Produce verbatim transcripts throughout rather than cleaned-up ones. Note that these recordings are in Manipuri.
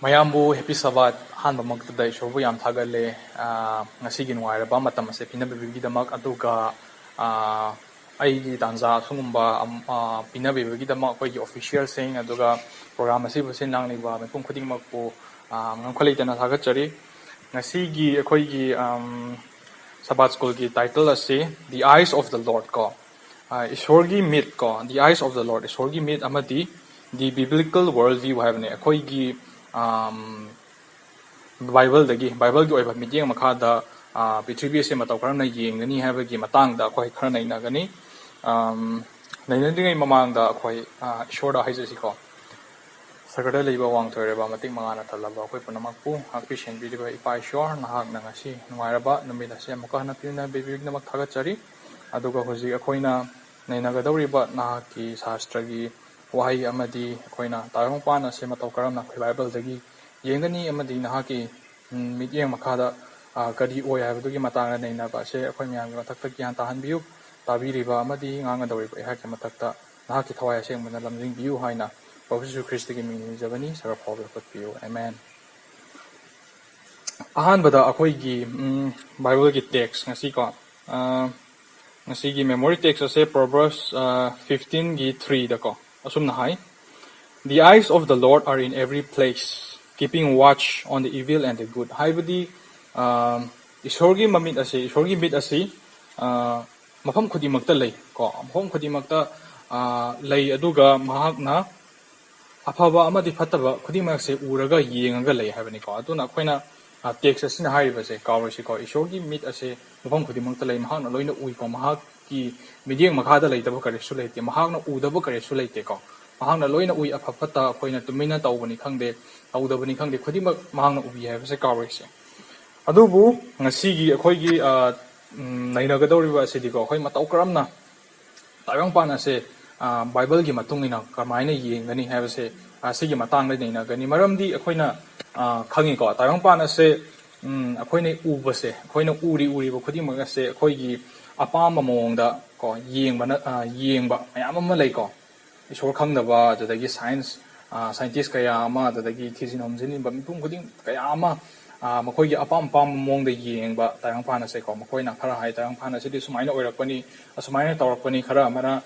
ꯃꯌꯥꯝꯕꯨ Happy Sabbath꯫ ꯑꯍꯥꯟꯕꯃꯛꯇꯗ ꯏꯁꯣꯔꯕꯨ ꯌꯥꯝ ꯊꯥꯒꯠꯂꯦ, ꯑ, ꯉꯁꯤꯒꯤ ꯅꯨꯡꯉꯥꯏꯔꯕ ꯃꯇꯝ ꯑꯁꯦ ꯄꯤꯅꯕꯤꯕꯒꯤꯗꯃꯛ꯫ ꯑꯗꯨꯒ, ꯑ, ꯑꯩꯒꯤ ꯇꯥꯟꯖꯥ ꯑꯁꯤꯒꯨꯝꯕ, ꯑꯝ, ꯑ, ꯄꯤꯅꯕꯤꯕꯒꯤꯗꯃꯛ ꯑꯩꯈꯣꯏꯒꯤ officialꯁꯤꯡ, ꯑꯗꯨꯒ program ꯑꯁꯤꯕꯨ ꯁꯤꯟ ꯂꯥꯡꯂꯤꯕ ꯃꯤꯄꯨꯝ ꯈꯨꯗꯤꯡꯃꯛꯄꯨ, ꯑ, ꯉꯝꯈꯩ ꯂꯩꯇꯅ ꯊꯥꯒꯠꯆꯔꯤ꯫ ꯉꯁꯤꯒꯤ ꯑꯩꯈꯣꯏꯒꯤ, ꯑꯝ, Sabbath Schoolꯒꯤ title ꯑꯁꯤ The Eyes of the Lord ꯀꯣ, ꯑ, ꯏꯁꯣꯔꯒꯤ ꯃꯤꯠ ꯀꯣ, The Eyes of the Lord, ꯏꯁꯣꯔꯒꯤ ꯃꯤꯠ ꯑꯃꯗꯤ The Biblical World View ꯍꯥꯏꯕꯅꯦ꯫ ꯑꯩꯈꯣꯏꯒꯤ, ꯑꯝ, ꯕꯥꯏꯕꯜꯗꯒꯤ, ꯕꯥꯏꯕꯜꯒꯤ ꯑꯣꯏꯕ ꯃꯤꯠꯌꯦꯡ ꯃꯈꯥꯗ, ꯑ, ꯄ꯭ꯔꯤꯊꯤꯕꯤ ꯑꯁꯤ ꯃꯇꯧ ꯀꯔꯝꯅ ꯌꯦꯡꯒꯅꯤ ꯍꯥꯏꯕꯒꯤ ꯃꯇꯥꯡꯗ ꯑꯩꯈꯣꯏ ꯈꯔ ꯅꯩꯅꯒꯅꯤ꯫ ꯑꯝ, ꯅꯩꯅꯗ꯭ꯔꯤꯉꯩ ꯃꯃꯥꯡꯗ ꯑꯩꯈꯣꯏ, ꯑ, ꯏꯁꯣꯔꯗ ꯍꯥꯏꯖꯁꯤꯀꯣ꯫ ꯁꯔꯒꯗ ꯂꯩꯕ ꯋꯥꯡꯊꯣꯏꯔꯕ ꯃꯇꯤꯛ ꯃꯉꯥꯅ ꯊꯜꯂꯕ ꯑꯩꯈꯣꯏ ꯄꯨꯝꯅꯃꯛꯄꯨ ꯉꯥꯛꯄꯤ ꯁꯦꯟꯕꯤꯔꯤꯕ ꯏꯄꯥ ꯏꯁꯣꯔ, ꯅꯍꯥꯛꯅ ꯉꯁꯤ ꯅꯨꯡꯉꯥꯏꯔꯕ ꯅꯨꯃꯤꯠ ꯑꯁꯤ ꯑꯃꯨꯛꯀ ꯍꯟꯅ ꯄꯤꯅꯕꯤꯕꯒꯤꯗꯃꯛ ꯊꯥꯒꯠꯆꯔꯤ꯫ ꯑꯗꯨꯒ ꯍꯧꯖꯤꯛ ꯑꯩꯈꯣꯏꯅ ꯅꯩꯅꯒꯗꯧꯔꯤꯕ ꯅꯍꯥꯛꯀꯤ ꯁꯥꯁꯇ꯭ꯔꯒꯤ ꯋꯥꯍꯩ ꯑꯃꯗꯤ ꯑꯩꯈꯣꯏꯅ ꯇꯥꯏꯕꯪꯄꯥꯟ ꯑꯁꯦ ꯃꯇꯧ ꯀꯔꯝꯅ ꯑꯩꯈꯣꯏ ꯕꯥꯏꯕꯜꯗꯒꯤ ꯌꯦꯡꯒꯅꯤ ꯑꯃꯗꯤ ꯅꯍꯥꯛꯀꯤ, ꯎꯝ, ꯃꯤꯠꯌꯦꯡ ꯃꯈꯥꯗ, ꯑ, ꯀꯔꯤ ꯑꯣꯏ ꯍꯥꯏꯕꯗꯨꯒꯤ ꯃꯇꯥꯡꯗ ꯅꯩꯅꯕ ꯑꯁꯦ ꯑꯩꯈꯣꯏ ꯃꯌꯥꯝꯒꯤ ꯃꯊꯛꯇ ꯒ꯭ꯌꯥꯟ ꯇꯥꯍꯟꯕꯤꯌꯨ꯫ ꯇꯥꯕꯤꯔꯤꯕ ꯑꯃꯗꯤ ꯉꯥꯡꯒꯗꯧꯔꯤꯕ ꯑꯩꯍꯥꯛꯀꯤ ꯃꯊꯛꯇ ꯅꯍꯥꯛꯀꯤ ꯊꯋꯥꯏ ꯑꯁꯦꯡꯕꯅ ꯂꯝꯖꯤꯡꯕꯤꯌꯨ ꯍꯥꯏꯅ ꯄ꯭ꯔꯚꯨ ꯖꯤꯁꯨ ꯈ꯭ꯔꯤꯁꯇꯒꯤ ꯃꯤꯡ ꯅꯤꯖꯕꯅꯤ꯫ ꯁꯔꯒ ꯐꯥꯎꯕ ꯂꯧꯈꯠꯄꯤꯌꯨ꯫ ꯑꯃꯦꯟ꯫ ꯑꯍꯥꯟꯕꯗ ꯑꯩꯈꯣꯏꯒꯤ, ꯎꯝ, ꯕꯥꯏꯕꯜꯒꯤ text ꯉꯁꯤꯀꯣ, ꯑ, ꯉꯁꯤꯒꯤ memory text ꯑꯁꯦ Proverbs, ꯑ, fifteenꯒꯤ threeꯗꯀꯣ ꯑꯁꯨꯝꯅ ꯍꯥꯏ, "The eyes of the Lord are in every place, keeping watch on the evil and the good." ꯍꯥꯏꯕꯗꯤ, ꯑ, ꯏꯁꯣꯔꯒꯤ ꯃꯃꯤꯠ ꯑꯁꯤ, ꯏꯁꯣꯔꯒꯤ ꯃꯤꯠ ꯑꯁꯤ, ꯑ, ꯃꯐꯝ ꯈꯨꯗꯤꯡꯃꯛꯇ ꯂꯩ ꯀꯣ, ꯃꯐꯝ ꯈꯨꯗꯤꯡꯃꯛꯇ, ꯑ, ꯂꯩ, ꯑꯗꯨꯒ ꯃꯍꯥꯛꯅ ꯑꯐꯕ ꯑꯃꯗꯤ ꯐꯠꯇꯕ ꯈꯨꯗꯤꯡꯃꯛꯁꯦ ꯎꯔꯒ ꯌꯦꯡꯉꯒ ꯂꯩ ꯍꯥꯏꯕꯅꯤꯀꯣ꯫ ꯑꯗꯨꯅ ꯑꯩꯈꯣꯏꯅ, ꯑ, text ꯑꯁꯤꯅ ꯍꯥꯏꯔꯤꯕꯁꯦ ꯀꯥꯎꯔꯣꯏꯁꯤꯀꯣ, ꯏꯁꯣꯔꯒꯤ ꯃꯤꯠ ꯑꯁꯦ ꯃꯐꯝ ꯈꯨꯗꯤꯡꯃꯛꯇ ꯂꯩ, ꯃꯍꯥꯛꯅ ꯂꯣꯏꯅ ꯎꯏꯀꯣ, ꯃꯍꯥꯛꯀꯤ ꯃꯤꯠꯌꯦꯡ ꯃꯈꯥꯗ ꯂꯩꯇꯕ ꯀꯔꯤꯁꯨ ꯂꯩꯇꯦ, ꯃꯍꯥꯛꯅ ꯎꯗꯕ ꯀꯔꯤꯁꯨ ꯂꯩꯇꯦꯀꯣ꯫ ꯃꯍꯥꯛꯅ ꯂꯣꯏꯅ ꯎꯏ, ꯑꯐ ꯐꯠꯇ ꯑꯩꯈꯣꯏꯅ ꯇꯨꯃꯤꯟꯅ ꯇꯧꯕꯅꯤ ꯈꯪꯗꯦ, ꯇꯧꯗꯕꯅꯤ ꯈꯪꯗꯦ, ꯈꯨꯗꯤꯡꯃꯛ ꯃꯍꯥꯛꯅ ꯎꯕꯤ ꯍꯥꯏꯕꯁꯦ ꯀꯥꯎꯔꯣꯏꯁꯦ꯫ ꯑꯗꯨꯕꯨ ꯉꯁꯤꯒꯤ ꯑꯩꯈꯣꯏꯒꯤ, ꯑ, ꯎꯝ, ꯅꯩꯅꯒꯗꯧꯔꯤꯕ ꯑꯁꯤꯗꯤꯀꯣ, ꯑꯩꯈꯣꯏ ꯃꯇꯧ ꯀꯔꯝꯅ ꯇꯥꯏꯕꯪꯄꯥꯟ ꯑꯁꯦ, ꯑ, ꯕꯥꯏꯕꯜꯒꯤ ꯃꯇꯨꯡ ꯏꯟꯅ ꯀꯃꯥꯏꯅ ꯌꯦꯡꯒꯅꯤ ꯍꯥꯏꯕꯁꯦ, ꯑ, ꯁꯤꯒꯤ ꯃꯇꯥꯡꯗ ꯅꯩꯅꯒꯅꯤ꯫ ꯃꯔꯝꯗꯤ ꯑꯩꯈꯣꯏꯅ, ꯑ, ꯈꯪꯉꯤꯀꯣ, ꯇꯥꯏꯕꯪꯄꯥꯟ ꯑꯁꯦ, ꯎꯝ, ꯑꯩꯈꯣꯏꯅ ꯎꯕꯁꯦ, ꯑꯩꯈꯣꯏꯅ ꯎꯔꯤ ꯎꯔꯤꯕ ꯈꯨꯗꯤꯡꯃꯛ ꯑꯁꯦ ꯑꯩꯈꯣꯏꯒꯤ ꯑꯄꯥꯝꯕ ꯃꯑꯣꯡꯗ ꯀꯣ, ꯌꯦꯡꯕꯅ, ꯑ, ꯌꯦꯡꯕ ꯃꯌꯥꯝ ꯑꯃ ꯂꯩꯀꯣ꯫ ꯏꯁꯣꯔ ꯈꯪꯗꯕ, ꯑꯗꯨꯗꯒꯤ science, ꯁꯥꯏꯟꯇꯤꯁ ꯀꯌꯥ ꯑꯃ, ꯑꯗꯨꯗꯒꯤ ꯊꯤꯖꯤꯟ ꯍꯨꯝꯖꯤꯟꯕ ꯃꯤꯄꯨꯝ ꯈꯨꯗꯤꯡ ꯀꯌꯥ ꯑꯃ, ꯃꯈꯣꯏꯒꯤ ꯑꯄꯥꯝ ꯑꯄꯥꯝꯕ ꯃꯑꯣꯡꯗ ꯌꯦꯡꯕ ꯇꯥꯏꯕꯪꯄꯥꯟ ꯑꯁꯦꯀꯣ꯫ ꯃꯈꯣꯏꯅ ꯈꯔ ꯍꯥꯏ, ꯇꯥꯏꯕꯪꯄꯥꯟ ꯑꯁꯤꯗꯤ ꯁꯨꯃꯥꯏꯅ ꯑꯣꯏꯔꯛꯄꯅꯤ, ꯑꯁꯨꯃꯥꯏꯅ ꯇꯧꯔꯛꯄꯅꯤ꯫ ꯈꯔ ꯑꯃꯅ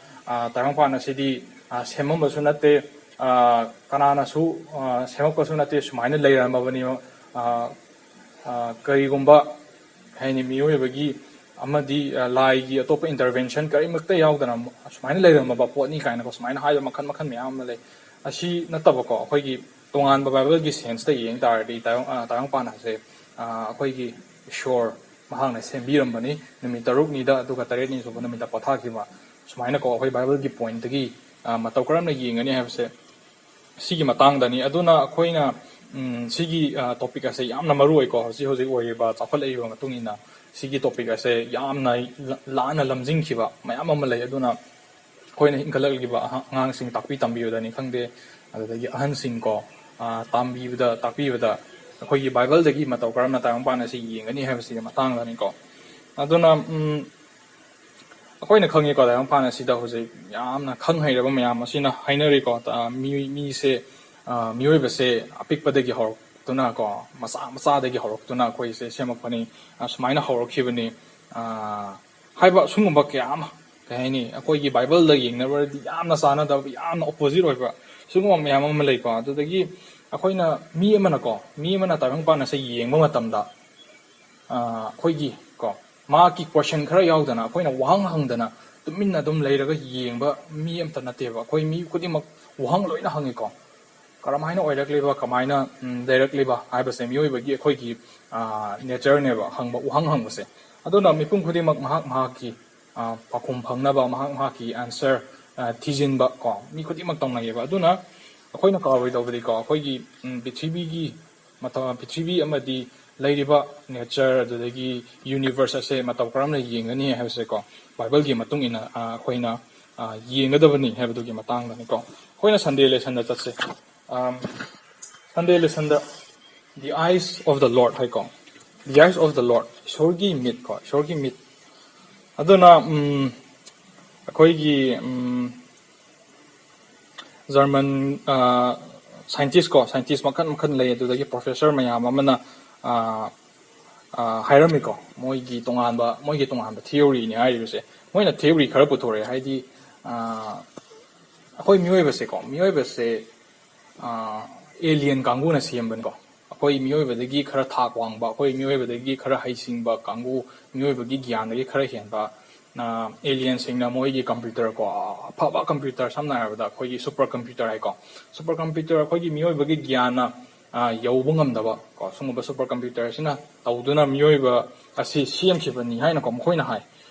ꯇꯥꯏꯕꯪꯄꯥꯟ ꯑꯁꯤꯗꯤ ꯁꯦꯝꯃꯝꯕꯁꯨ ꯅꯠꯇꯦ, ꯀꯅꯥꯅꯁꯨ ꯁꯦꯝꯃꯛꯄꯁꯨ ꯅꯠꯇꯦ, ꯁꯨꯃꯥꯏꯅ ꯂꯩꯔꯝꯃꯕꯅꯤ, ꯀꯔꯤꯒꯨꯝꯕ ꯍꯥꯏꯅꯤ, ꯃꯤꯑꯣꯏꯕꯒꯤ ꯑꯃꯗꯤ ꯂꯥꯏꯒꯤ ꯑꯇꯣꯞꯄ ꯏꯟꯇꯔꯚꯦꯟꯁꯟ ꯀꯔꯤꯃꯛꯇ ꯌꯥꯎꯗꯅ ꯁꯨꯃꯥꯏꯅ ꯂꯩꯔꯝꯃꯕ ꯄꯣꯠꯅꯤ ꯀꯥꯏꯅꯀꯣ, ꯁꯨꯃꯥꯏꯅ ꯍꯥꯏꯕ ꯃꯈꯜ ꯃꯈꯜ ꯃꯌꯥꯝ ꯑꯃ ꯂꯩ꯫ ꯑꯁꯤ ꯅꯠꯇꯕꯀꯣ, ꯑꯩꯈꯣꯏꯒꯤ ꯇꯣꯉꯥꯟꯕ ꯕꯥꯏꯕꯜꯒꯤ ꯁꯦꯟꯁꯇ ꯌꯦꯡ ꯇꯥꯔꯗꯤ ꯇꯥꯏꯕꯪ-, ꯑ, ꯇꯥꯏꯕꯪꯄꯥꯟ ꯑꯁꯦ, ꯑ, ꯑꯩꯈꯣꯏꯒꯤ ꯏꯁꯣꯔ ꯃꯍꯥꯛꯅ ꯁꯦꯝꯕꯤꯔꯝꯕꯅꯤ꯫ ꯅꯨꯃꯤꯠ ꯇꯔꯨꯛꯅꯤꯗ, ꯑꯗꯨꯒ ꯇꯔꯦꯠꯅꯤ ꯁꯨꯕ ꯅꯨꯃꯤꯠꯇ ꯄꯣꯊꯥꯈꯤꯕ꯫ ꯁꯨꯃꯥꯏꯅꯀꯣ, ꯑꯩꯈꯣꯏ ꯕꯥꯏꯕꯜꯒꯤ ꯄꯣꯏꯟꯠꯇꯒꯤ, ꯑ, ꯃꯇꯧ ꯀꯔꯝꯅ ꯌꯦꯡꯒꯅꯤ ꯍꯥꯏꯕꯁꯦ ꯁꯤꯒꯤ ꯃꯇꯥꯡꯗꯅꯤ꯫ ꯑꯗꯨꯅ ꯑꯩꯈꯣꯏꯅ, ꯎꯝ, ꯁꯤꯒꯤ, ꯑ, ꯇꯣꯄꯤꯛ ꯑꯁꯦ ꯌꯥꯝꯅ ꯃꯔꯨ ꯑꯣꯏꯀꯣ, ꯍꯧꯖꯤꯛ ꯍꯧꯖꯤꯛ ꯑꯣꯏꯔꯤꯕ ꯆꯥꯎꯈꯠꯂꯛꯏꯕ ꯃꯇꯨꯡ ꯏꯟꯅ ꯁꯤꯒꯤ ꯇꯣꯄꯤꯛ ꯑꯁꯦ ꯌꯥꯝꯅ ꯂ-, ꯂꯥꯟꯅ ꯂꯝꯖꯤꯡꯈꯤꯕ ꯃꯌꯥꯝ ꯑꯃ ꯂꯩ꯫ ꯑꯗꯨꯅ ꯑꯩꯈꯣꯏꯅ ꯏꯟꯈꯠꯂꯛꯂꯤꯕ ꯑꯍ-, ꯑꯉꯥꯡꯁꯤꯡ ꯇꯥꯛꯄꯤ ꯇꯝꯕꯤꯕꯗꯅꯤ ꯈꯪꯗꯦ, ꯑꯗꯨꯗꯒꯤ ꯑꯍꯟꯁꯤꯡꯀꯣ, ꯑ, ꯇꯝꯕꯤꯕꯗ, ꯇꯥꯛꯄꯤꯕꯗ ꯑꯩꯈꯣꯏꯒꯤ ꯕꯥꯏꯕꯜꯗꯒꯤ ꯃꯇꯧ ꯀꯔꯝꯅ ꯇꯥꯏꯕꯪꯄꯥꯟ ꯑꯁꯤ ꯌꯦꯡꯒꯅꯤ ꯍꯥꯏꯕꯁꯤꯒꯤ ꯃꯇꯥꯡꯗꯅꯤꯀꯣ꯫ ꯑꯗꯨꯅ, ꯎꯝ, ꯑꯩꯈꯣꯏꯅ ꯈꯪꯉꯤꯀꯣ, ꯇꯥꯏꯕꯪꯄꯥꯟ ꯑꯁꯤꯗ ꯍꯧꯖꯤꯛ ꯌꯥꯝꯅ ꯈꯪ ꯍꯩꯔꯕ ꯃꯌꯥꯝ ꯑꯁꯤꯅ ꯍꯥꯏꯅꯔꯤꯀꯣ, ꯇ-, ꯃꯤ-, ꯃꯤꯁꯦ, ꯑ, ꯃꯤꯑꯣꯏꯕꯁꯦ ꯑꯄꯤꯛꯄꯗꯒꯤ ꯍꯧꯔꯛꯇꯨꯅꯀꯣ, ꯃꯆꯥ ꯃꯆꯥꯗꯒꯤ ꯍꯧꯔꯛꯇꯨꯅ ꯑꯩꯈꯣꯏꯁꯦ ꯁꯦꯝꯃꯛꯄꯅꯤ, ꯑ, ꯁꯨꯃꯥꯏꯅ ꯍꯧꯔꯛꯈꯤꯕꯅꯤ, ꯑ, ꯍꯥꯏꯕ ꯁꯤꯒꯨꯝꯕ ꯀꯌꯥ ꯑꯃ, ꯀꯩ ꯍꯥꯏꯅꯤ, ꯑꯩꯈꯣꯏꯒꯤ ꯕꯥꯏꯕꯜꯗ ꯌꯦꯡꯅꯔꯨꯔꯗꯤ ꯌꯥꯝꯅ ꯆꯥꯟꯅꯗꯕ, ꯌꯥꯝꯅ ꯑꯣꯄꯣꯖꯤꯠ ꯑꯣꯏꯕ ꯁꯤꯒꯨꯝꯕ ꯃꯌꯥꯝ ꯑꯃ ꯂꯩꯀꯣ꯫ ꯑꯗꯨꯗꯒꯤ ꯑꯩꯈꯣꯏꯅ, ꯃꯤ ꯑꯃꯅꯀꯣ, ꯃꯤ ꯑꯃꯅ ꯇꯥꯏꯕꯪꯄꯥꯟ ꯑꯁꯦ ꯌꯦꯡꯕ ꯃꯇꯝꯗ, ꯑ, ꯑꯩꯈꯣꯏꯒꯤ ꯀꯣ, ꯃꯍꯥꯛꯀꯤ ꯀꯣꯏꯁꯟ ꯈꯔ ꯌꯥꯎꯗꯅ, ꯑꯩꯈꯣꯏꯅ ꯋꯥꯍꯪ ꯍꯪꯗꯅ ꯇꯨꯃꯤꯟꯅ ꯑꯗꯨꯝ ꯂꯩꯔꯒ ꯌꯦꯡꯕ ꯃꯤ ꯑꯝꯇ ꯅꯠꯇꯦꯕ꯫ ꯑꯩꯈꯣꯏ ꯃꯤ ꯈꯨꯗꯤꯡꯃꯛ ꯋꯥꯍꯪ ꯂꯣꯏꯅ ꯍꯪꯉꯤꯀꯣ꯫ ꯀꯔꯝꯍꯥꯏꯅ ꯑꯣꯏꯔꯛꯂꯤꯕ, ꯀꯃꯥꯏꯅ, ꯎꯝ, ꯂꯩꯔꯛꯂꯤꯕ ꯍꯥꯏꯕꯁꯦ ꯃꯤꯑꯣꯏꯕꯒꯤ ꯑꯩꯈꯣꯏꯒꯤ, ꯑ, ꯅꯦꯆꯔꯅꯦꯕ, ꯍꯪꯕ, ꯋꯥꯍꯪ ꯍꯪꯕꯁꯦ꯫ ꯑꯗꯨꯅ ꯃꯤꯄꯨꯝ ꯈꯨꯗꯤꯡꯃꯛ ꯃꯍꯥꯛ ꯃꯍꯥꯛꯀꯤ, ꯑ, ꯄꯥꯎꯈꯨꯝ ꯐꯪꯅꯕ, ꯃꯍꯥꯛ ꯃꯍꯥꯛꯀꯤ ꯑꯟꯁꯔ, ꯑ, ꯊꯤꯖꯤꯟꯕ ꯀꯣ, ꯃꯤ ꯈꯨꯗꯤꯡꯃꯛ ꯇꯧꯅꯩꯌꯦꯕ꯫ ꯑꯗꯨꯅ ꯑꯩꯈꯣꯏꯅ ꯀꯥꯎꯔꯣꯏꯗꯧꯕꯗꯤꯀꯣ, ꯑꯩꯈꯣꯏꯒꯤ, ꯎꯝ, ꯄ꯭ꯔꯤꯊꯤꯕꯤꯒꯤ ꯃꯇꯝ, ꯄ꯭ꯔꯤꯊꯤꯕꯤ ꯑꯃꯗꯤ ꯂꯩꯔꯤꯕ ꯅꯦꯆꯔ, ꯑꯗꯨꯗꯒꯤ ꯌꯨꯅꯤꯚꯔꯁ ꯑꯁꯦ ꯃꯇꯧ ꯀꯔꯝꯅ ꯌꯦꯡꯒꯅꯤ ꯍꯥꯏꯕꯁꯦꯀꯣ, ꯕꯥꯏꯕꯜꯒꯤ ꯃꯇꯨꯡ ꯏꯟꯅ, ꯑ, ꯑꯩꯈꯣꯏꯅ, ꯑ, ꯌꯦꯡꯒꯗꯕꯅꯤ ꯍꯥꯏꯕꯗꯨꯒꯤ ꯃꯇꯥꯡꯗꯅꯤꯀꯣ꯫ ꯑꯩꯈꯣꯏꯅ ꯁꯟꯗꯦ ꯂꯦꯁꯟꯗ ꯆꯠꯁꯦ꯫ ꯑꯝ, ꯁꯟꯗꯦ ꯂꯦꯁꯟꯗ The Eyes of the Lord ꯍꯥꯏꯀꯣ, The Eyes of the Lord, ꯏꯁꯣꯔꯒꯤ ꯃꯤꯠ ꯀꯣ, ꯏꯁꯣꯔꯒꯤ ꯃꯤꯠ꯫ ꯑꯗꯨꯅ, ꯎꯝ, ꯑꯩꯈꯣꯏꯒꯤ, ꯎꯝ, ꯖꯔꯃꯟ ꯁꯥꯏꯟꯇꯤꯁ ꯀꯣ, ꯁꯥꯏꯟꯇꯤꯁ ꯃꯈꯜ ꯃꯈꯜ ꯂꯩ, ꯑꯗꯨꯗꯒꯤ ꯄ꯭ꯔꯣꯐꯦꯁꯔ ꯃꯌꯥꯝ ꯑꯃꯅ ꯑ, ꯑ, ꯍꯥꯏꯔꯝꯃꯤꯀꯣ, ꯃꯣꯏꯒꯤ ꯇꯣꯉꯥꯟꯕ, ꯃꯣꯏꯒꯤ ꯇꯣꯉꯥꯟꯕ ꯊꯤꯑꯣꯔꯤꯅꯤ ꯍꯥꯏꯔꯤꯕꯁꯦ꯫ ꯃꯣꯏꯅ ꯊꯤꯑꯣꯔꯤ ꯈꯔ ꯄꯨꯊꯣꯔꯛꯑꯦ, ꯍꯥꯏꯗꯤ ꯑ, ꯑꯩꯈꯣꯏ ꯃꯤꯑꯣꯏꯕꯁꯦꯀꯣ, ꯃꯤꯑꯣꯏꯕꯁꯦ ꯑꯦꯂꯤꯌꯟ ꯀꯥꯡꯕꯨꯅ ꯁꯦꯝꯕꯅꯤꯀꯣ꯫ ꯑꯩꯈꯣꯏ ꯃꯤꯑꯣꯏꯕꯗꯒꯤ ꯈꯔ ꯊꯥꯛ ꯋꯥꯡꯕ, ꯑꯩꯈꯣꯏ ꯃꯤꯑꯣꯏꯕꯗꯒꯤ ꯈꯔ ꯍꯩꯁꯤꯡꯕ ꯀꯥꯡꯕꯨ, ꯃꯤꯑꯣꯏꯕꯒꯤ ꯒ꯭ꯌꯥꯟꯗꯒꯤ ꯈꯔ ꯍꯦꯟꯕ ꯑꯦꯂꯤꯌꯟꯁꯤꯡꯅ ꯃꯣꯏꯒꯤ ꯀꯝꯄ꯭ꯌꯨꯇꯔ ꯀꯣ, ꯑꯐꯕ ꯀꯝꯄ꯭ꯌꯨꯇꯔ, ꯁꯝꯅ ꯍꯥꯏꯔꯕꯗ ꯑꯩꯈꯣꯏꯒꯤ ꯁꯨꯄꯔ ꯀꯝꯄ꯭ꯌꯨꯇꯔ ꯍꯥꯏꯀꯣ, ꯁꯨꯄꯔ ꯀꯝꯄ꯭ꯌꯨꯇꯔ ꯑꯩꯈꯣꯏꯒꯤ ꯃꯤꯑꯣꯏꯕꯒꯤ ꯒ꯭ꯌꯥꯟꯅ ꯑ, ꯌꯧꯕ ꯉꯝꯗꯕ ꯀꯣ, ꯁꯨꯝꯕ ꯁꯨꯄꯔ ꯀꯝꯄ꯭ꯌꯨꯇꯔ ꯑꯁꯤꯅ ꯇꯧꯗꯨꯅ ꯃꯤꯑꯣꯏꯕ ꯑꯁꯤ ꯁꯦꯝꯈꯤꯕꯅꯤ ꯍꯥꯏꯅꯀꯣ ꯃꯈꯣꯏꯅ ꯍꯥꯏ꯫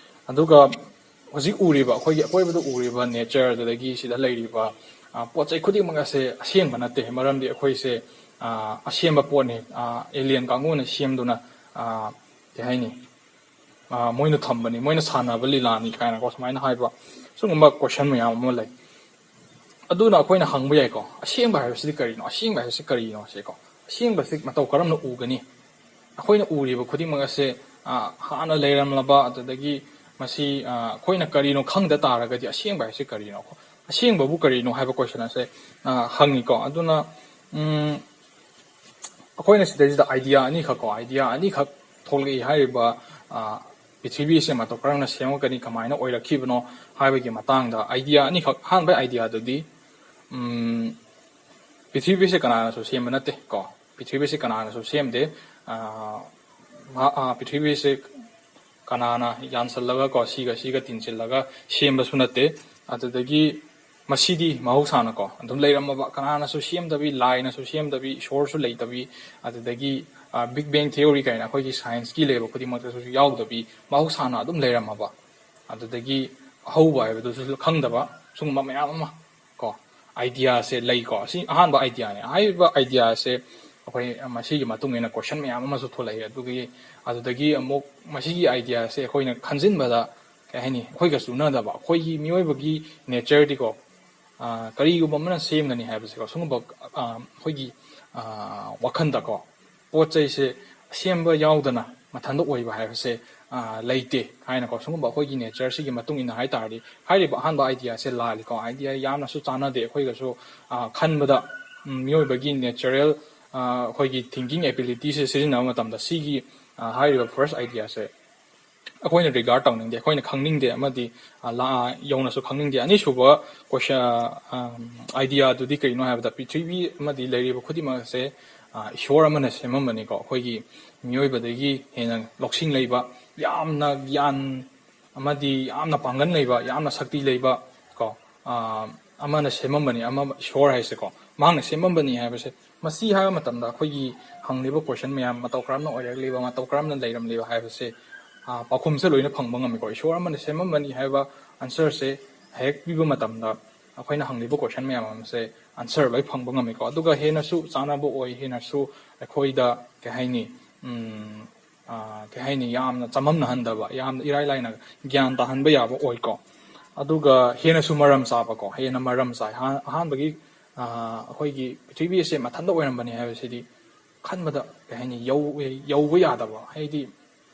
ꯑꯗꯨꯒ ꯍꯧꯖꯤꯛ ꯎꯔꯤꯕ, ꯑꯩꯈꯣꯏꯒꯤ ꯑꯀꯣꯏꯕꯗ ꯎꯔꯤꯕ ꯅꯦꯆꯔ, ꯑꯗꯨꯗꯒꯤ ꯁꯤꯗ ꯂꯩꯔꯤꯕ ꯑ, ꯄꯣꯠ ꯆꯩ ꯈꯨꯗꯤꯡꯃꯛ ꯑꯁꯦ ꯑꯁꯦꯡꯕ ꯅꯠꯇꯦ, ꯃꯔꯝꯗꯤ ꯑꯩꯈꯣꯏꯁꯦ ꯑ, ꯑꯁꯦꯝꯕ ꯄꯣꯠꯅꯤ, ꯑꯦꯂꯤꯌꯟ ꯀꯥꯡꯕꯨꯅ ꯁꯦꯝꯗꯨꯅ ꯑ, ꯀꯩ ꯍꯥꯏꯅꯤ, ꯑ, ꯃꯣꯏꯅ ꯊꯝꯕꯅꯤ, ꯃꯣꯏꯅ ꯁꯥꯟꯅꯕ ꯂꯤꯂꯥꯅꯤ ꯀꯥꯏꯅꯀꯣ ꯁꯨꯃꯥꯏꯅ ꯍꯥꯏꯕ ꯁꯤꯒꯨꯝꯕ ꯀꯣꯏꯁꯟ ꯃꯌꯥꯝ ꯑꯃ ꯂꯩ꯫ ꯑꯗꯨꯅ ꯑꯩꯈꯣꯏꯅ ꯍꯪꯕ ꯌꯥꯏꯀꯣ, ꯑꯁꯦꯡꯕ ꯍꯥꯏꯕꯁꯤꯗꯤ ꯀꯔꯤꯅꯣ? ꯑꯁꯦꯡꯕ ꯍꯥꯏꯕꯁꯤ ꯀꯔꯤꯅꯣ ꯁꯤꯀꯣ? ꯑꯁꯦꯡꯕꯁꯤ ꯃꯇꯧ ꯀꯔꯝꯅ ꯎꯒꯅꯤ? ꯑꯩꯈꯣꯏꯅ ꯎꯔꯤꯕ ꯈꯨꯗꯤꯡꯃꯛ ꯑꯁꯦ ꯑ, ꯍꯥꯟꯅ ꯂꯩꯔꯝꯂꯕ, ꯑꯗꯨꯗꯒꯤ ꯃꯁꯤ ꯑ, ꯑꯩꯈꯣꯏꯅ ꯀꯔꯤꯅꯣ ꯈꯪꯗ ꯇꯥꯔꯒꯗꯤ ꯑꯁꯦꯡꯕ ꯍꯥꯏꯁꯤ ꯀꯔꯤꯅꯣ? ꯑꯁꯦꯡꯕꯕꯨ ꯀꯔꯤꯅꯣ ꯍꯥꯏꯕ ꯀꯣꯏꯁꯟ ꯑꯁꯦ ꯑ, ꯍꯪꯉꯤꯀꯣ꯫ ꯑꯗꯨꯅ ꯎꯝ, ꯑꯩꯈꯣꯏꯅ ꯁꯤꯗꯩꯁꯤꯗ ꯑꯥꯏꯗꯤꯌꯥ ꯑꯅꯤꯈꯛ ꯀꯣ, ꯑꯥꯏꯗꯤꯌꯥ ꯑꯅꯤꯈꯛ ꯊꯣꯛꯂꯛꯏ ꯍꯥꯏꯔꯤꯕ ꯑ, ꯄ꯭ꯔꯤꯊꯤꯕꯤꯁꯦ ꯃꯇꯧ ꯀꯔꯝꯅ ꯁꯦꯝꯃꯛꯀꯅꯤ, ꯀꯃꯥꯏꯅ ꯑꯣꯏꯔꯛꯈꯤꯕꯅꯣ ꯍꯥꯏꯕꯒꯤ ꯃꯇꯥꯡꯗ ꯑꯥꯏꯗꯤꯌꯥ ꯑꯅꯤꯈꯛ꯫ ꯑꯍꯥꯟꯕ ꯑꯥꯏꯗꯤꯌꯥꯗꯨꯗꯤ ꯎꯝ, ꯄ꯭ꯔꯤꯊꯤꯕꯤꯁꯦ ꯀꯅꯥꯅꯁꯨ ꯁꯦꯝꯕ ꯅꯠꯇꯦ ꯀꯣ꯫ ꯄ꯭ꯔꯤꯊꯤꯕꯤꯁꯦ ꯀꯅꯥꯅꯁꯨ ꯁꯦꯝꯗꯦ꯫ ꯑ, ꯃꯍꯥ-, ꯑ, ꯄ꯭ꯔꯤꯊꯤꯕꯤꯁꯦ ꯀꯅꯥꯅ ꯌꯥꯟꯁꯤꯜꯂꯒ ꯀꯣ, ꯁꯤꯒ ꯁꯤꯒ ꯇꯤꯟꯁꯤꯜꯂꯒ ꯁꯦꯝꯕꯁꯨ ꯅꯠꯇꯦ꯫ ꯑꯗꯨꯗꯒꯤ ꯃꯁꯤꯗꯤ ꯃꯍꯧꯁꯥꯅꯀꯣ ꯑꯗꯨꯝ ꯂꯩꯔꯝꯃꯕ, ꯀꯅꯥꯅꯁꯨ ꯁꯦꯝꯗꯕꯤ, ꯂꯥꯏꯅꯁꯨ ꯁꯦꯝꯗꯕꯤ, ꯏꯁꯣꯔꯁꯨ ꯂꯩꯇꯕꯤ, ꯑꯗꯨꯗꯒꯤ ꯕꯤꯛ ꯕꯦꯡ ꯊꯤꯑꯣꯔꯤ ꯀꯥꯏꯅ ꯑꯩꯈꯣꯏꯒꯤ ꯁꯥꯏꯟꯁꯀꯤ ꯂꯩꯕ ꯈꯨꯗꯤꯡꯃꯛꯇꯁꯨ ꯌꯥꯎꯗꯕꯤ, ꯃꯍꯧꯁꯥꯅ ꯑꯗꯨꯝ ꯂꯩꯔꯝꯃꯕ, ꯑꯗꯨꯗꯒꯤ ꯑꯍꯧꯕ ꯍꯥꯏꯕꯗꯨꯁꯨ ꯈꯪꯗꯕ, ꯁꯤꯒꯨꯝꯕ ꯃꯌꯥꯝ ꯑꯃ ꯀꯣ, ꯑꯥꯏꯗꯤꯌꯥꯁꯦ ꯂꯩꯀꯣ꯫ ꯁꯤ ꯑꯍꯥꯟꯕ ꯑꯥꯏꯗꯤꯌꯥꯅꯦ꯫ ꯍꯥꯏꯔꯤꯕ ꯑꯥꯏꯗꯤꯌꯥꯁꯦ ꯑꯩꯈꯣꯏ ꯃꯁꯤꯒꯤ ꯃꯇꯨꯡ ꯏꯟꯅ ꯀꯣꯏꯁꯟ ꯃꯌꯥꯝ ꯑꯃꯁꯨ ꯊꯣꯛꯂꯛꯏ꯫ ꯑꯗꯨꯒꯤ, ꯑꯗꯨꯗꯒꯤ ꯑꯃꯨꯛ ꯃꯁꯤꯒꯤ ꯑꯥꯏꯗꯤꯌꯥꯁꯦ ꯑꯩꯈꯣꯏꯅ ꯈꯟꯖꯤꯟꯕꯗ, ꯀꯩ ꯍꯥꯏꯅꯤ, ꯑꯩꯈꯣꯏꯒ ꯆꯨꯅꯗꯕ, ꯑꯩꯈꯣꯏꯒꯤ ꯃꯤꯑꯣꯏꯕꯒꯤ ꯅꯦꯆꯔꯗꯤꯀꯣ, ꯑ, ꯀꯔꯤꯒꯨꯝꯕ ꯑꯃꯅ ꯁꯦꯝꯒꯅꯤ ꯍꯥꯏꯕꯁꯦꯀꯣ, ꯁꯤꯒꯨꯝꯕ, ꯑ, ꯑꯩꯈꯣꯏꯒꯤ, ꯑ, ꯋꯥꯈꯜꯗꯀꯣ ꯄꯣꯠ ꯆꯩꯁꯦ ꯑꯁꯦꯝꯕ ꯌꯥꯎꯗꯅ ꯃꯊꯟꯇ ꯑꯣꯏꯕ ꯍꯥꯏꯕꯁꯦ, ꯑ, ꯂꯩꯇꯦ ꯍꯥꯏꯅꯀꯣ, ꯁꯤꯒꯨꯝꯕ ꯑꯩꯈꯣꯏꯒꯤ ꯅꯦꯆꯔꯁꯤꯒꯤ ꯃꯇꯨꯡ ꯏꯟꯅ ꯍꯥꯏ ꯇꯥꯔꯗꯤ, ꯍꯥꯏꯔꯤꯕ ꯑꯍꯥꯟꯕ ꯑꯥꯏꯗꯤꯌꯥꯁꯦ ꯂꯥꯜꯂꯤꯀꯣ꯫ ꯑꯥꯏꯗꯤꯌꯥ ꯌꯥꯝꯅꯁꯨ ꯆꯥꯟꯅꯗꯦ ꯑꯩꯈꯣꯏꯒꯁꯨ, ꯑ, ꯈꯟꯕꯗ, ꯎꯝ, ꯃꯤꯑꯣꯏꯕꯒꯤ ꯅꯦꯆꯔꯦꯜ, ꯑ, ꯑꯩꯈꯣꯏꯒꯤ ꯊꯤꯡꯀꯤꯡ ꯑꯦꯕꯤꯂꯤꯇꯤꯁꯦ ꯁꯤꯖꯤꯟꯅꯕ ꯃꯇꯝꯗ ꯁꯤꯒꯤ, ꯑ, ꯍꯥꯏꯔꯤꯕ ꯐꯥꯔꯁ ꯑꯥꯏꯗꯤꯌꯥꯁꯦ ꯑꯩꯈꯣꯏꯅ ꯔꯤꯒꯥꯔꯗ ꯇꯧꯅꯤꯡꯗꯦ, ꯑꯩꯈꯣꯏꯅ ꯈꯪꯅꯤꯡꯗꯦ, ꯑꯃꯗꯤ, ꯑ, ꯂꯥ-, ꯌꯧꯅꯁꯨ ꯈꯪꯅꯤꯡꯗꯦ꯫ ꯑꯅꯤꯁꯨꯕ ꯀꯣꯏꯁꯟ, ꯑ, ꯑꯥꯏꯗꯤꯌꯥꯗꯨꯗꯤ ꯀꯔꯤꯅꯣ ꯍꯥꯏꯕꯗ, ꯄ꯭ꯔꯤꯊꯤꯕꯤ ꯑꯃꯗꯤ ꯂꯩꯔꯤꯕ ꯈꯨꯗꯤꯡꯃꯛ ꯑꯁꯦ, ꯑ, ꯏꯁꯣꯔ ꯑꯃꯅ ꯁꯦꯝꯃꯝꯕꯅꯤꯀꯣ꯫ ꯑꯩꯈꯣꯏꯒꯤ ꯃꯤꯑꯣꯏꯕꯗꯒꯤ ꯍꯦꯟꯅ ꯂꯧꯁꯤꯡ ꯂꯩꯕ, ꯌꯥꯝꯅ ꯒ꯭ꯌꯥꯟ ꯑꯃꯗꯤ ꯌꯥꯝꯅ ꯄꯥꯡꯒꯜ ꯂꯩꯕ, ꯌꯥꯝꯅ ꯁꯛꯇꯤ ꯂꯩꯕ ꯀꯣ, ꯑ, ꯑꯃꯅ ꯁꯦꯝꯃꯝꯕꯅꯤ, ꯑꯃ ꯏꯁꯣꯔ ꯍꯥꯏꯁꯦꯀꯣ, ꯃꯍꯥꯛꯅ ꯁꯦꯝꯃꯝꯕꯅꯤ ꯍꯥꯏꯕꯁꯦ꯫ ꯃꯁꯤ ꯍꯥꯏꯕ ꯃꯇꯝꯗ ꯑꯩꯈꯣꯏꯒꯤ ꯍꯪꯂꯤꯕ ꯀꯣꯏꯁꯟ ꯃꯌꯥꯝ, ꯃꯇꯧ ꯀꯔꯝꯅ ꯑꯣꯏꯔꯛꯂꯤꯕ, ꯃꯇꯧ ꯀꯔꯝꯅ ꯂꯩꯔꯝꯂꯤꯕ ꯍꯥꯏꯕꯁꯦ, ꯑ, ꯄꯥꯎꯈꯨꯝꯁꯦ ꯂꯣꯏꯅ ꯐꯪꯕ ꯉꯝꯃꯤꯀꯣ꯫ ꯏꯁꯣꯔ ꯑꯃꯅ ꯁꯦꯝꯃꯝꯕꯅꯤ ꯍꯥꯏꯕ ꯑꯟꯁꯔꯁꯦ ꯍꯦꯛ ꯄꯤꯕ ꯃꯇꯝꯗ ꯑꯩꯈꯣꯏꯅ ꯍꯪꯂꯤꯕ ꯀꯣꯏꯁꯟ ꯃꯌꯥꯝ ꯑꯃꯁꯦ ꯑꯟꯁꯔ ꯂꯣꯏ ꯐꯪꯕ ꯉꯝꯃꯤꯀꯣ꯫ ꯑꯗꯨꯒ ꯍꯦꯟꯅꯁꯨ ꯆꯥꯟꯅꯕ ꯑꯣꯏ, ꯍꯦꯟꯅꯁꯨ ꯑꯩꯈꯣꯏꯗ ꯀꯩ ꯍꯥꯏꯅꯤ, ꯎꯝ, ꯑ, ꯀꯩ ꯍꯥꯏꯅꯤ, ꯌꯥꯝꯅ ꯆꯃꯝꯅꯍꯟꯗꯕ, ꯌꯥꯝꯅ ꯏꯔꯥꯏ ꯂꯥꯏꯅ ꯒ꯭ꯌꯥꯟ ꯇꯥꯍꯟꯕ ꯌꯥꯕ ꯑꯣꯏꯀꯣ꯫ ꯑꯗꯨꯒ ꯍꯦꯟꯅꯁꯨ ꯃꯔꯝ ꯆꯥꯕꯀꯣ, ꯍꯦꯟꯅ ꯃꯔꯝ ꯆꯥꯏ꯫ ꯑꯍꯥꯟ-, ꯑꯍꯥꯟꯕꯒꯤ, ꯑ, ꯑꯩꯈꯣꯏꯒꯤ ꯄ꯭ꯔꯤꯊꯤꯕꯤ ꯑꯁꯦ ꯃꯊꯟꯇ ꯑꯣꯏꯔꯝꯕꯅꯤ ꯍꯥꯏꯕꯁꯤꯗꯤ ꯈꯟꯕꯗ, ꯀꯩ ꯍꯥꯏꯅꯤ, ꯌꯧ-, ꯌꯧꯕ ꯌꯥꯗꯕ, ꯍꯥꯏꯗꯤ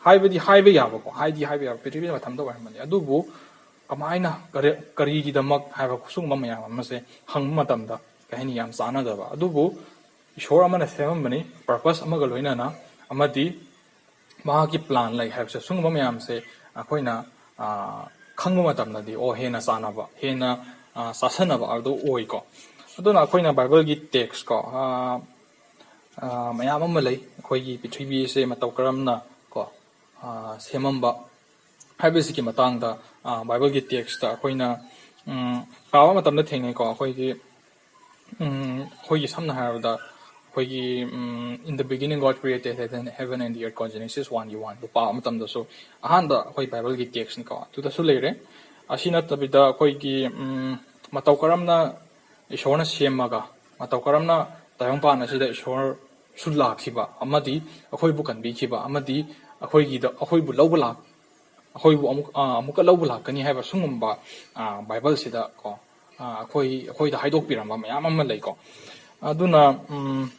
ꯍꯥꯏꯕꯗꯤ ꯍꯥꯏꯕ ꯌꯥꯕꯀꯣ, ꯍꯥꯏꯗꯤ ꯍꯥꯏꯕ ꯌꯥꯕ, ꯄ꯭ꯔꯤꯊꯤꯕꯤ ꯃꯊꯟꯇ ꯑꯣꯏꯔꯝꯕꯅꯤ꯫ ꯑꯗꯨꯕꯨ ꯀꯃꯥꯏꯅ, ꯀꯔꯤ-, ꯀꯔꯤꯒꯤꯗꯃꯛ ꯍꯥꯏꯕ ꯁꯤꯒꯨꯝꯕ ꯃꯌꯥꯝ ꯑꯃꯁꯦ ꯍꯪꯕ ꯃꯇꯝꯗ, ꯀꯩ ꯍꯥꯏꯅꯤ, ꯌꯥꯝ ꯆꯥꯟꯅꯗꯕ꯫ ꯑꯗꯨꯕꯨ ꯏꯁꯣꯔ ꯑꯃꯅ ꯁꯦꯝꯃꯝꯕꯅꯤ, ꯄꯔꯄꯁ ꯑꯃꯒ ꯂꯣꯏꯅꯅ, ꯑꯃꯗꯤ ꯃꯍꯥꯛꯀꯤ ꯄ꯭ꯂꯥꯟ ꯂꯩ ꯍꯥꯏꯕꯁꯦ, ꯁꯤꯒꯨꯝꯕ ꯃꯌꯥꯝꯁꯦ ꯑꯩꯈꯣꯏꯅ, ꯑ, ꯈꯪꯕ ꯃꯇꯝꯗꯗꯤ, ꯑꯣ, ꯍꯦꯟꯅ ꯆꯥꯟꯅꯕ, ꯍꯦꯟꯅ, ꯑ, ꯆꯥꯁꯟꯅꯕ ꯑꯗꯨ ꯑꯣꯏꯀꯣ꯫ ꯑꯗꯨꯅ ꯑꯩꯈꯣꯏꯅ ꯕꯥꯏꯕꯜꯒꯤ ꯇꯦꯛꯁꯀꯣ, ꯑ, ꯑ, ꯃꯌꯥꯝ ꯑꯃ ꯂꯩ, ꯑꯩꯈꯣꯏꯒꯤ ꯄ꯭ꯔꯤꯊꯤꯕꯤ ꯑꯁꯦ ꯃꯇꯧ ꯀꯔꯝꯅ ꯀꯣ, ꯑ, ꯁꯦꯝꯃꯝꯕ ꯍꯥꯏꯕꯁꯤꯒꯤ ꯃꯇꯥꯡꯗ, ꯑ, ꯕꯥꯏꯕꯜꯒꯤ ꯇꯦꯛꯁꯇ ꯑꯩꯈꯣꯏꯅ, ꯎꯝ, ꯄꯥꯕ ꯃꯇꯝꯗ ꯊꯦꯡꯅꯩꯀꯣ꯫ ꯑꯩꯈꯣꯏꯒꯤ, ꯎꯝ, ꯑꯩꯈꯣꯏꯒꯤ ꯁꯝꯅ ꯍꯥꯏꯔꯕꯗ, ꯑꯩꯈꯣꯏꯒꯤ, ꯎꯝ, "In the beginning God created heaven, heaven and the earth" ꯀꯣ, Genesis one ꯒꯤ one ꯗꯨ ꯄꯥꯕ ꯃꯇꯝꯗꯁꯨ ꯑꯍꯥꯟꯕ ꯑꯩꯈꯣꯏ ꯕꯥꯏꯕꯜꯒꯤ ꯇꯦꯛꯁꯅꯤꯀꯣ, ꯑꯗꯨꯗꯁꯨ ꯂꯩꯔꯦ꯫ ꯑꯁꯤ ꯅꯠꯇꯕꯤꯗ ꯑꯩꯈꯣꯏꯒꯤ, ꯎꯝ, ꯃꯇꯧ ꯀꯔꯝꯅ ꯏꯁꯣꯔꯅ ꯁꯦꯝꯃꯒ, ꯃꯇꯧ ꯀꯔꯝꯅ ꯇꯥꯏꯕꯪꯄꯥꯟ ꯑꯁꯤꯗ ꯏꯁꯣꯔꯁꯨ ꯂꯥꯛꯈꯤꯕ ꯑꯃꯗꯤ ꯑꯩꯈꯣꯏꯕꯨ ꯀꯟꯕꯤꯈꯤꯕ ꯑꯃꯗꯤ ꯑꯩꯈꯣꯏꯒꯤꯗ, ꯑꯩꯈꯣꯏꯕꯨ ꯂꯧꯕ ꯂꯥꯛ-, ꯑꯩꯈꯣꯏꯕꯨ ꯑꯃꯨꯛ, ꯑ, ꯑꯃꯨꯛꯀ ꯂꯧꯕ ꯂꯥꯛꯀꯅꯤ ꯍꯥꯏꯕ ꯁꯤꯒꯨꯝꯕ, ꯑ, ꯕꯥꯏꯕꯜꯁꯤꯗ ꯀꯣ, ꯑ, ꯑꯩꯈꯣꯏ, ꯑꯩꯈꯣꯏꯗ ꯍꯥꯏꯗꯣꯛꯄꯤꯔꯝꯕ ꯃꯌꯥꯝ ꯑꯃ ꯂꯩꯀꯣ꯫ ꯑꯗꯨꯅ, ꯎꯝ,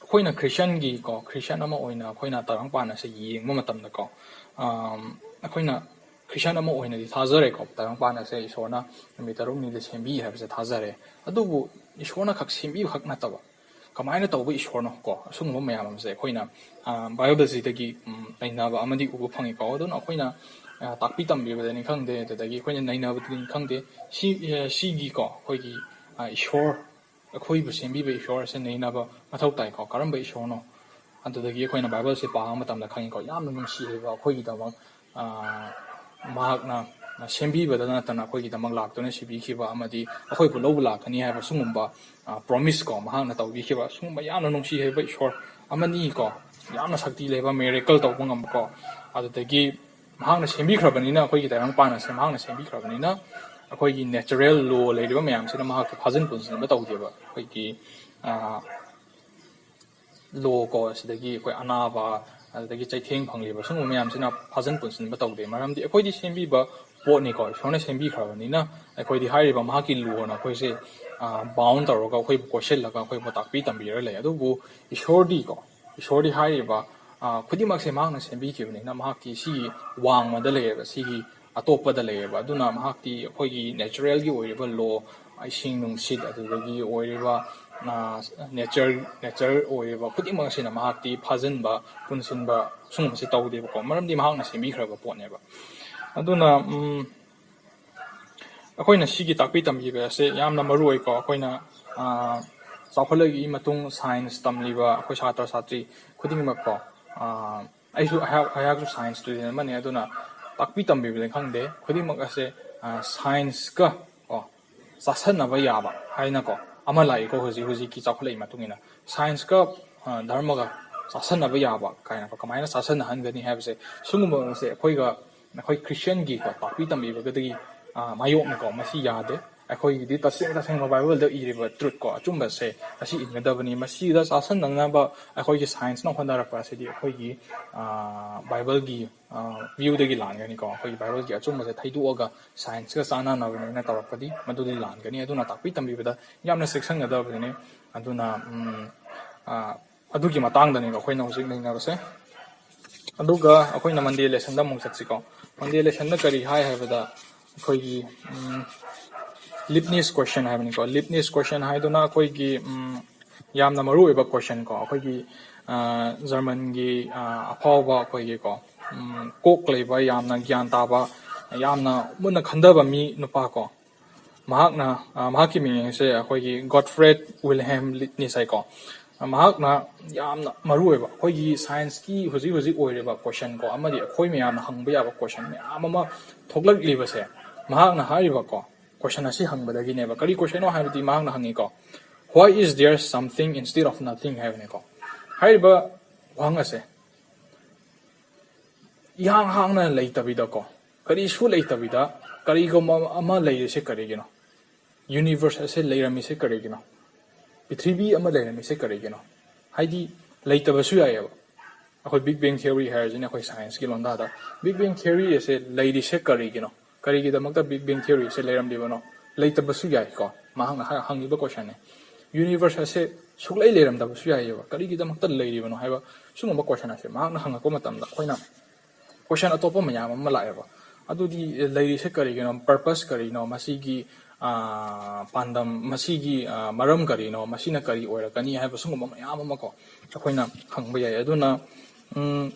ꯑꯩꯈꯣꯏꯅ ꯈ꯭ꯔꯤꯁꯇꯤꯌꯟꯒꯤ ꯀꯣ, ꯈ꯭ꯔꯤꯁꯇꯤꯌꯟ ꯑꯃ ꯑꯣꯏꯅ ꯑꯩꯈꯣꯏꯅ ꯇꯥꯏꯕꯪꯄꯥꯟ ꯑꯁꯤ ꯌꯦꯡꯕ ꯃꯇꯝꯗꯀꯣ, ꯑꯩꯈꯣꯏꯅ ꯈ꯭ꯔꯤꯁꯇꯤꯌꯥꯟ ꯑꯃ ꯑꯣꯏꯅꯗꯤ ꯊꯥꯖꯔꯦꯀꯣ, ꯇꯥꯏꯕꯪꯄꯥꯟ ꯑꯁꯦ ꯏꯁꯣꯔꯅ ꯅꯨꯃꯤꯠ ꯇꯔꯨꯛꯅꯤꯗ ꯁꯦꯝꯕꯤ ꯍꯥꯏꯕꯁꯦ ꯊꯥꯖꯔꯦ꯫ ꯑꯗꯨꯕꯨ ꯏꯁꯣꯔꯅ ꯈꯛ ꯁꯦꯝꯕꯤꯕ ꯈꯛ ꯅꯠꯇꯕ, ꯀꯃꯥꯏꯅ ꯇꯧꯕ ꯏꯁꯣꯔꯅꯣ ꯀꯣ, ꯑꯁꯤꯒꯨꯝꯕ ꯃꯌꯥꯝ ꯑꯃꯁꯦ ꯑꯩꯈꯣꯏꯅ ꯕꯥꯏꯕꯜꯁꯤꯗꯒꯤ ꯅꯩꯅꯕ ꯑꯃꯗꯤ ꯎꯕ ꯐꯪꯉꯤꯀꯣ꯫ ꯑꯗꯨꯅ ꯑꯩꯈꯣꯏꯅ ꯇꯥꯛꯄꯤ ꯇꯝꯕꯤꯕꯗꯅꯤ ꯈꯪꯗꯦ, ꯑꯗꯨꯗꯒꯤ ꯑꯩꯈꯣꯏꯅ ꯅꯩꯅꯕꯗꯅꯤ ꯈꯪꯗꯦ, ꯁꯤ ꯁꯤꯒꯤꯀꯣ, ꯑꯩꯈꯣꯏꯒꯤ ꯏꯁꯣꯔ, ꯑꯩꯈꯣꯏꯕꯨ ꯁꯦꯝꯕꯤꯕ ꯏꯁꯣꯔ ꯑꯁꯦ ꯅꯩꯅꯕ ꯃꯊꯧ ꯇꯥꯏꯀꯣ꯫ ꯀꯔꯝꯕ ꯏꯁꯣꯔꯅꯣ? ꯑꯗꯨꯗꯒꯤ ꯑꯩꯈꯣꯏꯅ ꯕꯥꯏꯕꯜꯁꯦ ꯄꯥꯕ ꯃꯇꯝꯗ ꯈꯪꯉꯤꯀꯣ, ꯌꯥꯝꯅ ꯅꯨꯡꯁꯤ ꯍꯩꯕ ꯑꯩꯈꯣꯏꯒꯤꯗꯃꯛ ꯃꯍꯥꯛꯅ ꯁꯦꯝꯕꯤꯕꯗ ꯅꯠꯇꯅ ꯑꯩꯈꯣꯏꯒꯤꯗꯃꯛ ꯂꯥꯛꯇꯨꯅ ꯁꯤꯕꯤꯈꯤꯕ ꯑꯃꯗꯤ ꯑꯩꯈꯣꯏꯕꯨ ꯂꯧꯕ ꯂꯥꯛꯀꯅꯤ ꯍꯥꯏꯕ ꯁꯤꯒꯨꯝꯕ ꯄ꯭ꯔꯣꯃꯤꯁ ꯀꯣ, ꯃꯍꯥꯛꯅ ꯇꯧꯕꯤꯈꯤꯕ ꯁꯤꯒꯨꯝꯕ ꯌꯥꯝꯅ ꯅꯨꯡꯁꯤ ꯍꯩꯕ ꯏꯁꯣꯔ ꯑꯃꯅꯤ ꯀꯣ꯫ ꯌꯥꯝꯅ ꯁꯛꯇꯤ ꯂꯩꯕ, ꯃꯤꯔꯦꯀꯜ ꯇꯧꯕ ꯉꯝꯕ ꯀꯣ꯫ ꯑꯗꯨꯗꯒꯤ ꯃꯍꯥꯛꯅ ꯁꯦꯝꯕꯤꯈ꯭ꯔꯕꯅꯤꯅ, ꯑꯩꯈꯣꯏꯒꯤ ꯇꯥꯏꯕꯪꯄꯥꯟ ꯑꯁꯦ ꯃꯍꯥꯛꯅ ꯁꯦꯝꯕꯤꯈ꯭ꯔꯕꯅꯤꯅ, ꯑꯩꯈꯣꯏꯒꯤ ꯅꯦꯆꯔꯦꯜ ꯂꯣ ꯂꯩꯔꯤꯕ ꯃꯌꯥꯝꯁꯤꯅ ꯃꯍꯥꯛꯇ ꯐꯥꯖꯤꯟ ꯄꯨꯟꯁꯤꯟꯕ ꯇꯧꯗꯦꯕ꯫ ꯑꯩꯈꯣꯏꯒꯤ ꯂꯣ ꯀꯣ, ꯑꯁꯤꯗꯒꯤ ꯑꯩꯈꯣꯏ ꯑꯅꯥꯕ, ꯑꯗꯨꯗꯒꯤ ꯆꯩꯊꯦꯡ ꯐꯪꯂꯤꯕ ꯁꯤꯒꯨꯝꯕ ꯃꯌꯥꯝꯁꯤꯅ ꯐꯥꯖꯤꯟ ꯄꯨꯟꯁꯤꯟꯕ ꯇꯧꯗꯦ꯫ ꯃꯔꯝꯗꯤ ꯑꯩꯈꯣꯏꯗꯤ ꯁꯦꯝꯕꯤꯕ ꯄꯣꯠꯅꯤꯀꯣ, ꯏꯁꯣꯔꯅ ꯁꯦꯝꯕꯤꯈ꯭ꯔꯕꯅꯤꯅ ꯑꯩꯈꯣꯏꯗꯤ ꯍꯥꯏꯔꯤꯕ ꯃꯍꯥꯛꯀꯤ ꯂꯣꯅ ꯑꯩꯈꯣꯏꯁꯦ ꯕꯥꯎꯟ ꯇꯧꯔꯒ, ꯑꯩꯈꯣꯏꯕꯨ ꯀꯣꯏꯁꯤꯜꯂꯒ, ꯑꯩꯈꯣꯏꯕꯨ ꯇꯥꯛꯄꯤ ꯇꯝꯕꯤꯔ ꯂꯩ꯫ ꯑꯗꯨꯕꯨ ꯏꯁꯣꯔꯗꯤ ꯀꯣ, ꯏꯁꯣꯔꯗꯤ ꯍꯥꯏꯔꯤꯕ ꯈꯨꯗꯤꯡꯃꯛꯁꯦ ꯃꯍꯥꯛꯅ ꯁꯦꯝꯕꯤꯈꯤꯕꯅꯤꯅ ꯃꯍꯥꯛꯇꯤ ꯁꯤꯒꯤ ꯋꯥꯡꯃꯗ ꯂꯩꯌꯦꯕ, ꯁꯤꯒꯤ ꯑꯇꯣꯞꯄꯗ ꯂꯩꯌꯦꯕ꯫ ꯑꯗꯨꯅ ꯃꯍꯥꯛꯇꯤ ꯑꯩꯈꯣꯏꯒꯤ ꯅꯦꯆꯔꯦꯜꯒꯤ ꯑꯣꯏꯔꯤꯕ ꯂꯣ, ꯏꯁꯤꯡ ꯅꯨꯡꯁꯤꯠ, ꯑꯗꯨꯗꯒꯤ ꯑꯣꯏꯔꯤꯕ ꯅꯦꯆꯔ, ꯅꯦꯆꯔ ꯑꯣꯏꯔꯤꯕ ꯈꯨꯗꯤꯡꯃꯛ ꯑꯁꯤꯅ ꯃꯍꯥꯛꯇꯤ ꯐꯥꯖꯤꯟꯕ, ꯄꯨꯟꯁꯤꯟꯕ ꯁꯤꯒꯨꯝꯕꯁꯦ ꯇꯧꯗꯦꯕꯀꯣ꯫ ꯃꯔꯝꯗꯤ ꯃꯍꯥꯛꯅ ꯁꯦꯝꯕꯤꯈ꯭ꯔꯕ ꯄꯣꯠꯅꯦꯕ꯫ ꯑꯗꯨꯅ ꯑꯩꯈꯣꯏꯅ ꯁꯤꯒꯤ ꯇꯥꯛꯄꯤ ꯇꯝꯕꯤꯕ ꯑꯁꯦ ꯌꯥꯝꯅ ꯃꯔꯨ ꯑꯣꯏꯀꯣ꯫ ꯑꯩꯈꯣꯏꯅ ꯆꯥꯎꯈꯠꯂꯛꯏ ꯃꯇꯨꯡ ꯁꯥꯏꯟꯁ ꯇꯝꯂꯤꯕ ꯑꯩꯈꯣꯏ ꯁꯥꯇ꯭ꯔ ꯁꯥꯇ꯭ꯔꯤ ꯈꯨꯗꯤꯡꯃꯛꯀꯣ, ꯑꯩꯁꯨ, ꯑꯩꯍꯥꯛ, ꯑꯩꯍꯥꯛꯁꯨ ꯁꯥꯏꯟꯁ ꯏꯁꯇꯨꯗꯦꯟ ꯑꯃꯅꯤ꯫ ꯑꯗꯨꯅ ꯇꯥꯛꯄꯤ ꯇꯝꯕꯤꯕꯗꯤ ꯈꯪꯗꯦ, ꯈꯨꯗꯤꯡꯃꯛ ꯑꯁꯦ ꯁꯥꯏꯟꯁꯀ ꯀꯣ, ꯆꯥꯁꯟꯅꯕ ꯌꯥꯕ ꯍꯥꯏꯅꯀꯣ ꯑꯃ ꯂꯥꯛꯏꯀꯣ꯫ ꯍꯧꯖꯤꯛ ꯍꯧꯖꯤꯛꯀꯤ ꯆꯥꯎꯈꯠꯂꯛꯏ ꯃꯇꯨꯡ ꯏꯟꯅ ꯁꯥꯏꯟꯁꯀ ꯙꯔꯃꯒ ꯆꯥꯁꯟꯅꯕ ꯌꯥꯕ ꯀꯥꯏꯅꯀꯣ꯫ ꯀꯃꯥꯏꯅ ꯆꯥꯁꯟꯅꯍꯟꯒꯅꯤ ꯍꯥꯏꯕꯁꯦ, ꯁꯤꯒꯨꯝꯕꯁꯦ ꯑꯩꯈꯣꯏꯒ, ꯑꯩꯈꯣꯏ ꯈ꯭ꯔꯤꯁꯇꯤꯌꯟꯒꯤꯀꯣ ꯇꯥꯛꯄꯤ ꯇꯝꯕꯤꯕꯒꯗꯤ ꯃꯥꯌꯣꯛꯅꯀꯣ꯫ ꯃꯁꯤ ꯌꯥꯗꯦ꯫ ꯑꯩꯈꯣꯏꯒꯤꯗꯤ ꯇꯁꯦꯡ ꯇꯁꯦꯡꯕ ꯕꯥꯏꯕꯜꯗ ꯏꯔꯤꯕ ꯇ꯭ꯔꯨꯠꯀꯣ, ꯑꯆꯨꯝꯕꯁꯦ ꯑꯁꯤ ꯏꯟꯒꯗꯕꯅꯤ꯫ ꯃꯁꯤꯗ ꯆꯥꯁꯟꯅꯅꯕ ꯑꯩꯈꯣꯏꯒꯤ ꯁꯥꯏꯟꯁꯅ ꯍꯣꯠꯅꯔꯛꯄ ꯑꯁꯤꯗꯤ ꯑꯩꯈꯣꯏꯒꯤ ꯕꯥꯏꯕꯜꯒꯤ ꯚ꯭ꯌꯨꯗꯒꯤ ꯂꯥꯟꯒꯅꯤꯀꯣ꯫ ꯑꯩꯈꯣꯏꯒꯤ ꯕꯥꯏꯕꯜꯒꯤ ꯑꯆꯨꯝꯕꯁꯦ ꯊꯩꯗꯣꯛꯑꯒ ꯁꯥꯏꯟꯁꯀ ꯆꯥꯟꯅꯅꯕꯅꯦꯅ ꯇꯧꯔꯛꯄꯗꯤ ꯃꯗꯨꯗꯤ ꯂꯥꯟꯒꯅꯤ꯫ ꯑꯗꯨꯅ ꯇꯥꯛꯄꯤ ꯇꯝꯕꯤꯕꯗ ꯌꯥꯝꯅ ꯆꯦꯛꯁꯤꯟꯒꯗꯕꯅꯤ꯫ ꯑꯗꯨꯅ ꯑꯗꯨꯒꯤ ꯃꯇꯥꯡꯗꯅꯦꯕ ꯑꯩꯈꯣꯏꯅ ꯍꯧꯖꯤꯛ ꯅꯩꯅꯕꯁꯦ꯫ ꯑꯗꯨꯒ ꯑꯩꯈꯣꯏꯅ Monday lessonꯗ ꯑꯃꯨꯛ ꯆꯠꯁꯤꯀꯣ꯫ Monday lessonꯗ ꯀꯔꯤ ꯍꯥꯏ ꯍꯥꯏꯕꯗ, ꯑꯩꯈꯣꯏꯒꯤ ꯎꯝ, Leibniz question ꯍꯥꯏꯕꯅꯤꯀꯣ꯫ Leibniz question ꯍꯥꯏꯗꯨꯅ ꯑꯩꯈꯣꯏꯒꯤ ꯎꯝ, ꯌꯥꯝꯅ ꯃꯔꯨ ꯑꯣꯏꯕ question ꯀꯣ꯫ ꯑꯩꯈꯣꯏꯒꯤ ꯑ, Germanꯒꯤ ꯑ, ꯑꯐꯥꯎꯕ ꯑꯩꯈꯣꯏꯒꯤꯀꯣ, ꯎꯝ, ꯀꯣꯛ ꯂꯩꯕ, ꯌꯥꯝꯅ ꯒ꯭ꯌꯥꯟ ꯇꯥꯕ, ꯌꯥꯝꯅ ꯃꯨꯟꯅ ꯈꯟꯊꯕ ꯃꯤ ꯅꯨꯄꯥ ꯀꯣ꯫ ꯃꯍꯥꯛꯅ ꯑ, ꯃꯍꯥꯛꯀꯤ ꯃꯤꯡꯁꯦ ꯑꯩꯈꯣꯏꯒꯤ Gottfried Wilhelm Leibniz ꯍꯥꯏꯀꯣ꯫ ꯃꯍꯥꯛꯅ ꯌꯥꯝꯅ ꯃꯔꯨ ꯑꯣꯏꯕ ꯑꯩꯈꯣꯏꯒꯤ scienceꯀꯤ ꯍꯧꯖꯤꯛ ꯍꯧꯖꯤꯛ ꯑꯣꯏꯔꯤꯕ question ꯀꯣ, ꯑꯃꯗꯤ ꯑꯩꯈꯣꯏ ꯃꯌꯥꯝꯅ ꯍꯪꯕ ꯌꯥꯕ question ꯃꯌꯥꯝ ꯑꯃ ꯊꯣꯛꯂꯛꯂꯤꯕꯁꯦ ꯃꯍꯥꯛꯅ ꯍꯥꯏꯔꯤꯕꯀꯣ, question ꯑꯁꯤ ꯍꯪꯕꯗꯒꯤꯅꯦꯕ꯫ ꯀꯔꯤ questionꯅꯣ ꯍꯥꯏꯕꯗꯤ ꯃꯍꯥꯛꯅ ꯍꯪꯉꯤꯀꯣ, "Why is there something instead of nothing?" ꯍꯥꯏꯕꯅꯤꯀꯣ꯫ ꯍꯥꯏꯔꯤꯕ ꯋꯥꯍꯪ ꯑꯁꯦ ꯏꯍꯥꯡ ꯍꯥꯡꯅ ꯂꯩꯇꯕꯤꯗꯀꯣ, ꯀꯔꯤꯁꯨ ꯂꯩꯇꯕꯤꯗ ꯀꯔꯤꯒꯨꯝꯕ ꯑꯃ ꯂꯩꯔꯤꯁꯦ ꯀꯔꯤꯒꯤꯅꯣ? Universe ꯑꯁꯦ ꯂꯩꯔꯝꯃꯤꯁꯦ ꯀꯔꯤꯒꯤꯅꯣ? ꯄ꯭ꯔꯤꯊꯤꯕꯤ ꯑꯃ ꯂꯩꯔꯝꯃꯤꯁꯦ ꯀꯔꯤꯒꯤꯅꯣ? ꯍꯥꯏꯗꯤ ꯂꯩꯇꯕꯁꯨ ꯌꯥꯏꯑꯕ꯫ ꯑꯩꯈꯣꯏ Big Bang Theory ꯍꯥꯏꯔꯁꯤꯅꯦ ꯑꯩꯈꯣꯏ scienceꯀꯤ ꯂꯣꯟꯗꯥꯗ꯫ Big Bang Theory ꯑꯁꯦ ꯂꯩꯔꯤꯁꯦ ꯀꯔꯤꯒꯤꯅꯣ? ꯀꯔꯤꯒꯤꯗꯃꯛꯇ Big Bang Theory ꯑꯁꯦ ꯂꯩꯔꯝꯂꯤꯕꯅꯣ? ꯂꯩꯇꯕꯁꯨ ꯌꯥꯏꯀꯣ꯫ ꯃꯍꯥꯛꯅ ꯍ-, ꯍꯪꯉꯤꯕ questionꯅꯦ꯫ Universe ꯑꯁꯦ ꯁꯨꯛꯂꯩ ꯂꯩꯔꯝꯗꯕꯁꯨ ꯌꯥꯏꯑꯕ꯫ ꯀꯔꯤꯒꯤꯗꯃꯛꯇ ꯂꯩꯔꯤꯕꯅꯣ ꯍꯥꯏꯕ ꯁꯤꯒꯨꯝꯕ question ꯑꯁꯦ ꯃꯍꯥꯛꯅ ꯍꯪꯉꯛꯄ ꯃꯇꯝꯗ ꯑꯩꯈꯣꯏꯅ question ꯑꯇꯣꯞꯄ ꯃꯌꯥꯝ ꯑꯃ ꯂꯥꯛꯑꯦꯕ꯫ ꯑꯗꯨꯗꯤ ꯂꯩꯔꯤꯁꯦ ꯀꯔꯤꯒꯤꯅꯣ? Purpose ꯀꯔꯤꯅꯣ? ꯃꯁꯤꯒꯤ ꯑ, ꯄꯥꯟꯗꯝ, ꯃꯁꯤꯒꯤ ꯑ, ꯃꯔꯝ ꯀꯔꯤꯅꯣ? ꯃꯁꯤꯅ ꯀꯔꯤ ꯑꯣꯏꯔꯛꯀꯅꯤ ꯍꯥꯏꯕ ꯁꯤꯒꯨꯝꯕ ꯃꯌꯥꯝ ꯑꯃ ꯀꯣ ꯑꯩꯈꯣꯏꯅ ꯍꯪꯕ ꯌꯥꯏ꯫ ꯑꯗꯨꯅ ꯎꯝ,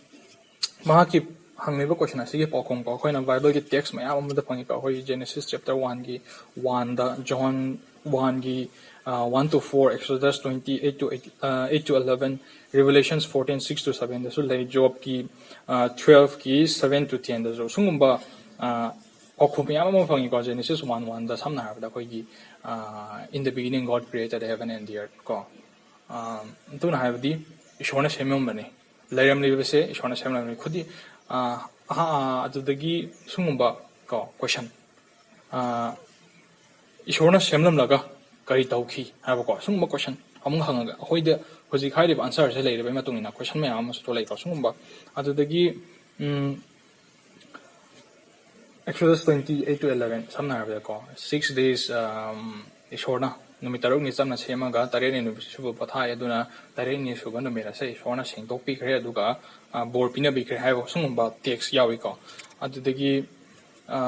ꯃꯍꯥꯛꯀꯤ ꯍꯪꯂꯤꯕ question ꯑꯁꯤꯒꯤ ꯄꯥꯎꯈꯨꯝ ꯀꯣ ꯑꯩꯈꯣꯏꯅ Bibleꯒꯤ text ꯃꯌꯥꯝ ꯑꯃꯗ ꯐꯪꯉꯤꯀꯣ꯫ ꯑꯩꯈꯣꯏꯒꯤ Genesis chapter oneꯒꯤ oneꯗ, John oneꯒꯤ ꯑ, one to four, Exodus twenty eight to eight, ꯑ, eight to eleven, Revelations fourteen six to sevenꯗꯁꯨ ꯂꯩ, Jobꯀꯤ ꯑ, twelveꯀꯤ seven to tenꯗꯁꯨ ꯁꯤꯒꯨꯝꯕ ꯑ, ꯄꯥꯎꯈꯨꯝ ꯃꯌꯥꯝ ꯑꯃ ꯐꯪꯉꯤꯀꯣ꯫ Genesis one oneꯗ ꯁꯝꯅ ꯍꯥꯏꯔꯕꯗ ꯑꯩꯈꯣꯏꯒꯤ ꯑ, "In the beginning God created heaven and the earth" ꯀꯣ꯫ ꯑ, ꯑꯗꯨꯅ ꯍꯥꯏꯕꯗꯤ ꯏꯁꯣꯔꯅ ꯁꯦꯝꯂꯝꯕꯅꯤ, ꯂꯩꯔꯝꯂꯤꯕꯁꯦ ꯏꯁꯣꯔꯅ ꯁꯦꯝꯂꯝꯕꯅꯤ꯫ ꯈꯨꯗꯤ-, ꯑ, ꯑꯍ-, ꯑ, ꯑꯗꯨꯗꯒꯤ ꯁꯤꯒꯨꯝꯕ ꯀꯣ question, ꯑ, ꯏꯁꯣꯔꯅ ꯁꯦꯝꯂꯝꯂꯒ ꯀꯔꯤ ꯇꯧꯈꯤ ꯍꯥꯏꯕꯀꯣ, ꯁꯤꯒꯨꯝꯕ question ꯑꯃꯨꯛ ꯍꯪꯉꯒ ꯑꯩꯈꯣꯏꯗ ꯍꯧꯖꯤꯛ ꯍꯥꯏꯔꯤꯕ answerꯁꯦ ꯂꯩꯔꯕꯩ ꯃꯇꯨꯡ ꯏꯟꯅ question ꯃꯌꯥꯝ ꯑꯃꯁꯨ ꯊꯣꯛꯂꯛꯏꯀꯣ꯫ ꯁꯤꯒꯨꯝꯕ ꯑꯗꯨꯗꯒꯤ ꯎꯝ, Exodus twenty eight to eleven ꯁꯝꯅ ꯍꯥꯏꯔꯕꯗꯀꯣ, six days, ꯑꯝ, ꯏꯁꯣꯔꯅ ꯅꯨꯃꯤꯠ ꯇꯔꯨꯛꯅꯤ ꯆꯝꯅ ꯁꯦꯝꯃꯒ ꯇꯔꯦꯠꯅꯤ ꯅꯨꯃꯤꯠ ꯁꯨꯕ ꯄꯣꯊꯥꯏ꯫ ꯑꯗꯨꯅ ꯇꯔꯦꯠꯅꯤ ꯁꯨꯕ ꯅꯨꯃꯤꯠ ꯑꯁꯦ ꯏꯁꯣꯔꯅ ꯁꯦꯡꯗꯣꯛꯄꯤꯈ꯭ꯔꯦ, ꯑꯗꯨꯒ, ꯑ, ꯕꯣꯔ ꯄꯤꯅꯕꯤꯈ꯭ꯔꯦ ꯍꯥꯏꯕ ꯁꯤꯒꯨꯝꯕ text ꯌꯥꯎꯏꯀꯣ꯫ ꯑꯗꯨꯗꯒꯤ, ꯑ,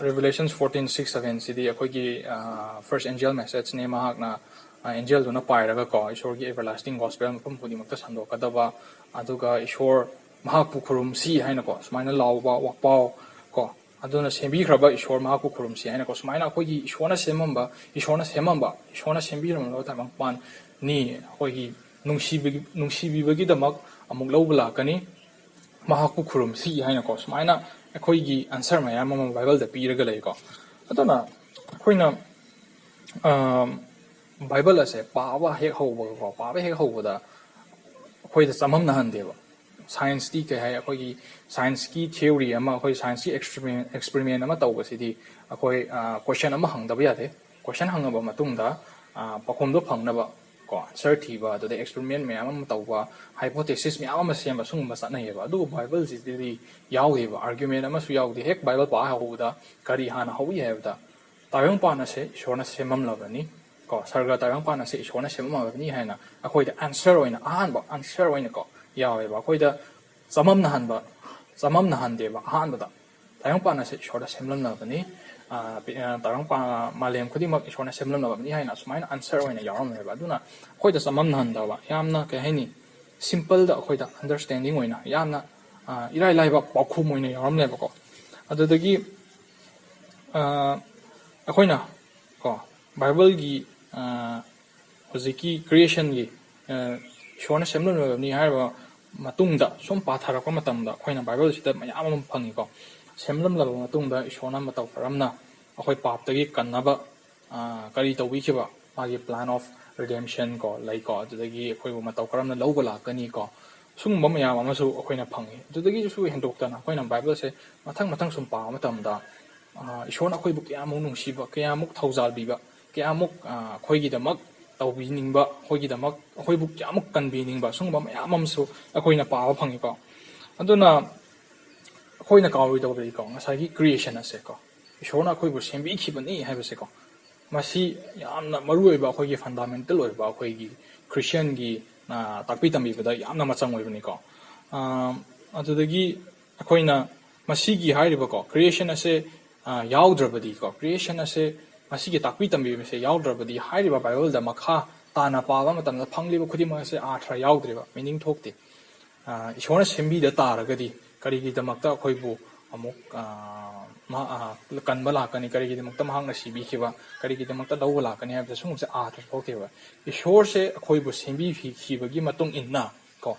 Revelations fourteen six seven ꯁꯤꯗꯤ ꯑꯩꯈꯣꯏꯒꯤ, ꯑ, first angel messageꯅꯦ꯫ ꯃꯍꯥꯛꯅ, ꯑ, angelꯗꯨꯅ ꯄꯥꯏꯔꯒꯀꯣ, ꯏꯁꯣꯔꯒꯤ everlasting gospel ꯃꯐꯝ ꯈꯨꯗꯤꯡꯃꯛꯇ ꯁꯟꯗꯣꯛꯀꯗꯕ, ꯑꯗꯨꯒ ꯏꯁꯣꯔ ꯃꯍꯥꯛꯄꯨ ꯈꯨꯔꯨꯝꯁꯤ ꯍꯥꯏꯅꯀꯣ, ꯁꯨꯃꯥꯏꯅ ꯂꯥꯎꯕ ꯋꯥꯄꯥꯎ ꯀꯣ, ꯑꯗꯨꯅ ꯁꯦꯝꯕꯤꯈ꯭ꯔꯕ ꯏꯁꯣꯔ ꯃꯍꯥꯛꯄꯨ ꯈꯨꯔꯨꯝꯁꯤ ꯍꯥꯏꯅꯀꯣ, ꯁꯨꯃꯥꯏꯅ ꯑꯩꯈꯣꯏꯒꯤ ꯏꯁꯣꯔꯅ ꯁꯦꯝꯃꯝꯕ, ꯏꯁꯣꯔꯅ ꯁꯦꯝꯃꯝꯕ, ꯏꯁꯣꯔꯅ ꯁꯦꯝꯕꯤꯔꯝꯂꯕ ꯇꯥꯏꯕꯪꯄꯥꯟꯅꯤ꯫ ꯑꯩꯈꯣꯏꯒꯤ ꯅꯨꯡꯁꯤꯕꯤ-, ꯅꯨꯡꯁꯤꯕꯤꯕꯒꯤꯗꯃꯛ ꯑꯃꯨꯛ ꯂꯧꯕ ꯂꯥꯛꯀꯅꯤ, ꯃꯍꯥꯛꯄꯨ ꯈꯨꯔꯨꯝꯁꯤ ꯍꯥꯏꯅꯀꯣ, ꯁꯨꯃꯥꯏꯅ ꯑꯩꯈꯣꯏꯒꯤ answer ꯃꯌꯥꯝ ꯑꯃ ꯕꯥꯏꯕꯜꯗ ꯄꯤꯔꯒ ꯂꯩꯀꯣ꯫ ꯑꯗꯨꯅ ꯑꯩꯈꯣꯏꯅ, ꯑꯝ, ꯕꯥꯏꯕꯜ ꯑꯁꯦ ꯄꯥꯕ ꯍꯦꯛ ꯍꯧꯕꯒꯀꯣ, ꯄꯥꯕ ꯍꯦꯛ ꯍꯧꯕꯗ ꯑꯩꯈꯣꯏꯗ ꯆꯃꯝꯅꯍꯟꯗꯦꯕ꯫ Scienceꯇꯤ ꯀꯩ ꯍꯥꯏ, ꯑꯩꯈꯣꯏꯒꯤ scienceꯀꯤ theory ꯑꯃ, ꯑꯩꯈꯣꯏ scienceꯀꯤ experiment, experiment ꯑꯃ ꯇꯧꯕꯁꯤꯗꯤ ꯑꯩꯈꯣꯏ, ꯑ, question ꯑꯃ ꯍꯪꯗꯕ ꯌꯥꯗꯦ꯫ Question ꯍꯪꯉꯕ ꯃꯇꯨꯡꯗ, ꯑ, ꯄꯥꯎꯈꯨꯝꯗꯣ ꯐꯪꯅꯕ ꯀꯣ, answer ꯊꯤꯕ, ꯑꯗꯨꯗ experiment ꯃꯌꯥꯝ ꯑꯃ ꯇꯧꯕ, hypothesis ꯃꯌꯥꯝ ꯑꯃ ꯁꯦꯝꯕ, ꯁꯤꯒꯨꯝꯕ ꯆꯠꯅꯩꯌꯦꯕ꯫ ꯑꯗꯨꯕꯨ ꯕꯥꯏꯕꯜꯁꯤꯗꯗꯤ ꯌꯥꯎꯗꯦꯕ, argument ꯑꯃꯁꯨ ꯌꯥꯎꯗꯦ꯫ ꯍꯦꯛ ꯕꯥꯏꯕꯜ ꯄꯥ ꯍꯧꯕꯗ ꯀꯔꯤ ꯍꯥꯟꯅ ꯍꯧꯏ ꯍꯥꯏꯕꯗ, ꯇꯥꯏꯕꯪꯄꯥꯟ ꯑꯁꯦ ꯏꯁꯣꯔꯅ ꯁꯦꯝꯃꯝꯂꯕꯅꯤ ꯀꯣ, ꯁꯔꯒ ꯇꯥꯏꯕꯪꯄꯥꯟ ꯑꯁꯦ ꯏꯁꯣꯔꯅ ꯁꯦꯝꯃꯝꯂꯕꯅꯤ ꯍꯥꯏꯅ ꯑꯩꯈꯣꯏꯗ answer ꯑꯣꯏꯅ, ꯑꯍꯥꯟꯕ answer ꯑꯣꯏꯅ ꯀꯣ, ꯌꯥꯎꯋꯦꯕ꯫ ꯑꯩꯈꯣꯏꯗ ꯆꯃꯝꯅꯍꯟꯕ, ꯆꯃꯝꯅꯍꯟꯗꯦꯕ꯫ ꯑꯍꯥꯟꯕꯗ ꯇꯥꯏꯕꯪꯄꯥꯟ ꯑꯁꯦ ꯏꯁꯣꯔꯅ ꯁꯦꯝꯂꯝꯂꯕꯅꯤ, ꯑ, ꯄꯤ-, ꯑ, ꯇꯥꯏꯕꯪꯄꯥꯟ, ꯃꯥꯂꯦꯝ ꯈꯨꯗꯤꯡꯃꯛ ꯏꯁꯣꯔꯅ ꯁꯦꯝꯂꯝꯂꯕꯅꯤ ꯍꯥꯏꯅ ꯑꯁꯨꯃꯥꯏꯅ answer ꯑꯣꯏꯅ ꯌꯥꯎꯔꯝꯃꯦꯕ꯫ ꯑꯗꯨꯅ ꯑꯩꯈꯣꯏꯗ ꯆꯃꯝꯅꯍꯟꯗꯕ, ꯌꯥꯝꯅ ꯀꯩ ꯍꯥꯏꯅꯤ, simpleꯗ ꯑꯩꯈꯣꯏꯗ understanding ꯑꯣꯏꯅ ꯌꯥꯝꯅ, ꯑ, ꯏꯔꯥꯏ ꯂꯥꯏꯕ ꯄꯥꯎꯈꯨꯝ ꯑꯣꯏꯅ ꯌꯥꯎꯔꯝꯃꯦꯕꯀꯣ꯫ ꯑꯗꯨꯗꯒꯤ, ꯑ, ꯑꯩꯈꯣꯏꯅ ꯀꯣ, ꯕꯥꯏꯕꯜꯒꯤ, ꯑ, ꯍꯧꯖꯤꯛꯀꯤ creationꯒꯤ, ꯑ, ꯏꯁꯣꯔꯅ ꯁꯦꯝꯂꯝꯂꯕꯅꯤ ꯍꯥꯏꯔꯕ ꯃꯇꯨꯡꯗ ꯁꯨꯝ ꯄꯥꯊꯔꯛꯄ ꯃꯇꯝꯗ ꯑꯩꯈꯣꯏꯅ ꯕꯥꯏꯕꯜꯁꯤꯗ ꯃꯌꯥꯝ ꯑꯃ ꯐꯪꯉꯤꯀꯣ꯫ ꯁꯦꯝꯂꯝꯂꯕ ꯃꯇꯨꯡꯗ ꯏꯁꯣꯔꯅ ꯃꯇꯧ ꯀꯔꯝꯅ ꯑꯩꯈꯣꯏ ꯄꯥꯞꯇꯒꯤ ꯀꯟꯅꯕ, ꯑ, ꯀꯔꯤ ꯇꯧꯕꯤꯈꯤꯕ, ꯃꯥꯒꯤ plan of redemption ꯀꯣ ꯂꯩꯀꯣ, ꯑꯗꯨꯗꯒꯤ ꯑꯩꯈꯣꯏꯕꯨ ꯃꯇꯧ ꯀꯔꯝꯅ ꯂꯧꯕ ꯂꯥꯛꯀꯅꯤ ꯀꯣ, ꯁꯤꯒꯨꯝꯕ ꯃꯌꯥꯝ ꯑꯃꯁꯨ ꯑꯩꯈꯣꯏꯅ ꯐꯪꯉꯤ꯫ ꯑꯗꯨꯗꯒꯤꯁꯨ ꯍꯦꯟꯗꯣꯛꯇꯅ ꯑꯩꯈꯣꯏꯅ ꯕꯥꯏꯕꯜꯁꯦ ꯃꯊꯪ ꯃꯊꯪ ꯁꯨꯝ ꯄꯥꯕ ꯃꯇꯝꯗ, ꯑ, ꯏꯁꯣꯔꯅ ꯑꯩꯈꯣꯏꯕꯨ ꯀꯌꯥꯃꯨꯛ ꯅꯨꯡꯁꯤꯕ, ꯀꯌꯥꯃꯨꯛ ꯊꯧꯖꯥꯜꯕꯤꯕ, ꯀꯌꯥꯃꯨꯛ, ꯑ, ꯑꯩꯈꯣꯏꯒꯤꯗꯃꯛ ꯇꯧꯕꯤꯅꯤꯡꯕ, ꯑꯩꯈꯣꯏꯒꯤꯗꯃꯛ, ꯑꯩꯈꯣꯏꯕꯨ ꯀꯌꯥꯃꯨꯛ ꯀꯟꯕꯤꯅꯤꯡꯕ, ꯁꯤꯒꯨꯝꯕ ꯃꯌꯥꯝ ꯑꯃꯁꯨ ꯑꯩꯈꯣꯏꯅ ꯄꯥꯕ ꯐꯪꯉꯤꯀꯣ꯫ ꯑꯗꯨꯅ ꯑꯩꯈꯣꯏꯅ ꯀꯥꯎꯔꯣꯏꯗꯧꯕꯗꯤꯀꯣ, ꯉꯁꯥꯏꯒꯤ creation ꯑꯁꯦꯀꯣ, ꯏꯁꯣꯔꯅ ꯑꯩꯈꯣꯏꯕꯨ ꯁꯦꯝꯕꯤꯈꯤꯕꯅꯤ ꯍꯥꯏꯕꯁꯦꯀꯣ, ꯃꯁꯤ ꯌꯥꯝꯅ ꯃꯔꯨ ꯑꯣꯏꯕ, ꯑꯩꯈꯣꯏꯒꯤ ꯐꯟꯗꯥꯃꯦꯟꯇꯦꯜ ꯑꯣꯏꯕ, ꯑꯩꯈꯣꯏꯒꯤ ꯈ꯭ꯔꯤꯁꯇꯤꯌꯥꯟꯒꯤ ꯇꯥꯛꯄꯤ ꯇꯝꯕꯤꯕꯗ ꯌꯥꯝꯅ ꯃꯆꯪ ꯑꯣꯏꯕꯅꯤꯀꯣ꯫ ꯑꯗꯨꯗꯒꯤ ꯑꯩꯈꯣꯏꯅ ꯃꯁꯤꯒꯤ ꯍꯥꯏꯔꯤꯕꯀꯣ, ꯀ꯭ꯔꯤꯌꯦꯁꯟ ꯑꯁꯦ ꯌꯥꯎꯗ꯭ꯔꯕꯗꯤꯀꯣ, ꯀ꯭ꯔꯤꯌꯦꯁꯟ ꯑꯁꯦ, ꯃꯁꯤꯒꯤ ꯇꯥꯛꯄꯤ ꯇꯝꯕꯤꯕꯁꯦ ꯌꯥꯎꯗ꯭ꯔꯕꯗꯤ, ꯍꯥꯏꯔꯤꯕ ꯕꯥꯏꯕꯜꯗ ꯃꯈꯥ ꯇꯥꯅ ꯄꯥꯕ ꯃꯇꯝꯗ ꯐꯪꯂꯤꯕ ꯈꯨꯗꯤꯡꯃꯛ ꯑꯁꯦ ꯑꯥꯔꯊ ꯌꯥꯎꯗ꯭ꯔꯦꯕ, ꯃꯤꯅꯤꯡ ꯊꯣꯛꯇꯦ꯫ ꯏꯁꯣꯔꯅ ꯁꯦꯝꯕꯤꯗ ꯇꯥꯔꯒꯗꯤ ꯀꯔꯤꯒꯤꯗꯃꯛꯇ ꯑꯩꯈꯣꯏꯕꯨ ꯑꯃꯨꯛ ꯀꯟꯕ ꯂꯥꯛꯀꯅꯤ? ꯀꯔꯤꯒꯤꯗꯃꯛꯇ ꯃꯍꯥꯛꯅ ꯁꯤꯕꯤꯈꯤꯕ? ꯀꯔꯤꯒꯤꯗꯃꯛꯇ ꯂꯧꯕ ꯂꯥꯛꯀꯅꯤ ꯍꯥꯏꯕꯗ ꯁꯨꯝꯕꯁꯦ ꯑꯥꯔꯊ ꯊꯣꯛꯇꯦꯕ꯫ ꯏꯁꯣꯔꯁꯦ ꯑꯩꯈꯣꯏꯕꯨ ꯁꯦꯝꯕꯤꯈꯤꯕꯒꯤ ꯃꯇꯨꯡ ꯏꯟꯅ ꯀꯣ,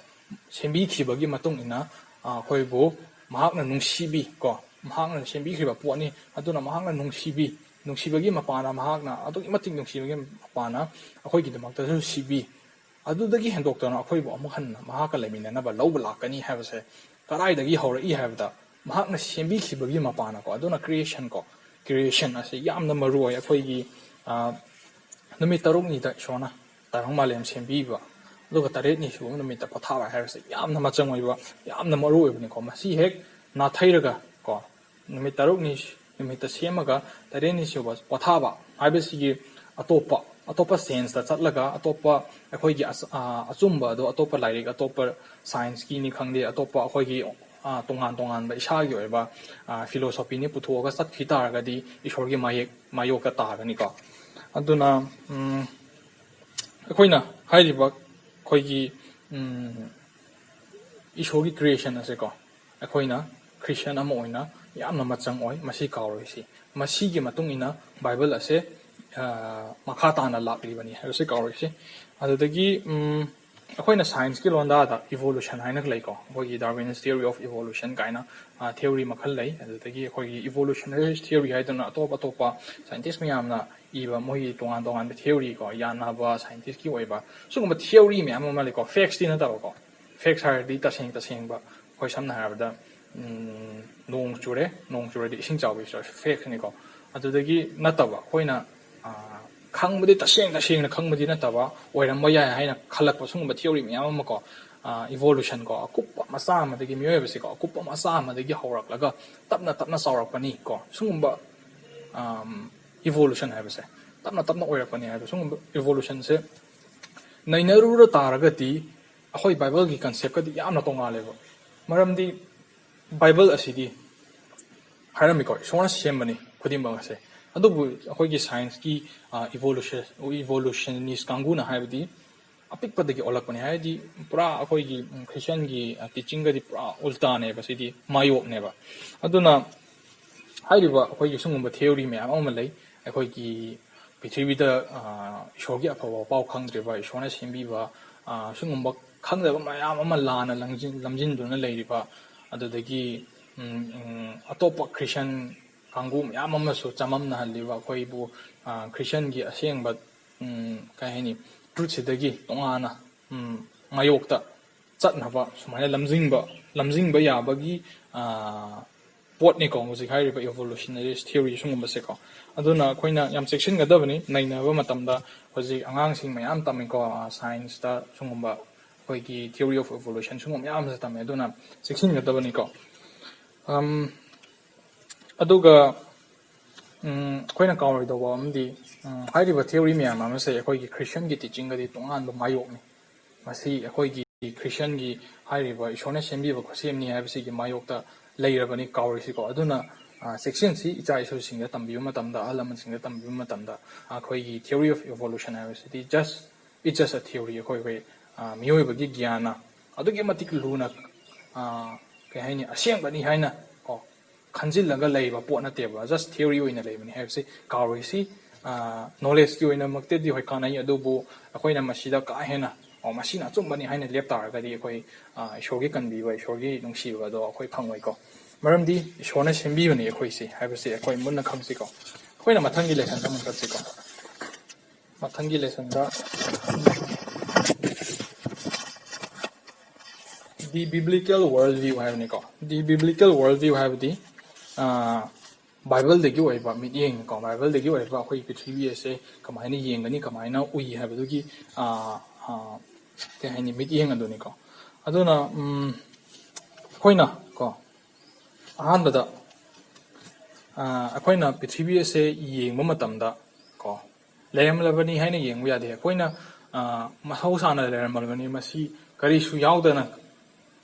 ꯁꯦꯝꯕꯤꯈꯤꯕꯒꯤ ꯃꯇꯨꯡ ꯏꯟꯅ ꯑꯩꯈꯣꯏꯕꯨ ꯃꯍꯥꯛꯅ ꯅꯨꯡꯁꯤꯕꯤ ꯀꯣ꯫ ꯃꯍꯥꯛꯅ ꯁꯦꯝꯕꯤꯈ꯭ꯔꯤꯕ ꯄꯣꯠꯅꯤ꯫ ꯑꯗꯨꯅ ꯃꯍꯥꯛꯅ ꯅꯨꯡꯁꯤꯕꯤ, ꯅꯨꯡꯁꯤꯕꯒꯤ ꯃꯄꯥꯅ, ꯃꯍꯥꯛꯅ ꯑꯗꯨꯛꯀꯤ ꯃꯇꯤꯛ ꯅꯨꯡꯁꯤꯕꯒꯤ ꯃꯄꯥꯅ ꯑꯩꯈꯣꯏꯒꯤꯗꯃꯛꯇꯁꯨ ꯁꯤꯕꯤ꯫ ꯑꯗꯨꯗꯒꯤ ꯍꯦꯟꯗꯣꯛꯇꯅ ꯑꯩꯈꯣꯏꯕꯨ ꯑꯃꯨꯛ ꯍꯟꯅ ꯃꯍꯥꯛꯀ ꯂꯩꯃꯤꯟꯅꯅꯕ ꯂꯧꯕ ꯂꯥꯛꯀꯅꯤ ꯍꯥꯏꯕꯁꯦ ꯀꯗꯥꯏꯗꯒꯤ ꯍꯧꯔꯛꯏ ꯍꯥꯏꯕꯗ, ꯃꯍꯥꯛꯅ ꯁꯦꯝꯕꯤꯈꯤꯕꯒꯤ ꯃꯄꯥꯅꯀꯣ꯫ ꯑꯗꯨꯅ ꯀ꯭ꯔꯤꯌꯦꯁꯟ ꯀꯣ, ꯀ꯭ꯔꯤꯌꯦꯁꯟ ꯑꯁꯤ ꯌꯥꯝꯅ ꯃꯔꯨ ꯑꯣꯏ꯫ ꯑꯩꯈꯣꯏꯒꯤ ꯅꯨꯃꯤꯠ ꯇꯔꯨꯛꯅꯤꯗ ꯏꯁꯣꯔꯅ ꯇꯥꯏꯕꯪ ꯃꯥꯂꯦꯝ ꯁꯦꯝꯕꯤꯕ, ꯑꯗꯨꯒ ꯇꯔꯦꯠꯅꯤ ꯁꯨꯕ ꯅꯨꯃꯤꯠꯇ ꯄꯣꯊꯥꯕ ꯍꯥꯏꯕꯁꯦ ꯌꯥꯝꯅ ꯃꯆꯪ ꯑꯣꯏꯕ, ꯌꯥꯝꯅ ꯃꯔꯨ ꯑꯣꯏꯕꯅꯤꯀꯣ꯫ ꯃꯁꯤ ꯍꯦꯛ ꯅꯥꯊꯩꯔꯒ ꯀꯣ, ꯅꯨꯃꯤꯠ ꯇꯔꯨꯛꯅꯤ ꯅꯨꯃꯤꯠꯇ ꯁꯦꯝꯃꯒ ꯇꯔꯦꯠꯅꯤ ꯁꯨꯕ ꯄꯣꯊꯥꯕ ꯍꯥꯏꯕꯁꯤꯒꯤ ꯑꯇꯣꯞꯄ, ꯑꯇꯣꯞꯄ ꯁꯦꯟꯁꯇ ꯆꯠꯂꯒ, ꯑꯇꯣꯞꯄ ꯑꯩꯈꯣꯏꯒꯤ ꯑꯆꯨꯝꯕ ꯑꯗꯣ, ꯑꯇꯣꯞꯄ ꯂꯥꯏꯔꯤꯛ, ꯑꯇꯣꯞꯄ ꯁꯥꯏꯟꯁꯀꯤꯅꯤ ꯈꯪꯗꯦ, ꯑꯇꯣꯞꯄ ꯑꯩꯈꯣꯏꯒꯤ ꯇꯣꯉꯥꯟ ꯇꯣꯉꯥꯟꯕ ꯏꯁꯥꯒꯤ ꯑꯣꯏꯕ ꯐꯤꯂꯣꯁꯣꯐꯤꯅꯤ ꯄꯨꯊꯣꯛꯑꯒ ꯆꯠꯈꯤ ꯇꯥꯔꯒꯗꯤ ꯏꯁꯣꯔꯒꯤ ꯃꯥꯌꯦꯛ ꯃꯥꯌꯣꯛꯇ ꯇꯥꯒꯅꯤꯀꯣ꯫ ꯑꯗꯨꯅ ꯑꯩꯈꯣꯏꯅ ꯍꯥꯏꯔꯤꯕ ꯑꯩꯈꯣꯏꯒꯤ ꯏꯁꯣꯔꯒꯤ ꯀ꯭ꯔꯤꯌꯦꯁꯟ ꯑꯁꯦꯀꯣ, ꯑꯩꯈꯣꯏꯅ ꯈ꯭ꯔꯤꯁꯇꯤꯌꯥꯟ ꯑꯃ ꯑꯣꯏꯅ ꯌꯥꯝꯅ ꯃꯆꯪ ꯑꯣꯏ꯫ ꯃꯁꯤ ꯀꯥꯎꯔꯣꯏꯁꯤ꯫ ꯃꯁꯤꯒꯤ ꯃꯇꯨꯡ ꯏꯟꯅ ꯕꯥꯏꯕꯜ ꯑꯁꯦ ꯃꯈꯥ ꯇꯥꯅ ꯂꯥꯛꯂꯤꯕꯅꯤ ꯍꯥꯏꯕꯁꯤ ꯀꯥꯎꯔꯣꯏꯁꯤ꯫ ꯑꯗꯨꯗꯒꯤ ꯑꯩꯈꯣꯏꯅ ꯁꯥꯏꯟꯁꯀꯤ ꯂꯣꯟꯗꯥꯗ ꯏꯚꯣꯂꯨꯁꯟ ꯍꯥꯏꯅ ꯂꯩꯀꯣ, ꯑꯩꯈꯣꯏꯒꯤ Darwin's Theory of Evolution ꯀꯥꯏꯅ ꯊꯤꯑꯣꯔꯤ ꯃꯈꯜ ꯂꯩ꯫ ꯑꯗꯨꯗꯒꯤ ꯑꯩꯈꯣꯏꯒꯤ ꯏꯚꯣꯂꯨꯁꯅꯔꯤ ꯊꯤꯑꯣꯔꯤ ꯍꯥꯏꯗꯨꯅ ꯑꯇꯣꯞ ꯑꯇꯣꯞꯄ ꯁꯥꯏꯟꯇꯤꯁ ꯃꯌꯥꯝꯅ ꯏꯕ ꯃꯣꯏꯒꯤ ꯇꯣꯉꯥꯟ ꯇꯣꯉꯥꯟꯕ ꯊꯤꯑꯣꯔꯤ ꯀꯣ, ꯌꯥꯅꯕ ꯁꯥꯏꯟꯇꯤꯁꯀꯤ ꯑꯣꯏꯕ ꯁꯤꯒꯨꯝꯕ ꯊꯤꯑꯣꯔꯤ ꯃꯌꯥꯝ ꯑꯃ ꯂꯩꯀꯣ꯫ ꯐꯦꯛꯁꯇꯤ ꯅꯠꯇꯕꯀꯣ꯫ ꯐꯦꯛꯁ ꯍꯥꯏꯔꯗꯤ ꯇꯁꯦꯡ ꯇꯁꯦꯡꯕ, ꯑꯩꯈꯣꯏ ꯁꯝꯅ ꯍꯥꯏꯔꯕꯗ ꯅꯣꯡ ꯆꯨꯔꯦ, ꯅꯣꯡ ꯆꯨꯔꯗꯤ ꯏꯁꯤꯡ ꯆꯥꯎꯕ ꯐꯦꯛꯁꯅꯤꯀꯣ꯫ ꯑꯗꯨꯗꯒꯤ ꯅꯠꯇꯕ, ꯑꯩꯈꯣꯏꯅ ꯈꯪꯕꯗꯤ, ꯇꯁꯦꯡ ꯇꯁꯦꯡꯅ ꯈꯪꯕꯗꯤ ꯅꯠꯇꯕ, ꯑꯣꯏꯔꯝꯕ ꯌꯥꯏ ꯍꯥꯏꯅ ꯈꯜꯂꯛꯄ ꯁꯤꯒꯨꯝꯕ ꯊꯤꯑꯣꯔꯤ ꯃꯌꯥꯝ ꯑꯃ ꯀꯣ, ꯏꯚꯣꯂꯨꯁꯟ ꯀꯣ, ꯑꯀꯨꯞꯄ ꯃꯆꯥ ꯑꯃꯗꯒꯤ, ꯃꯤꯑꯣꯏꯕꯁꯤꯀꯣ ꯑꯀꯨꯞꯄ ꯃꯆꯥ ꯑꯃꯗꯒꯤ ꯍꯧꯔꯛꯂꯒ ꯇꯞꯅ ꯇꯞꯅ ꯆꯥꯎꯔꯛꯄꯅꯤ ꯀꯣ꯫ ꯁꯤꯒꯨꯝꯕ ꯏꯚꯣꯂꯨꯁꯟ ꯍꯥꯏꯕꯁꯦ꯫ ꯇꯞꯅ ꯇꯞꯅ ꯑꯣꯏꯔꯛꯄꯅꯦ ꯍꯥꯏꯕ꯫ ꯁꯨꯝꯕ ꯏꯚꯣꯂꯨꯁꯟꯁꯦ ꯅꯩꯅꯔꯨꯔ ꯇꯥꯔꯒꯗꯤ ꯑꯩꯈꯣꯏ ꯕꯥꯏꯕꯜꯒꯤ ꯀꯟꯁꯦꯞꯀꯗꯤ ꯌꯥꯝꯅ ꯇꯣꯡꯉꯥꯜꯂꯦꯕ꯫ ꯃꯔꯝꯗꯤ ꯕꯥꯏꯕꯜ ꯑꯁꯤꯗꯤ ꯍꯥꯏꯔꯝꯃꯤꯀꯣ, ꯏꯁꯣꯔꯅ ꯁꯦꯝꯕꯅꯤ ꯈꯨꯗꯤꯡꯃꯛ ꯑꯁꯦ꯫ ꯑꯗꯨꯕꯨ ꯑꯩꯈꯣꯏꯒꯤ ꯁꯥꯏꯟꯁꯀꯤ ꯏꯚꯣꯂꯨꯁꯟ ꯏꯚꯣꯂꯨꯁꯟꯅꯤꯁ ꯀꯥꯡꯕꯨꯅ ꯍꯥꯏꯕꯗꯤ ꯑꯄꯤꯛꯄꯗꯒꯤ ꯑꯣꯜꯂꯛꯄꯅꯤ ꯍꯥꯏꯗꯤ ꯄꯨꯔꯥ ꯑꯩꯈꯣꯏꯒꯤ ꯈ꯭ꯔꯤꯁꯇꯤꯌꯟꯒꯤ ꯇꯤꯆꯤꯡꯒꯗꯤ ꯄꯨꯔꯥ ꯎꯜꯇꯥꯅꯦꯕ꯫ ꯁꯤꯗꯤ ꯃꯥꯌꯣꯛꯅꯦꯕ꯫ ꯑꯗꯨꯅ ꯍꯥꯏꯔꯤꯕ ꯑꯩꯈꯣꯏꯒꯤ ꯁꯤꯒꯨꯝꯕ ꯊꯤꯑꯣꯔꯤ ꯃꯌꯥꯝ ꯑꯃ ꯂꯩ꯫ ꯑꯩꯈꯣꯏꯒꯤ ꯄ꯭ꯔꯤꯊꯤꯕꯤꯗ ꯏꯁꯣꯔꯒꯤ ꯑꯐꯕ ꯄꯥꯎ ꯈꯪꯗ꯭ꯔꯤꯕ, ꯏꯁꯣꯔꯅ ꯁꯦꯝꯕꯤꯕ ꯁꯤꯒꯨꯝꯕ ꯈꯪꯗꯕ ꯃꯌꯥꯝ ꯑꯃ ꯂꯥꯟꯅ ꯂꯝꯖꯤꯟꯗꯨꯅ ꯂꯩꯔꯤꯕ, ꯑꯗꯨꯗꯒꯤ ꯑꯇꯣꯞꯄ ꯈ꯭ꯔꯤꯁꯟ ꯀꯥꯡꯕꯨ ꯃꯌꯥꯝ ꯑꯃꯁꯨ ꯆꯃꯝꯅꯍꯜꯂꯤꯕ, ꯑꯩꯈꯣꯏꯕꯨ ꯈ꯭ꯔꯤꯁꯟꯒꯤ ꯑꯁꯦꯡꯕ ꯀꯩ ꯍꯥꯏꯅꯤ, ꯇ꯭ꯔꯨꯠꯁꯤꯗꯒꯤ ꯇꯣꯉꯥꯟꯅ ꯃꯥꯌꯣꯛꯇ ꯆꯠꯅꯕ ꯁꯨꯃꯥꯏꯅ ꯂꯝꯖꯤꯡꯕ ꯂꯝꯖꯤꯡꯕ ꯌꯥꯕꯒꯤ ꯄꯣꯠꯅꯤꯀꯣ ꯍꯧꯖꯤꯛ ꯍꯥꯏꯔꯤꯕ ꯏꯚꯣꯂꯨꯁꯅꯔꯤꯁ ꯊꯤꯑꯣꯔꯤ ꯁꯤꯒꯨꯝꯕꯁꯦꯀꯣ꯫ ꯑꯗꯨꯅ ꯑꯩꯈꯣꯏꯅ ꯌꯥꯝ ꯆꯦꯛꯁꯤꯟꯒꯗꯕꯅꯤ꯫ ꯅꯩꯅꯕ ꯃꯇꯝꯗ ꯍꯧꯖꯤꯛ ꯑꯉꯥꯡꯁꯤꯡ ꯃꯌꯥꯝ ꯇꯝꯃꯤꯀꯣ, ꯁꯥꯏꯟꯁꯇ ꯁꯤꯒꯨꯝꯕ ꯑꯩꯈꯣꯏꯒꯤ ꯊꯤꯑꯣꯔꯤ ꯑꯣꯐ ꯏꯚꯣꯂꯨꯁꯟ ꯁꯤꯒꯨꯝꯕ ꯃꯌꯥꯝ ꯑꯃꯁꯨ ꯇꯝꯃꯦ꯫ ꯑꯗꯨꯅ ꯆꯦꯛꯁꯤꯟꯒꯗꯕꯅꯤꯀꯣ꯫ ꯑꯗꯨꯒ ꯑꯩꯈꯣꯏꯅ ꯀꯥꯎꯔꯣꯏꯗꯧꯕ ꯑꯃꯗꯤ ꯍꯥꯏꯔꯤꯕ ꯊꯤꯑꯣꯔꯤ ꯃꯌꯥꯝ ꯑꯃꯁꯦ ꯑꯩꯈꯣꯏꯒꯤ ꯈ꯭ꯔꯤꯁꯇꯤꯌꯟꯒꯤ ꯇꯤꯆꯤꯡꯒꯗꯤ ꯇꯣꯉꯥꯟꯕ ꯃꯥꯌꯣꯛꯅꯤ꯫ ꯃꯁꯤ ꯑꯩꯈꯣꯏꯒꯤ ꯈ꯭ꯔꯤꯁꯇꯤꯌꯟꯒꯤ ꯍꯥꯏꯔꯤꯕ ꯏꯁꯣꯔꯅ ꯁꯦꯝꯕꯤꯕ ꯈꯨꯠꯁꯦꯝꯅꯤ ꯍꯥꯏꯕꯁꯤꯒꯤ ꯃꯥꯌꯣꯛꯇ ꯂꯩꯔꯕꯅꯤ ꯀꯥꯎꯔꯣꯏꯁꯤꯀꯣ꯫ ꯑꯗꯨꯅ ꯆꯦꯛꯁꯤꯟꯁꯤ, ꯏꯆꯥ ꯏꯁꯨꯁꯤꯡꯗ ꯇꯝꯕꯤꯕ ꯃꯇꯝꯗ, ꯑꯍꯜ ꯂꯃꯟꯁꯤꯡꯗ ꯇꯝꯕꯤꯕ ꯃꯇꯝꯗ ꯑꯩꯈꯣꯏꯒꯤ ꯊꯤꯑꯣꯔꯤ ꯑꯣꯐ ꯏꯚꯣꯂꯨꯁꯟ ꯍꯥꯏꯕꯁꯤꯗꯤ just it's just a theory꯫ ꯑꯩꯈꯣꯏ ꯑꯩꯈꯣꯏ ꯃꯤꯑꯣꯏꯕꯒꯤ ꯒ꯭ꯌꯥꯟꯅ ꯑꯗꯨꯛꯀꯤ ꯃꯇꯤꯛ ꯂꯨꯅ ꯀꯩ ꯍꯥꯏꯅꯤ, ꯑꯁꯦꯡꯕꯅꯤ ꯍꯥꯏꯅ ꯀꯣ ꯈꯟꯖꯤꯜꯂꯒ ꯂꯩꯕ ꯄꯣꯠ ꯅꯠꯇꯦꯕ꯫ Just theory ꯑꯣꯏꯅ ꯂꯩꯕꯅꯤ ꯍꯥꯏꯕꯁꯤ ꯀꯥꯎꯔꯣꯏꯁꯤ꯫ ꯅꯣꯂꯦꯖꯀꯤ ꯑꯣꯏꯅꯃꯛꯇꯗꯤ ꯍꯣꯏ ꯀꯥꯟꯅꯩ, ꯑꯗꯨꯕꯨ ꯑꯩꯈꯣꯏꯅ ꯃꯁꯤꯗ ꯀꯥ ꯍꯦꯟꯅ ꯑꯣ ꯃꯁꯤꯅ ꯑꯆꯨꯝꯕꯅꯤ ꯍꯥꯏꯅ ꯂꯦꯞ ꯇꯥꯔꯒꯗꯤ ꯑꯩꯈꯣꯏ ꯏꯁꯣꯔꯒꯤ ꯀꯟꯕꯤꯕ, ꯏꯁꯣꯔꯒꯤ ꯅꯨꯡꯁꯤꯕ ꯑꯗꯣ ꯑꯩꯈꯣꯏ ꯐꯪꯉꯣꯏꯀꯣ꯫ ꯃꯔꯝꯗꯤ ꯏꯁꯣꯔꯅ ꯁꯦꯝꯕꯤꯕꯅꯤ ꯑꯩꯈꯣꯏꯁꯤ ꯍꯥꯏꯕꯁꯤ ꯑꯩꯈꯣꯏ ꯃꯨꯟꯅ ꯈꯪꯁꯤꯀꯣ꯫ ꯑꯩꯈꯣꯏꯅ ꯃꯊꯪꯒꯤ ꯂꯦꯁꯟꯗ ꯑꯃꯨꯛ ꯆꯠꯁꯤꯀꯣ꯫ ꯃꯊꯪꯒꯤ ꯂꯦꯁꯟꯗ The Biblical Worldview ꯍꯥꯏꯕꯅꯤꯀꯣ꯫ The Biblical Worldview ꯍꯥꯏꯕꯗꯤ ꯕꯥꯏꯕꯜꯗꯒꯤ ꯑꯣꯏꯕ ꯃꯤꯠꯌꯦꯡꯅꯤꯀꯣ꯫ ꯕꯥꯏꯕꯜꯗꯒꯤ ꯑꯣꯏꯕ ꯑꯩꯈꯣꯏꯒꯤ ꯄ꯭ꯔꯤꯊꯤꯕꯤ ꯑꯁꯦ ꯀꯃꯥꯏꯅ ꯌꯦꯡꯒꯅꯤ, ꯀꯃꯥꯏꯅ ꯎꯏ ꯍꯥꯏꯕꯗꯨꯒꯤ ꯀꯩ ꯍꯥꯏꯅꯤ, ꯃꯤꯠꯌꯦꯡ ꯑꯗꯨꯅꯤꯀꯣ꯫ ꯑꯗꯨꯅ ꯑꯩꯈꯣꯏꯅ ꯀꯣ ꯑꯍꯥꯟꯕꯗ ꯑꯩꯈꯣꯏꯅ ꯄ꯭ꯔꯤꯊꯤꯕꯤ ꯑꯁꯦ ꯌꯦꯡꯕ ꯃꯇꯝꯗ ꯀꯣ ꯂꯩꯔꯝꯂꯕꯅꯤ ꯍꯥꯏꯅ ꯌꯦꯡꯕ ꯌꯥꯗꯦ꯫ ꯑꯩꯈꯣꯏꯅ, ꯑ, ꯃꯍꯧꯁꯥꯅ ꯂꯩꯔꯝꯂꯕꯅꯤ, ꯃꯁꯤ ꯀꯔꯤꯁꯨ ꯌꯥꯎꯗꯅ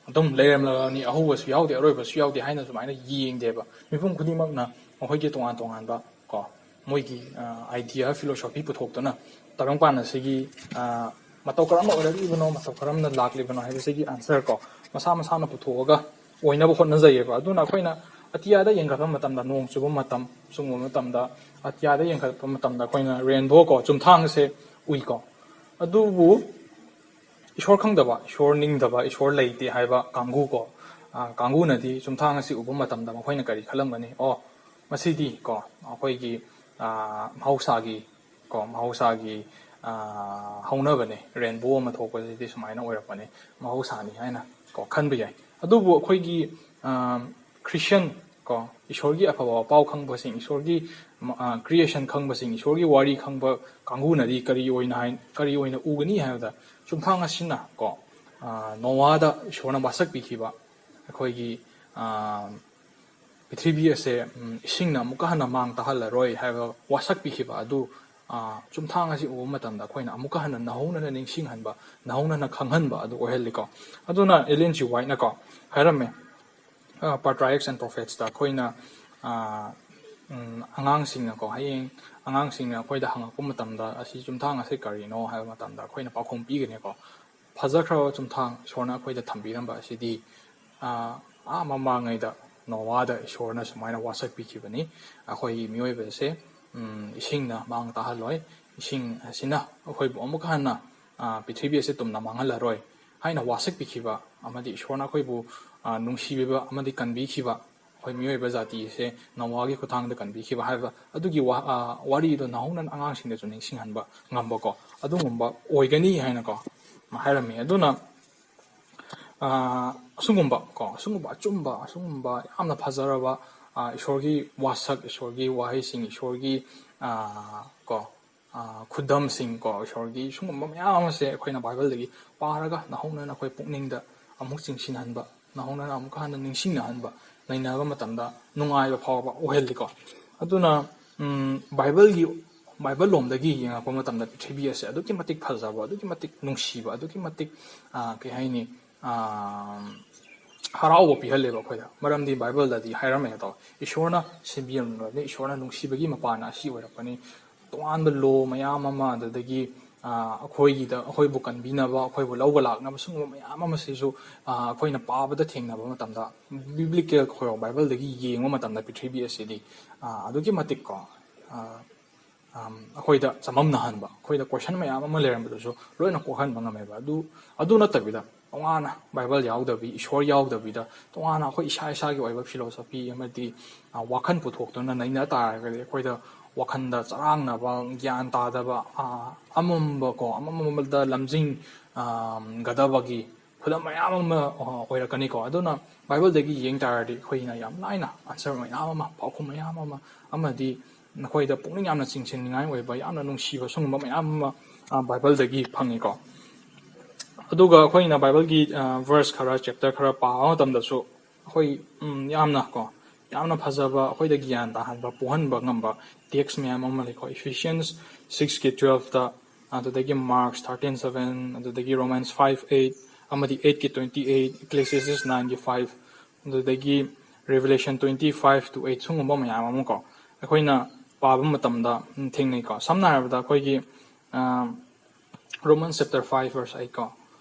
ꯑꯗꯨꯝ ꯂꯩꯔꯝꯂꯕꯅꯤ, ꯑꯍꯧꯕꯁꯨ ꯌꯥꯎꯗꯦ, ꯑꯔꯣꯏꯕꯁꯨ ꯌꯥꯎꯗꯦ ꯍꯥꯏꯅ ꯁꯨꯃꯥꯏꯅ ꯌꯦꯡꯗꯦꯕ꯫ ꯃꯤꯄꯨꯝ ꯈꯨꯗꯤꯡꯃꯛꯅ ꯃꯈꯣꯏꯒꯤ ꯇꯣꯉꯥꯟ ꯇꯣꯉꯥꯟꯕ ꯀꯣ, ꯃꯣꯏꯒꯤ, ꯑ, idea, philosophy ꯄꯨꯊꯣꯛꯇꯨꯅ ꯇꯥꯏꯕꯪꯄꯥꯟ ꯑꯁꯤꯒꯤ, ꯑ, ꯃꯇꯧ ꯀꯔꯝꯅ ꯑꯣꯏꯔꯛꯂꯤꯕꯅꯣ, ꯃꯇꯧ ꯀꯔꯝꯅ ꯂꯥꯛꯂꯤꯕꯅꯣ ꯍꯥꯏꯕꯁꯤꯒꯤ answer ꯀꯣ, ꯃꯁꯥ ꯃꯁꯥꯅ ꯄꯨꯊꯣꯛꯑꯒ ꯑꯣꯏꯅꯕ ꯍꯣꯠꯅꯖꯩꯌꯦꯕ꯫ ꯑꯗꯨꯅ ꯑꯩꯈꯣꯏꯅ ꯑꯇꯤꯌꯥꯗ ꯌꯦꯡꯈꯠꯄ ꯃꯇꯝꯗ, ꯅꯣꯡ ꯆꯨꯕ ꯃꯇꯝ, ꯁꯨꯝꯕ ꯃꯇꯝꯗ, ꯑꯇꯤꯌꯥꯗ ꯌꯦꯡꯈꯠꯄ ꯃꯇꯝꯗ ꯑꯩꯈꯣꯏꯅ rainbow ꯀꯣ, ꯆꯨꯝꯊꯥꯡꯁꯦ ꯎꯏꯀꯣ꯫ ꯑꯗꯨꯕꯨ ꯏꯁꯣꯔ ꯈꯪꯗꯕ, ꯏꯁꯣꯔ ꯅꯤꯡꯗꯕ, ꯏꯁꯣꯔ ꯂꯩꯇꯦ ꯍꯥꯏꯕ ꯀꯥꯡꯕꯨ ꯀꯣ, ꯑ, ꯀꯥꯡꯕꯨꯅꯗꯤ ꯆꯨꯝꯊꯥꯡ ꯑꯁꯤ ꯎꯕ ꯃꯇꯝꯗ ꯃꯈꯣꯏꯅ ꯀꯔꯤ ꯈꯜꯂꯝꯒꯅꯤ? ꯑꯣ, ꯃꯁꯤꯗꯤ ꯀꯣ, ꯑꯩꯈꯣꯏꯒꯤ, ꯑ, ꯃꯍꯧꯁꯥꯒꯤ ꯀꯣ, ꯃꯍꯧꯁꯥꯒꯤ, ꯑ, ꯍꯧꯅꯕꯅꯦ꯫ Rainbow ꯑꯃ ꯊꯣꯛꯄꯁꯤꯗꯤ ꯁꯨꯃꯥꯏꯅ ꯑꯣꯏꯔꯛꯄꯅꯦ, ꯃꯍꯧꯁꯥꯅꯤ ꯍꯥꯏꯅ ꯀꯣ, ꯈꯟꯕ ꯌꯥꯏ꯫ ꯑꯗꯨꯕꯨ ꯑꯩꯈꯣꯏꯒꯤ, ꯑ, Christian ꯀꯣ, ꯏꯁꯣꯔꯒꯤ ꯑꯐꯕ ꯄꯥꯎ ꯈꯪꯕꯁꯤꯡ, ꯏꯁꯣꯔꯒꯤ, ꯑ, creation ꯈꯪꯕꯁꯤꯡ, ꯏꯁꯣꯔꯒꯤ ꯋꯥꯔꯤ ꯈꯪꯕ ꯀꯥꯡꯕꯨꯅꯗꯤ ꯀꯔꯤ ꯑꯣꯏꯅ ꯍꯥꯏ-, ꯀꯔꯤ ꯑꯣꯏꯅ ꯎꯒꯅꯤ ꯍꯥꯏꯕꯗ, ꯆꯨꯝꯊꯥꯡ ꯑꯁꯤꯅ ꯀꯣ, ꯑ, ꯅꯣꯋꯥꯗ ꯏꯁꯣꯔꯅ ꯋꯥꯁꯛꯄꯤꯈꯤꯕ, ꯑꯩꯈꯣꯏꯒꯤ, ꯑ, ꯄ꯭ꯔꯤꯊꯤꯕꯤ ꯑꯁꯦ, ꯎꯝ, ꯏꯁꯤꯡꯅ ꯑꯃꯨꯛꯀ ꯍꯟꯅ ꯃꯥꯡ ꯇꯥꯍꯜꯂꯔꯣꯏ ꯍꯥꯏꯕ ꯋꯥꯁꯛꯄꯤꯈꯤꯕ ꯑꯗꯨ, ꯑ, ꯆꯨꯝꯊꯥꯡ ꯑꯁꯤ ꯎꯕ ꯃꯇꯝꯗ ꯑꯩꯈꯣꯏꯅ ꯑꯃꯨꯛꯀ ꯍꯟꯅ ꯅꯧꯍꯧꯅꯅ ꯅꯤꯡꯁꯤꯡꯍꯟꯕ, ꯅꯧꯍꯧꯅꯅ ꯈꯪꯍꯟꯕ ꯑꯗꯨ ꯑꯣꯏꯍꯜꯂꯤꯀꯣ꯫ ꯑꯗꯨꯅ Ellen G. Whiteꯅꯀꯣ ꯍꯥꯏꯔꯝꯃꯦ, ꯑ, Patriarchs and Prophetsꯇ ꯑꯩꯈꯣꯏꯅ, ꯑ, ꯎꯝ, ꯑꯉꯥꯡꯁꯤꯡꯅꯀꯣ, ꯍꯌꯦꯡ ꯑꯉꯥꯡꯁꯤꯡꯅ ꯑꯩꯈꯣꯏꯗ ꯍꯪꯉꯛꯄ ꯃꯇꯝꯗ, "ꯑꯁꯤ ꯆꯨꯝꯊꯥꯡ ꯑꯁꯤ ꯀꯔꯤꯅꯣ?" ꯍꯥꯏꯕ ꯃꯇꯝꯗ ꯑꯩꯈꯣꯏꯅ ꯄꯥꯎꯈꯨꯝ ꯄꯤꯒꯅꯤꯀꯣ꯫ ꯐꯖꯈ꯭ꯔꯕ ꯆꯨꯝꯊꯥꯡ ꯏꯁꯣꯔꯅ ꯑꯩꯈꯣꯏꯗ ꯊꯝꯕꯤꯔꯝꯕ ꯑꯁꯤꯗꯤ, ꯑ, ꯑꯥ ꯃꯃꯥꯡꯉꯩꯗ ꯅꯣꯋꯥꯗ ꯏꯁꯣꯔꯅ ꯁꯨꯃꯥꯏꯅ ꯋꯥꯁꯛꯄꯤꯈꯤꯕꯅꯤ, ꯑꯩꯈꯣꯏꯒꯤ ꯃꯤꯑꯣꯏꯕꯁꯦ, ꯎꯝ, ꯏꯁꯤꯡꯅ ꯃꯥꯡ ꯇꯥꯍꯜꯂꯣꯏ, ꯏꯁꯤꯡ ꯑꯁꯤꯅ ꯑꯩꯈꯣꯏꯕꯨ ꯑꯃꯨꯛꯀ ꯍꯟꯅ, ꯑ, ꯄ꯭ꯔꯤꯊꯤꯕꯤ ꯑꯁꯤ ꯇꯨꯝꯅ ꯃꯥꯡꯍꯜꯂꯔꯣꯏ ꯍꯥꯏꯅ ꯋꯥꯁꯛꯄꯤꯈꯤꯕ ꯑꯃꯗꯤ ꯏꯁꯣꯔꯅ ꯑꯩꯈꯣꯏꯕꯨ, ꯑ, ꯅꯨꯡꯁꯤꯕꯤꯕ ꯑꯃꯗꯤ ꯀꯟꯕꯤꯈꯤꯕ, ꯑꯩꯈꯣꯏ ꯃꯤꯑꯣꯏꯕ ꯖꯥꯇꯤꯁꯦ ꯅꯣꯋꯥꯒꯤ ꯈꯨꯠꯊꯥꯡꯗ ꯀꯟꯕꯤꯈꯤꯕ ꯍꯥꯏꯕ ꯑꯗꯨꯒꯤ ꯋꯥ-, ꯑ, ꯋꯥꯔꯤꯗꯣ ꯅꯧꯍꯧꯅꯅ ꯑꯉꯥꯡꯁꯤꯡꯗꯁꯨ ꯅꯤꯡꯁꯤꯡꯍꯟꯕ ꯉꯝꯕꯀꯣ, ꯑꯗꯨꯒꯨꯝꯕ ꯑꯣꯏꯒꯅꯤ ꯍꯥꯏꯅꯀꯣ ꯍꯥꯏꯔꯝꯃꯤ꯫ ꯑꯗꯨꯅ, ꯑ, ꯑꯁꯤꯒꯨꯝꯕ ꯀꯣ, ꯑꯁꯤꯒꯨꯝꯕ ꯑꯆꯨꯝꯕ, ꯑꯁꯤꯒꯨꯝꯕ ꯌꯥꯝꯅ ꯐꯖꯔꯕ, ꯑ, ꯏꯁꯣꯔꯒꯤ ꯋꯥꯁꯛ, ꯏꯁꯣꯔꯒꯤ ꯋꯥꯍꯩꯁꯤꯡ, ꯏꯁꯣꯔꯒꯤ, ꯑ, ꯀꯣ, ꯑ, ꯈꯨꯗꯝꯁꯤꯡ ꯀꯣ, ꯏꯁꯣꯔꯒꯤ ꯁꯤꯒꯨꯝꯕ ꯃꯌꯥꯝ ꯑꯃꯁꯦ ꯑꯩꯈꯣꯏꯅ ꯕꯥꯏꯕꯜꯗꯒꯤ ꯄꯥꯔꯒ ꯅꯧꯍꯧꯅꯅ ꯑꯩꯈꯣꯏ ꯄꯨꯛꯅꯤꯡꯗ ꯑꯃꯨꯛ ꯆꯤꯡꯁꯤꯟꯍꯟꯕ, ꯅꯧꯍꯧꯅꯅ ꯑꯃꯨꯛꯀ ꯍꯟꯅ ꯅꯤꯡꯁꯤꯡꯅꯍꯟꯕ, ꯅꯩꯅꯕ ꯃꯇꯝꯗ ꯅꯨꯡꯉꯥꯏꯕ ꯐꯥꯎꯕ ꯑꯣꯏꯍꯜꯂꯤꯀꯣ꯫ ꯑꯗꯨꯅ, ꯎꯝ, ꯕꯥꯏꯕꯜꯒꯤ ꯕꯥꯏꯕꯜ ꯂꯣꯝꯗꯒꯤ ꯌꯦꯡꯉꯛꯄ ꯃꯇꯝꯗ ꯄ꯭ꯔꯤꯊꯤꯕꯤ ꯑꯁꯦ ꯑꯗꯨꯛꯀꯤ ꯃꯇꯤꯛ ꯐꯖꯕ, ꯑꯗꯨꯛꯀꯤ ꯃꯇꯤꯛ ꯅꯨꯡꯁꯤꯕ, ꯑꯗꯨꯛꯀꯤ ꯃꯇꯤꯛ, ꯑ, ꯀꯩ ꯍꯥꯏꯅꯤ, ꯑ, ꯍꯔꯥꯎꯕ ꯄꯤꯍꯜꯂꯦꯕ ꯑꯩꯈꯣꯏꯗ꯫ ꯃꯔꯝꯗꯤ ꯕꯥꯏꯕꯜꯗꯗꯤ ꯍꯥꯏꯔꯝꯃꯦ ꯇꯧ, ꯏꯁꯣꯔꯅ ꯁꯦꯝꯕꯤꯔꯝꯂꯕꯅꯤ, ꯏꯁꯣꯔꯅ ꯅꯨꯡꯁꯤꯕꯒꯤ ꯃꯄꯥꯟꯅ ꯑꯁꯤ ꯑꯣꯏꯔꯛꯄꯅꯤ꯫ ꯇꯣꯉꯥꯟꯕ ꯂꯣ ꯃꯌꯥꯝ ꯑꯃ, ꯑꯗꯨꯗꯒꯤ, ꯑ, ꯑꯩꯈꯣꯏꯒꯤꯗ, ꯑꯩꯈꯣꯏꯕꯨ ꯀꯟꯕꯤꯅꯕ, ꯑꯩꯈꯣꯏꯕꯨ ꯂꯧꯕ ꯂꯥꯛꯅꯕ ꯁꯤꯒꯨꯝꯕ ꯃꯌꯥꯝ ꯑꯃꯁꯤꯁꯨ, ꯑ, ꯑꯩꯈꯣꯏꯅ ꯄꯥꯕꯗ ꯊꯦꯡꯅꯕ ꯃꯇꯝꯗ, ꯕꯤꯕ꯭ꯂꯤꯀꯦꯜ ꯑꯩꯈꯣꯏ ꯕꯥꯏꯕꯜꯗꯒꯤ ꯌꯦꯡꯕ ꯃꯇꯝꯗ ꯄ꯭ꯔꯤꯊꯤꯕꯤ ꯑꯁꯤꯗꯤ, ꯑ, ꯑꯗꯨꯛꯀꯤ ꯃꯇꯤꯛ ꯀꯣ, ꯑ, ꯑꯝ, ꯑꯩꯈꯣꯏꯗ ꯆꯃꯝꯅꯍꯟꯕ, ꯑꯩꯈꯣꯏꯗ ꯀꯣꯏꯁꯟ ꯃꯌꯥꯝ ꯑꯃ ꯂꯩꯔꯝꯕꯗꯨꯁꯨ ꯂꯣꯏꯅ ꯀꯣꯛꯍꯟꯕ ꯉꯝꯃꯦꯕ꯫ ꯑꯗꯨ, ꯑꯗꯨ ꯅꯠꯇꯕꯤꯗ ꯇꯣꯉꯥꯟꯅ ꯕꯥꯏꯕꯜ ꯌꯥꯎꯗꯕꯤ, ꯏꯁꯣꯔ ꯌꯥꯎꯗꯕꯤꯗ ꯇꯣꯉꯥꯟꯅ ꯑꯩꯈꯣꯏ ꯏꯁꯥ ꯏꯁꯥꯒꯤ ꯑꯣꯏꯕ ꯐꯤꯂꯣꯁꯣꯐꯤ ꯑꯃꯗꯤ, ꯑ, ꯋꯥꯈꯜ ꯄꯨꯊꯣꯛꯇꯨꯅ ꯅꯩꯅ ꯇꯥꯔꯒꯗꯤ ꯑꯩꯈꯣꯏꯗ ꯋꯥꯈꯜꯗ ꯆꯔꯥꯡꯅꯕ, ꯒ꯭ꯌꯥꯟ ꯇꯥꯗꯕ, ꯑ, ꯑꯃꯝꯕꯀꯣ, ꯑꯃꯝꯕꯗ ꯂꯝꯖꯤꯡ, ꯑꯝ, ꯒꯗꯕꯒꯤ ꯈꯨꯗꯝ ꯃꯌꯥꯝ ꯑꯃ, ꯑ, ꯑꯣꯏꯔꯛꯀꯅꯤꯀꯣ꯫ ꯑꯗꯨꯅ ꯕꯥꯏꯕꯜꯗꯒꯤ ꯌꯦꯡ ꯇꯥꯔꯗꯤ ꯑꯩꯈꯣꯏꯅ ꯌꯥꯝ ꯂꯥꯏꯅ ꯑꯟꯁꯔ ꯃꯌꯥꯝ ꯑꯃ, ꯄꯥꯎꯈꯨꯝ ꯃꯌꯥꯝ ꯑꯃ, ꯑꯃꯗꯤ ꯅꯈꯣꯏꯗ ꯄꯨꯛꯅꯤꯡ ꯌꯥꯝꯅ ꯆꯤꯡꯁꯤꯟꯅꯤꯡꯉꯥꯏ ꯑꯣꯏꯕ, ꯌꯥꯝꯅ ꯅꯨꯡꯁꯤꯕ ꯁꯤꯒꯨꯝꯕ ꯃꯌꯥꯝ ꯑꯃ, ꯑ, ꯕꯥꯏꯕꯜꯗꯒꯤ ꯐꯪꯉꯤꯀꯣ꯫ ꯑꯗꯨꯒ ꯑꯩꯈꯣꯏꯅ ꯕꯥꯏꯕꯜꯒꯤ, ꯑ, ꯚꯔꯁ ꯈꯔ, ꯆꯦꯞꯇꯔ ꯈꯔ ꯄꯥꯕ ꯃꯇꯝꯗꯁꯨ ꯑꯩꯈꯣꯏ, ꯎꯝ, ꯌꯥꯝꯅ ꯀꯣ, ꯌꯥꯝꯅ ꯐꯖꯕ, ꯑꯩꯈꯣꯏꯗ ꯒ꯭ꯌꯥꯟ ꯇꯥꯍꯟꯕ, ꯄꯣꯛꯍꯟꯕ ꯉꯝꯕ ꯇꯦꯛꯁ ꯃꯌꯥꯝ ꯑꯃ ꯂꯩꯀꯣ꯫ Ephesians six ꯀꯤ twelve ꯇ, ꯑꯗꯨꯗꯒꯤ Mark thirteen seven, ꯑꯗꯨꯗꯒꯤ Romans five eight, ꯑꯃꯗꯤ eight ꯀꯤ twenty eight, Ecclesiastes nine ꯒꯤ five, ꯑꯗꯨꯗꯒꯤ Revelation twenty five to eight, ꯁꯤꯒꯨꯝꯕ ꯃꯌꯥꯝ ꯑꯃ ꯀꯣ, ꯑꯩꯈꯣꯏꯅ ꯄꯥꯕ ꯃꯇꯝꯗ, ꯎꯝ, ꯊꯦꯡꯅꯩꯀꯣ꯫ ꯁꯝꯅ ꯍꯥꯏꯔꯕꯗ ꯑꯩꯈꯣꯏꯒꯤ, ꯑ, Romans chapter five verse eight ꯀꯣ,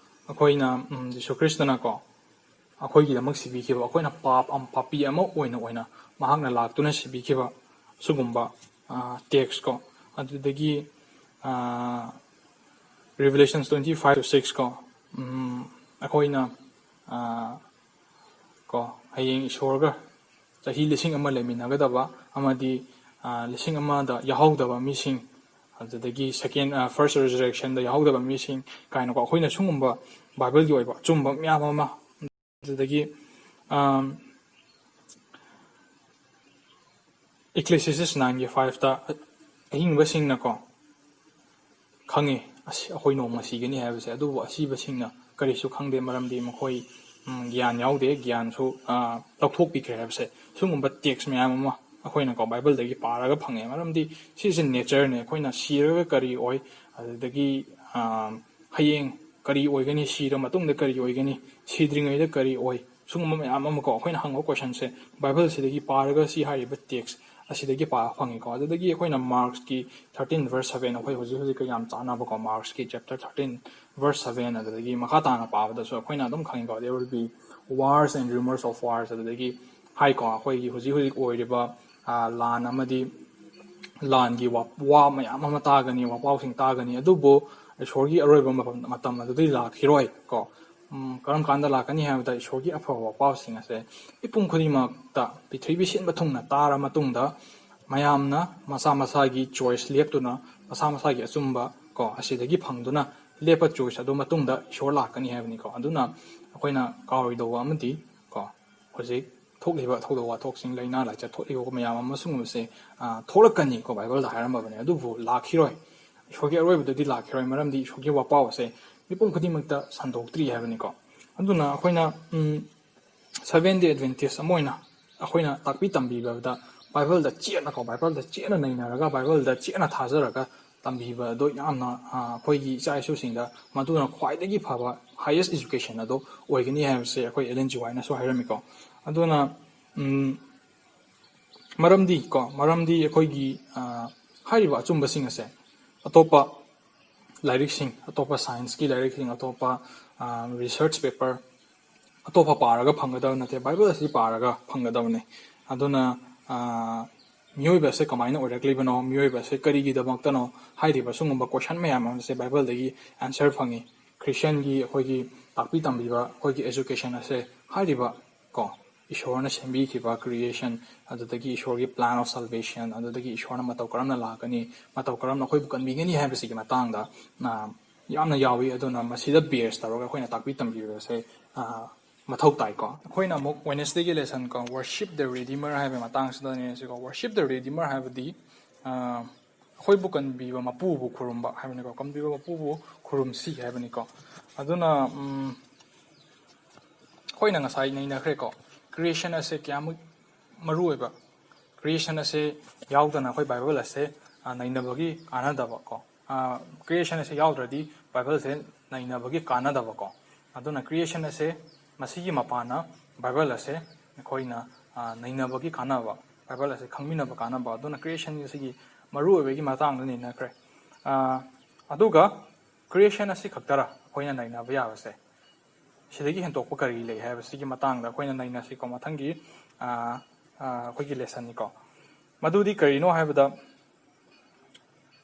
ꯑꯩꯈꯣꯏꯅ, ꯎꯝ, ꯖꯤꯁꯨ ꯈ꯭ꯔꯤꯁꯇꯅ ꯀꯣ, ꯑꯩꯈꯣꯏꯒꯤꯗꯃꯛ ꯁꯤꯕꯤꯈꯤꯕ, ꯑꯩꯈꯣꯏꯅ ꯄꯥꯞ ꯑꯝ-, ꯄꯥꯄꯤ ꯑꯃ ꯑꯣꯏꯅ, ꯑꯣꯏꯅ ꯃꯍꯥꯛꯅ ꯂꯥꯛꯇꯨꯅ ꯁꯤꯕꯤꯈꯤꯕ, ꯁꯤꯒꯨꯝꯕ, ꯑ, ꯇꯦꯛꯁ ꯀꯣ꯫ ꯑꯗꯨꯗꯒꯤ, ꯑ, Revelations twenty five to six ꯀꯣ, ꯎꯝ, ꯑꯩꯈꯣꯏꯅ, ꯑ, ꯀꯣ, ꯍꯌꯦꯡ ꯏꯁꯣꯔꯒ ꯆꯍꯤ ꯂꯤꯁꯤꯡ ꯑꯃ ꯂꯩꯃꯤꯟꯅꯒꯗꯕ ꯑꯃꯗꯤ, ꯑ, ꯂꯤꯁꯤꯡ ꯑꯃꯗ ꯌꯥꯎꯍꯧꯗꯕ ꯃꯤꯁꯤꯡ, ꯑꯗꯨꯗꯒꯤ second, ꯑ, first resurrection ꯗ ꯌꯥꯎꯍꯧꯗꯕ ꯃꯤꯁꯤꯡ ꯀꯥꯏꯅꯀꯣ, ꯑꯩꯈꯣꯏꯅ ꯁꯤꯒꯨꯝꯕ ꯕꯥꯏꯕꯜꯒꯤ ꯑꯣꯏꯕ ꯑꯆꯨꯝꯕ ꯃꯌꯥꯝ ꯑꯃ, ꯑꯗꯨꯗꯒꯤ, ꯑꯝ, Ecclesiastes nine ꯒꯤ five ꯇ ꯑꯍꯤꯡꯕꯁꯤꯡꯅꯀꯣ ꯈꯪꯉꯤ, ꯑꯁꯤ ꯑꯩꯈꯣꯏ ꯅꯣꯡꯃ ꯁꯤꯒꯅꯤ ꯍꯥꯏꯕꯁꯦ, ꯑꯗꯨꯕꯨ ꯑꯁꯤꯕꯁꯤꯡꯅ ꯀꯔꯤꯁꯨ ꯈꯪꯗꯦ, ꯃꯔꯝꯗꯤ ꯃꯈꯣꯏ, ꯎꯝ, ꯒ꯭ꯌꯥꯟ ꯌꯥꯎꯗꯦ, ꯒ꯭ꯌꯥꯟꯁꯨ, ꯑ, ꯂꯧꯊꯣꯛꯄꯤꯈ꯭ꯔꯦ ꯍꯥꯏꯕꯁꯦ꯫ ꯁꯤꯒꯨꯝꯕ ꯇꯦꯛꯁ ꯃꯌꯥꯝ ꯑꯃ ꯑꯩꯈꯣꯏꯅꯀꯣ ꯕꯥꯏꯕꯜꯗꯒꯤ ꯄꯥꯔꯒ ꯐꯪꯉꯦ꯫ ꯃꯔꯝꯗꯤ ꯁꯤꯁꯦ natureꯅꯦ꯫ ꯑꯩꯈꯣꯏꯅ ꯁꯤꯔꯒ ꯀꯔꯤ ꯑꯣꯏ, ꯑꯗꯨꯗꯒꯤ, ꯑꯥ, ꯍꯌꯦꯡ ꯀꯔꯤ ꯑꯣꯏꯒꯅꯤ, ꯁꯤꯔ ꯃꯇꯨꯡꯗ ꯀꯔꯤ ꯑꯣꯏꯒꯅꯤ, ꯁꯤꯗ꯭ꯔꯤꯉꯩꯗ ꯀꯔꯤ ꯑꯣꯏ, ꯁꯤꯒꯨꯝꯕ ꯃꯌꯥꯝ ꯑꯃꯀꯣ ꯑꯩꯈꯣꯏꯅ ꯍꯪꯕ questionꯁꯦ ꯕꯥꯏꯕꯜꯁꯤꯗꯒꯤ ꯄꯥꯔꯒ ꯁꯤ ꯍꯥꯏꯔꯤꯕ text ꯑꯁꯤꯗꯒꯤ ꯄꯥꯕ ꯐꯪꯉꯤꯀꯣ꯫ ꯑꯗꯨꯗꯒꯤ ꯑꯩꯈꯣꯏꯅ Markꯀꯤ thirteen verse seven, ꯑꯩꯈꯣꯏ ꯍꯧꯖꯤꯛ ꯍꯧꯖꯤꯛꯀ ꯌꯥꯝ ꯆꯥꯟꯅꯕꯀꯣ, Markꯀꯤ chapter thirteen verse seven, ꯑꯗꯨꯗꯒꯤ ꯃꯈꯥ ꯇꯥꯅ ꯄꯥꯕꯗꯁꯨ ꯑꯩꯈꯣꯏꯅ ꯑꯗꯨꯝ ꯈꯪꯉꯤꯀꯣ, there will be wars and rumors of wars, ꯑꯗꯨꯗꯒꯤ ꯍꯥꯏꯀꯣ, ꯑꯩꯈꯣꯏꯒꯤ ꯍꯧꯖꯤꯛ ꯍꯧꯖꯤꯛ ꯑꯣꯏꯔꯤꯕ, ꯑꯥ, ꯂꯥꯟ ꯑꯃꯗꯤ ꯂꯥꯟꯒꯤ ꯋꯥ-, ꯋꯥ ꯃꯌꯥꯝ ꯑꯃ ꯇꯥꯒꯅꯤ, ꯋꯥꯄꯥꯎꯁꯤꯡ ꯇꯥꯒꯅꯤ, ꯑꯗꯨꯕꯨ ꯏꯁꯣꯔꯒꯤ ꯑꯔꯣꯏꯕ ꯃꯐꯝ-, ꯃꯇꯝ ꯑꯗꯨꯗꯤ ꯂꯥꯛꯈꯤꯔꯣꯏ ꯀꯣ꯫ ꯎꯝ, ꯀꯔꯝ ꯀꯥꯟꯗ ꯂꯥꯛꯀꯅꯤ ꯍꯥꯏꯕꯗ, ꯏꯁꯣꯔꯒꯤ ꯑꯐꯕ ꯋꯥꯄꯥꯎꯁꯤꯡ ꯑꯁꯦ ꯃꯤꯄꯨꯝ ꯈꯨꯗꯤꯡꯃꯛꯇ ꯄ꯭ꯔꯤꯊꯤꯕꯤ ꯁꯤꯟꯕ ꯊꯨꯡꯅ ꯇꯥꯔ ꯃꯇꯨꯡꯗ, ꯃꯌꯥꯝꯅ ꯃꯁꯥ ꯃꯁꯥꯒꯤ choice ꯂꯦꯞꯇꯨꯅ, ꯃꯁꯥ ꯃꯁꯥꯒꯤ ꯑꯆꯨꯝꯕ ꯀꯣ ꯑꯁꯤꯗꯒꯤ ꯐꯪꯗꯨꯅ ꯂꯦꯞꯄ choice ꯑꯗꯨ ꯃꯇꯨꯡꯗ ꯏꯁꯣꯔ ꯂꯥꯛꯀꯅꯤ ꯍꯥꯏꯕꯅꯤꯀꯣ꯫ ꯑꯗꯨꯅ ꯑꯩꯈꯣꯏꯅ ꯀꯥꯎꯔꯣꯏꯗꯧꯕ ꯑꯃꯗꯤ ꯀꯣ ꯍꯧꯖꯤꯛ ꯊꯣꯛꯂꯤꯕ ꯊꯧꯗꯣꯛ ꯋꯥꯊꯣꯛꯁꯤꯡ, ꯂꯥꯏꯅꯥ ꯂꯥꯏꯆꯠ ꯊꯣꯛꯂꯤꯕ ꯃꯌꯥꯝ ꯑꯃ ꯁꯤꯒꯨꯝꯕꯁꯦ, ꯑꯥ, ꯊꯣꯛꯂꯛꯀꯅꯤꯀꯣ, ꯕꯥꯏꯕꯜꯗ ꯍꯥꯏꯔꯝꯃꯕꯅꯦ꯫ ꯑꯗꯨꯕꯨ ꯂꯥꯛꯈꯤꯔꯣꯏ, ꯏꯁꯣꯔꯒꯤ ꯑꯔꯣꯏꯕꯗꯗꯤ ꯂꯥꯛꯈꯤꯔꯣꯏ, ꯃꯔꯝꯗꯤ ꯏꯁꯣꯔꯒꯤ ꯋꯥꯄꯥꯎ ꯑꯁꯦ ꯃꯤꯄꯨꯝ ꯈꯨꯗꯤꯡꯃꯛꯇ ꯁꯟꯗꯣꯛꯇ꯭ꯔꯤ ꯍꯥꯏꯕꯅꯤꯀꯣ꯫ ꯑꯗꯨꯅ ꯑꯩꯈꯣꯏꯅ, ꯎꯝ, Seventh Day Adventist ꯑꯃ ꯑꯣꯏꯅ ꯑꯩꯈꯣꯏꯅ ꯇꯥꯛꯄꯤ ꯇꯝꯕꯤꯕꯗ ꯕꯥꯏꯕꯜꯗ ꯆꯦꯠꯅꯀꯣ, ꯕꯥꯏꯕꯜꯗ ꯆꯦꯠꯅ ꯅꯩꯅꯔꯒ, ꯕꯥꯏꯕꯜꯗ ꯆꯦꯠꯅ ꯊꯥꯖꯔꯒ ꯇꯝꯕꯤꯕ ꯑꯗꯣ ꯌꯥꯝꯅ, ꯑ, ꯑꯩꯈꯣꯏꯒꯤ ꯏꯆꯥ ꯏꯁꯨꯁꯤꯡꯗ ꯃꯗꯨꯅ ꯈ꯭ꯋꯥꯏꯗꯒꯤ ꯐꯕ highest education ꯑꯗꯣ ꯑꯣꯏꯒꯅꯤ ꯍꯥꯏꯕꯁꯦ ꯑꯩꯈꯣꯏ Ellen G. Whiteꯅꯁꯨ ꯍꯥꯏꯔꯝꯃꯤꯀꯣ꯫ ꯑꯗꯨꯅ, ꯎꯝ, ꯃꯔꯝꯗꯤ ꯀꯣ, ꯃꯔꯝꯗꯤ ꯑꯩꯈꯣꯏꯒꯤ, ꯑ, ꯍꯥꯏꯔꯤꯕ ꯑꯆꯨꯝꯕꯁꯤꯡ ꯑꯁꯦ ꯑꯇꯣꯞꯄ ꯂꯥꯏꯔꯤꯛꯁꯤꯡ, ꯑꯇꯣꯞꯄ scienceꯀꯤ ꯂꯥꯏꯔꯤꯛꯁꯤꯡ, ꯑꯇꯣꯞꯄ, ꯑ, research paper, ꯑꯇꯣꯞꯄ ꯄꯥꯔꯒ ꯐꯪꯒꯗꯕ ꯅꯠꯇꯦ, ꯕꯥꯏꯕꯜ ꯑꯁꯤ ꯄꯥꯔꯒ ꯐꯪꯒꯗꯕꯅꯤ꯫ ꯑꯗꯨꯅ, ꯑ, ꯃꯤꯑꯣꯏꯕ ꯑꯁꯦ ꯀꯃꯥꯏꯅ ꯑꯣꯏꯔꯛꯂꯤꯕꯅꯣ, ꯃꯤꯑꯣꯏꯕ ꯑꯁꯦ ꯀꯔꯤꯒꯤꯗꯃꯛꯇꯅꯣ ꯍꯥꯏꯔꯤꯕ ꯁꯤꯒꯨꯝꯕ question ꯃꯌꯥꯝ ꯑꯃꯁꯦ ꯕꯥꯏꯕꯜꯗꯒꯤ answer ꯐꯪꯉꯤ꯫ Christianꯒꯤ ꯑꯩꯈꯣꯏꯒꯤ ꯇꯥꯛꯄꯤ ꯇꯝꯕꯤꯕ ꯑꯩꯈꯣꯏꯒꯤ education ꯑꯁꯦ ꯍꯥꯏꯔꯤꯕ ꯀꯣ, ꯏꯁꯣꯔꯅ ꯁꯦꯝꯕꯤꯈꯤꯕ creation, ꯑꯗꯨꯗꯒꯤ ꯏꯁꯣꯔꯒꯤ plan of salvation, ꯑꯗꯨꯗꯒꯤ ꯏꯁꯣꯔꯅ ꯃꯇꯧ ꯀꯔꯝꯅ ꯂꯥꯛꯀꯅꯤ, ꯃꯇꯧ ꯀꯔꯝꯅ ꯑꯩꯈꯣꯏꯕꯨ ꯀꯟꯕꯤꯒꯅꯤ ꯍꯥꯏꯕꯁꯤꯒꯤ ꯃꯇꯥꯡꯗ, ꯑ, ꯌꯥꯝꯅ ꯌꯥꯎꯏ꯫ ꯑꯗꯨꯅ ꯃꯁꯤꯗ base ꯇꯧꯔꯒ ꯑꯩꯈꯣꯏꯅ ꯇꯥꯛꯄꯤ ꯇꯝꯕꯤꯕꯁꯦ, ꯑ, ꯃꯊꯧ ꯇꯥꯏꯀꯣ꯫ ꯑꯩꯈꯣꯏꯅ ꯑꯃꯨꯛ Wednesdayꯒꯤ lesson ꯀꯣ, Worship the Redeemer ꯍꯥꯏꯕ ꯃꯇꯥꯡꯁꯤꯗꯅꯦ ꯁꯤꯀꯣ꯫ Worship the Redeemer ꯍꯥꯏꯕꯗꯤ, ꯑ, ꯑꯩꯈꯣꯏꯕꯨ ꯀꯟꯕꯤꯕ ꯃꯄꯨꯕꯨ ꯈꯨꯔꯨꯝꯕ ꯍꯥꯏꯕꯅꯤꯀꯣ, ꯀꯟꯕꯤꯕ ꯃꯄꯨꯕꯨ ꯈꯨꯔꯨꯝꯁꯤ ꯍꯥꯏꯕꯅꯤꯀꯣ꯫ ꯑꯗꯨꯅ, ꯎꯝ, ꯑꯩꯈꯣꯏꯅ ꯉꯁꯥꯏ ꯅꯩꯅꯈ꯭ꯔꯦꯀꯣ, creation ꯑꯁꯦ ꯀꯌꯥꯃꯨꯛ ꯃꯔꯨ ꯑꯣꯏꯕ, ꯀ꯭ꯔꯤꯌꯦꯁꯟ ꯑꯁꯦ ꯌꯥꯎꯗꯅ ꯑꯩꯈꯣꯏ ꯕꯥꯏꯕꯜ ꯑꯁꯦ ꯅꯩꯅꯕꯒꯤ ꯀꯥꯟꯅꯗꯕ ꯀꯣ꯫ ꯀ꯭ꯔꯤꯌꯦꯁꯟ ꯑꯁꯦ ꯌꯥꯎꯗ꯭ꯔꯗꯤ ꯕꯥꯏꯕꯜꯁꯦ ꯅꯩꯅꯕꯒꯤ ꯀꯥꯟꯅꯗꯕ ꯀꯣ꯫ ꯑꯗꯨꯅ ꯀ꯭ꯔꯤꯌꯦꯁꯟ ꯑꯁꯦ, ꯃꯁꯤꯒꯤ ꯃꯄꯥꯟꯅ ꯕꯥꯏꯕꯜ ꯑꯁꯦ ꯑꯩꯈꯣꯏꯅ ꯅꯩꯅꯕꯒꯤ ꯀꯥꯟꯅꯕ, ꯕꯥꯏꯕꯜ ꯑꯁꯦ ꯈꯪꯃꯤꯟꯅꯕ ꯀꯥꯟꯅꯕ꯫ ꯑꯗꯨꯅ ꯀ꯭ꯔꯤꯌꯦꯁꯟ ꯑꯁꯤꯒꯤ ꯃꯔꯨꯑꯣꯏꯕꯒꯤ ꯃꯇꯥꯡꯗ ꯅꯩꯅꯈ꯭ꯔꯦ꯫ ꯑꯗꯨꯒ ꯀ꯭ꯔꯤꯌꯦꯁꯟ ꯑꯁꯤ ꯈꯛꯇꯔ ꯑꯩꯈꯣꯏꯅ ꯅꯩꯅꯕ ꯌꯥꯕꯁꯦ? ꯁꯤꯗꯒꯤ ꯍꯦꯟꯗꯣꯛꯄ ꯀꯔꯤ ꯂꯩ ꯍꯥꯏꯕꯁꯤꯒꯤ ꯃꯇꯥꯡꯗ ꯑꯩꯈꯣꯏꯅ ꯅꯩꯅꯁꯤꯀꯣ, ꯃꯊꯪꯒꯤ ꯑꯩꯈꯣꯏꯒꯤ ꯂꯦꯁꯟꯅꯤꯀꯣ꯫ ꯃꯗꯨꯗꯤ ꯀꯔꯤꯅꯣ ꯍꯥꯏꯕꯗ,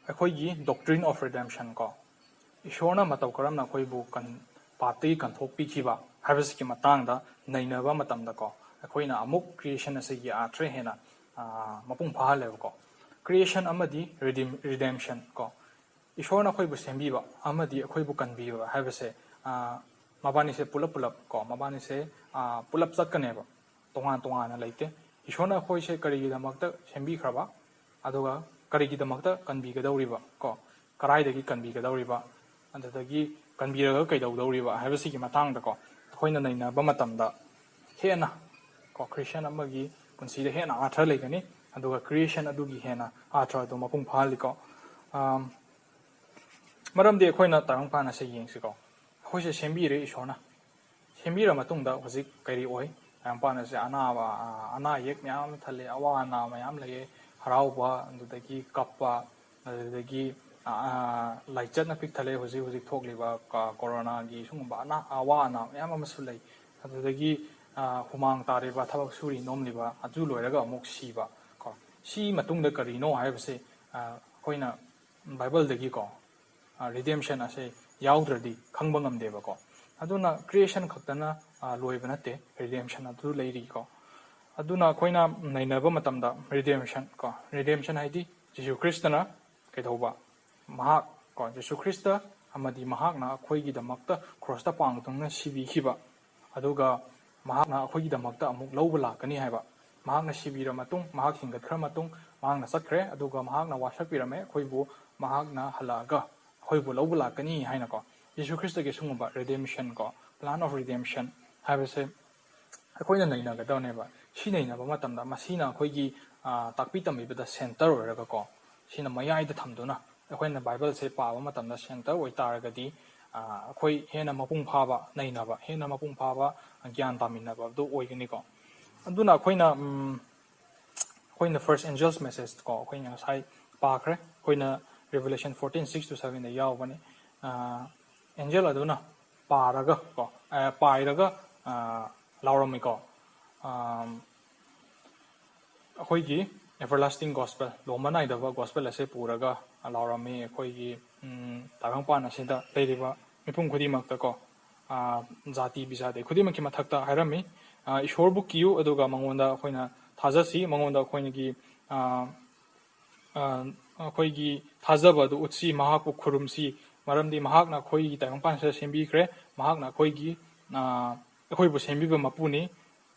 ꯑꯩꯈꯣꯏꯒꯤ doctrine of redemption ꯀꯣ, ꯏꯁꯣꯔꯅ ꯃꯇꯧ ꯀꯔꯝꯅ ꯑꯩꯈꯣꯏꯕꯨ ꯀꯟ-, ꯄꯥꯞꯇꯒꯤ ꯀꯟꯊꯣꯛꯄꯤꯈꯤꯕ ꯍꯥꯏꯕꯁꯤꯒꯤ ꯃꯇꯥꯡꯗ ꯅꯩꯅꯕ ꯃꯇꯝꯗꯀꯣ, ꯑꯩꯈꯣꯏꯅ ꯑꯃꯨꯛ ꯀ꯭ꯔꯤꯌꯦꯁꯟ ꯑꯁꯤꯒꯤ ꯑꯥꯔꯊ ꯍꯦꯟꯅ ꯃꯄꯨꯡ ꯐꯥꯍꯜꯂꯦꯕꯀꯣ꯫ ꯀ꯭ꯔꯤꯌꯦꯁꯟ ꯑꯃꯗꯤ ꯔꯤꯗꯤꯝ-, ꯔꯤꯗꯦꯝꯁꯟ ꯀꯣ, ꯏꯁꯣꯔꯅ ꯑꯩꯈꯣꯏꯕꯨ ꯁꯦꯝꯕꯤꯕ ꯑꯃꯗꯤ ꯑꯩꯈꯣꯏꯕꯨ ꯀꯟꯕꯤꯕ ꯍꯥꯏꯕꯁꯦ, ꯃꯕꯥꯅꯤꯁꯦ ꯄꯨꯂꯞ ꯄꯨꯂꯞ ꯀꯣ, ꯃꯕꯥꯅꯤꯁꯦ ꯄꯨꯂꯞ ꯆꯠꯀꯅꯦꯕ, ꯇꯣꯉꯥꯟ ꯇꯣꯉꯥꯟꯅ ꯂꯩꯇꯦ꯫ ꯏꯁꯣꯔꯅ ꯑꯩꯈꯣꯏꯁꯦ ꯀꯔꯤꯒꯤꯗꯃꯛꯇ ꯁꯦꯝꯕꯤꯈ꯭ꯔꯕ, ꯑꯗꯨꯒ ꯀꯔꯤꯒꯤꯗꯃꯛꯇ ꯀꯟꯕꯤꯒꯗꯧꯔꯤꯕ ꯀꯣ, ꯀꯔꯥꯏꯗꯒꯤ ꯀꯟꯕꯤꯒꯗꯧꯔꯤꯕ, ꯑꯗꯨꯗꯒꯤ ꯀꯟꯕꯤꯔꯒ ꯀꯩꯗꯧꯗꯧꯔꯤꯕ ꯍꯥꯏꯕꯁꯤꯒꯤ ꯃꯇꯥꯡꯗꯀꯣ ꯑꯩꯈꯣꯏꯅ ꯅꯩꯅꯕ ꯃꯇꯝꯗ ꯍꯦꯟꯅ ꯀꯣ, ꯈ꯭ꯔꯤꯁꯇꯤꯌꯥꯟ ꯑꯃꯒꯤ ꯄꯨꯟꯁꯤꯗ ꯍꯦꯟꯅ ꯑꯥꯔꯊ ꯂꯩꯒꯅꯤ, ꯑꯗꯨꯒ ꯀ꯭ꯔꯤꯌꯦꯁꯟ ꯑꯗꯨꯒꯤ ꯍꯦꯟꯅ ꯑꯥꯔꯊ ꯑꯗꯨ ꯃꯄꯨꯡ ꯐꯥꯍꯜꯂꯤꯀꯣ꯫ ꯃꯔꯝꯗꯤ ꯑꯩꯈꯣꯏꯅ ꯇꯥꯏꯕꯪꯄꯥꯟ ꯑꯁꯦ ꯌꯦꯡꯁꯤꯀꯣ, ꯑꯩꯈꯣꯏꯁꯦ ꯁꯦꯝꯕꯤꯔꯦ ꯏꯁꯣꯔꯅ꯫ ꯁꯦꯝꯕꯤꯔ ꯃꯇꯨꯡꯗ ꯍꯧꯖꯤꯛ ꯀꯔꯤ ꯑꯣꯏ? ꯇꯥꯏꯕꯪꯄꯥꯟ ꯑꯁꯦ ꯑꯅꯥꯕ, ꯑꯅꯥ ꯑꯌꯦꯛ ꯃꯌꯥꯝ ꯑꯃ ꯊꯜꯂꯦ, ꯑꯋꯥ ꯑꯅꯥ ꯃꯌꯥꯝ ꯂꯩꯌꯦ, ꯍꯔꯥꯎꯕ, ꯑꯗꯨꯗꯒꯤ ꯀꯞꯄ, ꯑꯗꯨꯗꯒꯤ ꯂꯥꯏꯆꯠꯅ ꯄꯤꯛ ꯊꯜꯂꯦ ꯍꯧꯖꯤꯛ ꯍꯧꯖꯤꯛ ꯊꯣꯛꯂꯤꯕ ꯀꯣꯔꯣꯅꯥꯒꯤ ꯁꯤꯒꯨꯝꯕ ꯑꯅꯥ, ꯑꯋꯥ ꯑꯅꯥ ꯃꯌꯥꯝ ꯑꯃꯁꯨ ꯂꯩ꯫ ꯑꯗꯨꯗꯒꯤ ꯍꯨꯃꯥꯡ ꯇꯥꯔꯤꯕ, ꯊꯕꯛ ꯁꯨꯔꯤ ꯅꯣꯝꯂꯤꯕ, ꯑꯗꯨ ꯂꯣꯏꯔꯒ ꯑꯃꯨꯛ ꯁꯤꯕ ꯀꯣ꯫ ꯁꯤ ꯃꯇꯨꯡꯗ ꯀꯔꯤꯅꯣ ꯍꯥꯏꯕꯁꯦ ꯑꯩꯈꯣꯏꯅ ꯕꯥꯏꯕꯜꯗꯒꯤꯀꯣ ꯔꯤꯗꯦꯝꯁꯟ ꯑꯁꯦ ꯌꯥꯎꯗ꯭ꯔꯗꯤ ꯈꯪꯕ ꯉꯝꯗꯦꯕꯀꯣ꯫ ꯑꯗꯨꯅ ꯀ꯭ꯔꯤꯌꯦꯁꯟ ꯈꯛꯇꯅ ꯂꯣꯏꯕ ꯅꯠꯇꯦ, ꯔꯤꯗꯦꯝꯁꯟ ꯑꯗꯨ ꯂꯩꯔꯤꯀꯣ꯫ ꯑꯗꯨꯅ ꯑꯩꯈꯣꯏꯅ ꯅꯩꯅꯕ ꯃꯇꯝꯗ ꯔꯤꯗꯦꯝꯁꯟ ꯀꯣ, ꯔꯤꯗꯦꯝꯁꯟ ꯍꯥꯏꯗꯤ ꯖꯤꯁꯨ ꯈ꯭ꯔꯤꯁꯇꯅ ꯀꯩꯗꯧꯕ? ꯃꯍꯥꯛ ꯀꯣ, ꯖꯤꯁꯨ ꯈ꯭ꯔꯤꯁꯇ ꯑꯃꯗꯤ ꯃꯍꯥꯛꯅ ꯑꯩꯈꯣꯏꯒꯤꯗꯃꯛꯇ ꯀ꯭ꯔꯣꯁꯇ ꯄꯥꯡꯗꯨꯅ ꯁꯤꯕꯤꯈꯤꯕ, ꯑꯗꯨꯒ ꯃꯍꯥꯛꯅ ꯑꯩꯈꯣꯏꯒꯤꯗꯃꯛꯇ ꯑꯃꯨꯛ ꯂꯧꯕ ꯂꯥꯛꯀꯅꯤ ꯍꯥꯏꯕ꯫ ꯃꯍꯥꯛꯅ ꯁꯤꯕꯤꯔ ꯃꯇꯨꯡ, ꯃꯍꯥꯛ ꯍꯤꯡꯒꯠꯈ꯭ꯔ ꯃꯇꯨꯡ, ꯃꯍꯥꯛꯅ ꯆꯠꯈ꯭ꯔꯦ, ꯑꯗꯨꯒ ꯃꯍꯥꯛꯅ ꯋꯥꯁꯛꯄꯤꯔꯝꯃꯦ ꯑꯩꯈꯣꯏꯕꯨ꯫ ꯃꯍꯥꯛꯅ ꯍꯜꯂꯛꯑꯒ ꯑꯩꯈꯣꯏꯕꯨ ꯂꯧꯕ ꯂꯥꯛꯀꯅꯤ ꯍꯥꯏꯅꯀꯣ꯫ ꯖꯤꯁꯨ ꯈ꯭ꯔꯤꯁꯇꯒꯤ ꯁꯤꯒꯨꯝꯕ ꯔꯤꯗꯦꯝꯁꯟ ꯀꯣ, plan of redemption ꯍꯥꯏꯕꯁꯦ ꯑꯩꯈꯣꯏꯅ ꯅꯩꯅꯒꯗꯕꯅꯦꯕ꯫ ꯁꯤ ꯅꯩꯅꯕ ꯃꯇꯝꯗ ꯃꯁꯤꯅ ꯑꯩꯈꯣꯏꯒꯤ, ꯑ, ꯇꯥꯛꯄꯤ ꯇꯝꯕꯤꯕꯗ center ꯑꯣꯏꯔꯒꯀꯣ, ꯁꯤꯅ ꯃꯌꯥꯏꯗ ꯊꯝꯗꯨꯅ ꯑꯩꯈꯣꯏꯅ ꯕꯥꯏꯕꯜꯁꯦ ꯄꯥꯕ ꯃꯇꯝꯗ center ꯑꯣꯏꯇꯥꯔꯒꯗꯤ, ꯑ, ꯑꯩꯈꯣꯏ ꯍꯦꯟꯅ ꯃꯄꯨꯡ ꯐꯥꯕ ꯅꯩꯅꯕ, ꯍꯦꯟꯅ ꯃꯄꯨꯡ ꯐꯥꯕ ꯒ꯭ꯌꯥꯟ ꯇꯥꯃꯤꯟꯅꯕ ꯑꯗꯨ ꯑꯣꯏꯒꯅꯤꯀꯣ꯫ ꯑꯗꯨꯅ ꯑꯩꯈꯣꯏꯅ, ꯎꯝ, ꯑꯩꯈꯣꯏꯅ first angel's message ꯀꯣ, ꯑꯩꯈꯣꯏꯅ ꯉꯁꯥꯏ ꯄꯥꯈ꯭ꯔꯦ, ꯑꯩꯈꯣꯏꯅ Revelation fourteen six to sevenꯗ ꯌꯥꯎꯕꯅꯤ꯫ ꯑ, angel ꯑꯗꯨꯅ ꯄꯥꯔꯒ ꯀꯣ, ꯑ, ꯄꯥꯏꯔꯒ, ꯑ, ꯂꯥꯎꯔꯝꯃꯤꯀꯣ꯫ ꯑꯝ, ꯑꯩꯈꯣꯏꯒꯤ everlasting gospel, ꯂꯣꯝꯕ ꯅꯥꯏꯗꯕ gospel ꯑꯁꯦ ꯄꯨꯔꯒ ꯂꯥꯎꯔꯝꯃꯤ ꯑꯩꯈꯣꯏꯒꯤ, ꯎꯝ, ꯇꯥꯏꯕꯪꯄꯥꯟ ꯑꯁꯤꯗ ꯂꯩꯔꯤꯕ ꯃꯤꯄꯨꯝ ꯈꯨꯗꯤꯡꯃꯛꯇ ꯀꯣ, ꯑ, ꯖꯥꯇꯤ ꯕꯤꯖꯥꯇꯤ ꯈꯨꯗꯤꯡꯃꯛꯀꯤ ꯃꯊꯛꯇ ꯍꯥꯏꯔꯝꯃꯤ꯫ ꯑ, ꯏꯁꯣꯔꯕꯨ ꯀꯤꯌꯨ, ꯑꯗꯨꯒ ꯃꯉꯣꯟꯗ ꯑꯩꯈꯣꯏꯅ ꯊꯥꯖꯁꯤ, ꯃꯉꯣꯟꯗ ꯑꯩꯈꯣꯏꯒꯤ, ꯑ, ꯑ, ꯑꯩꯈꯣꯏꯒꯤ ꯊꯥꯖꯕ ꯑꯗꯨ ꯎꯠꯁꯤ, ꯃꯍꯥꯛꯄꯨ ꯈꯨꯔꯨꯝꯁꯤ, ꯃꯔꯝꯗꯤ ꯃꯍꯥꯛꯅ ꯑꯩꯈꯣꯏꯒꯤ ꯇꯥꯏꯕꯪꯄꯥꯟꯁꯤꯗ ꯁꯦꯝꯕꯤꯈ꯭ꯔꯦ, ꯃꯍꯥꯛꯅ ꯑꯩꯈꯣꯏꯒꯤ, ꯑ, ꯑꯩꯈꯣꯏꯕꯨ ꯁꯦꯝꯕꯤꯕ ꯃꯄꯨꯅꯤ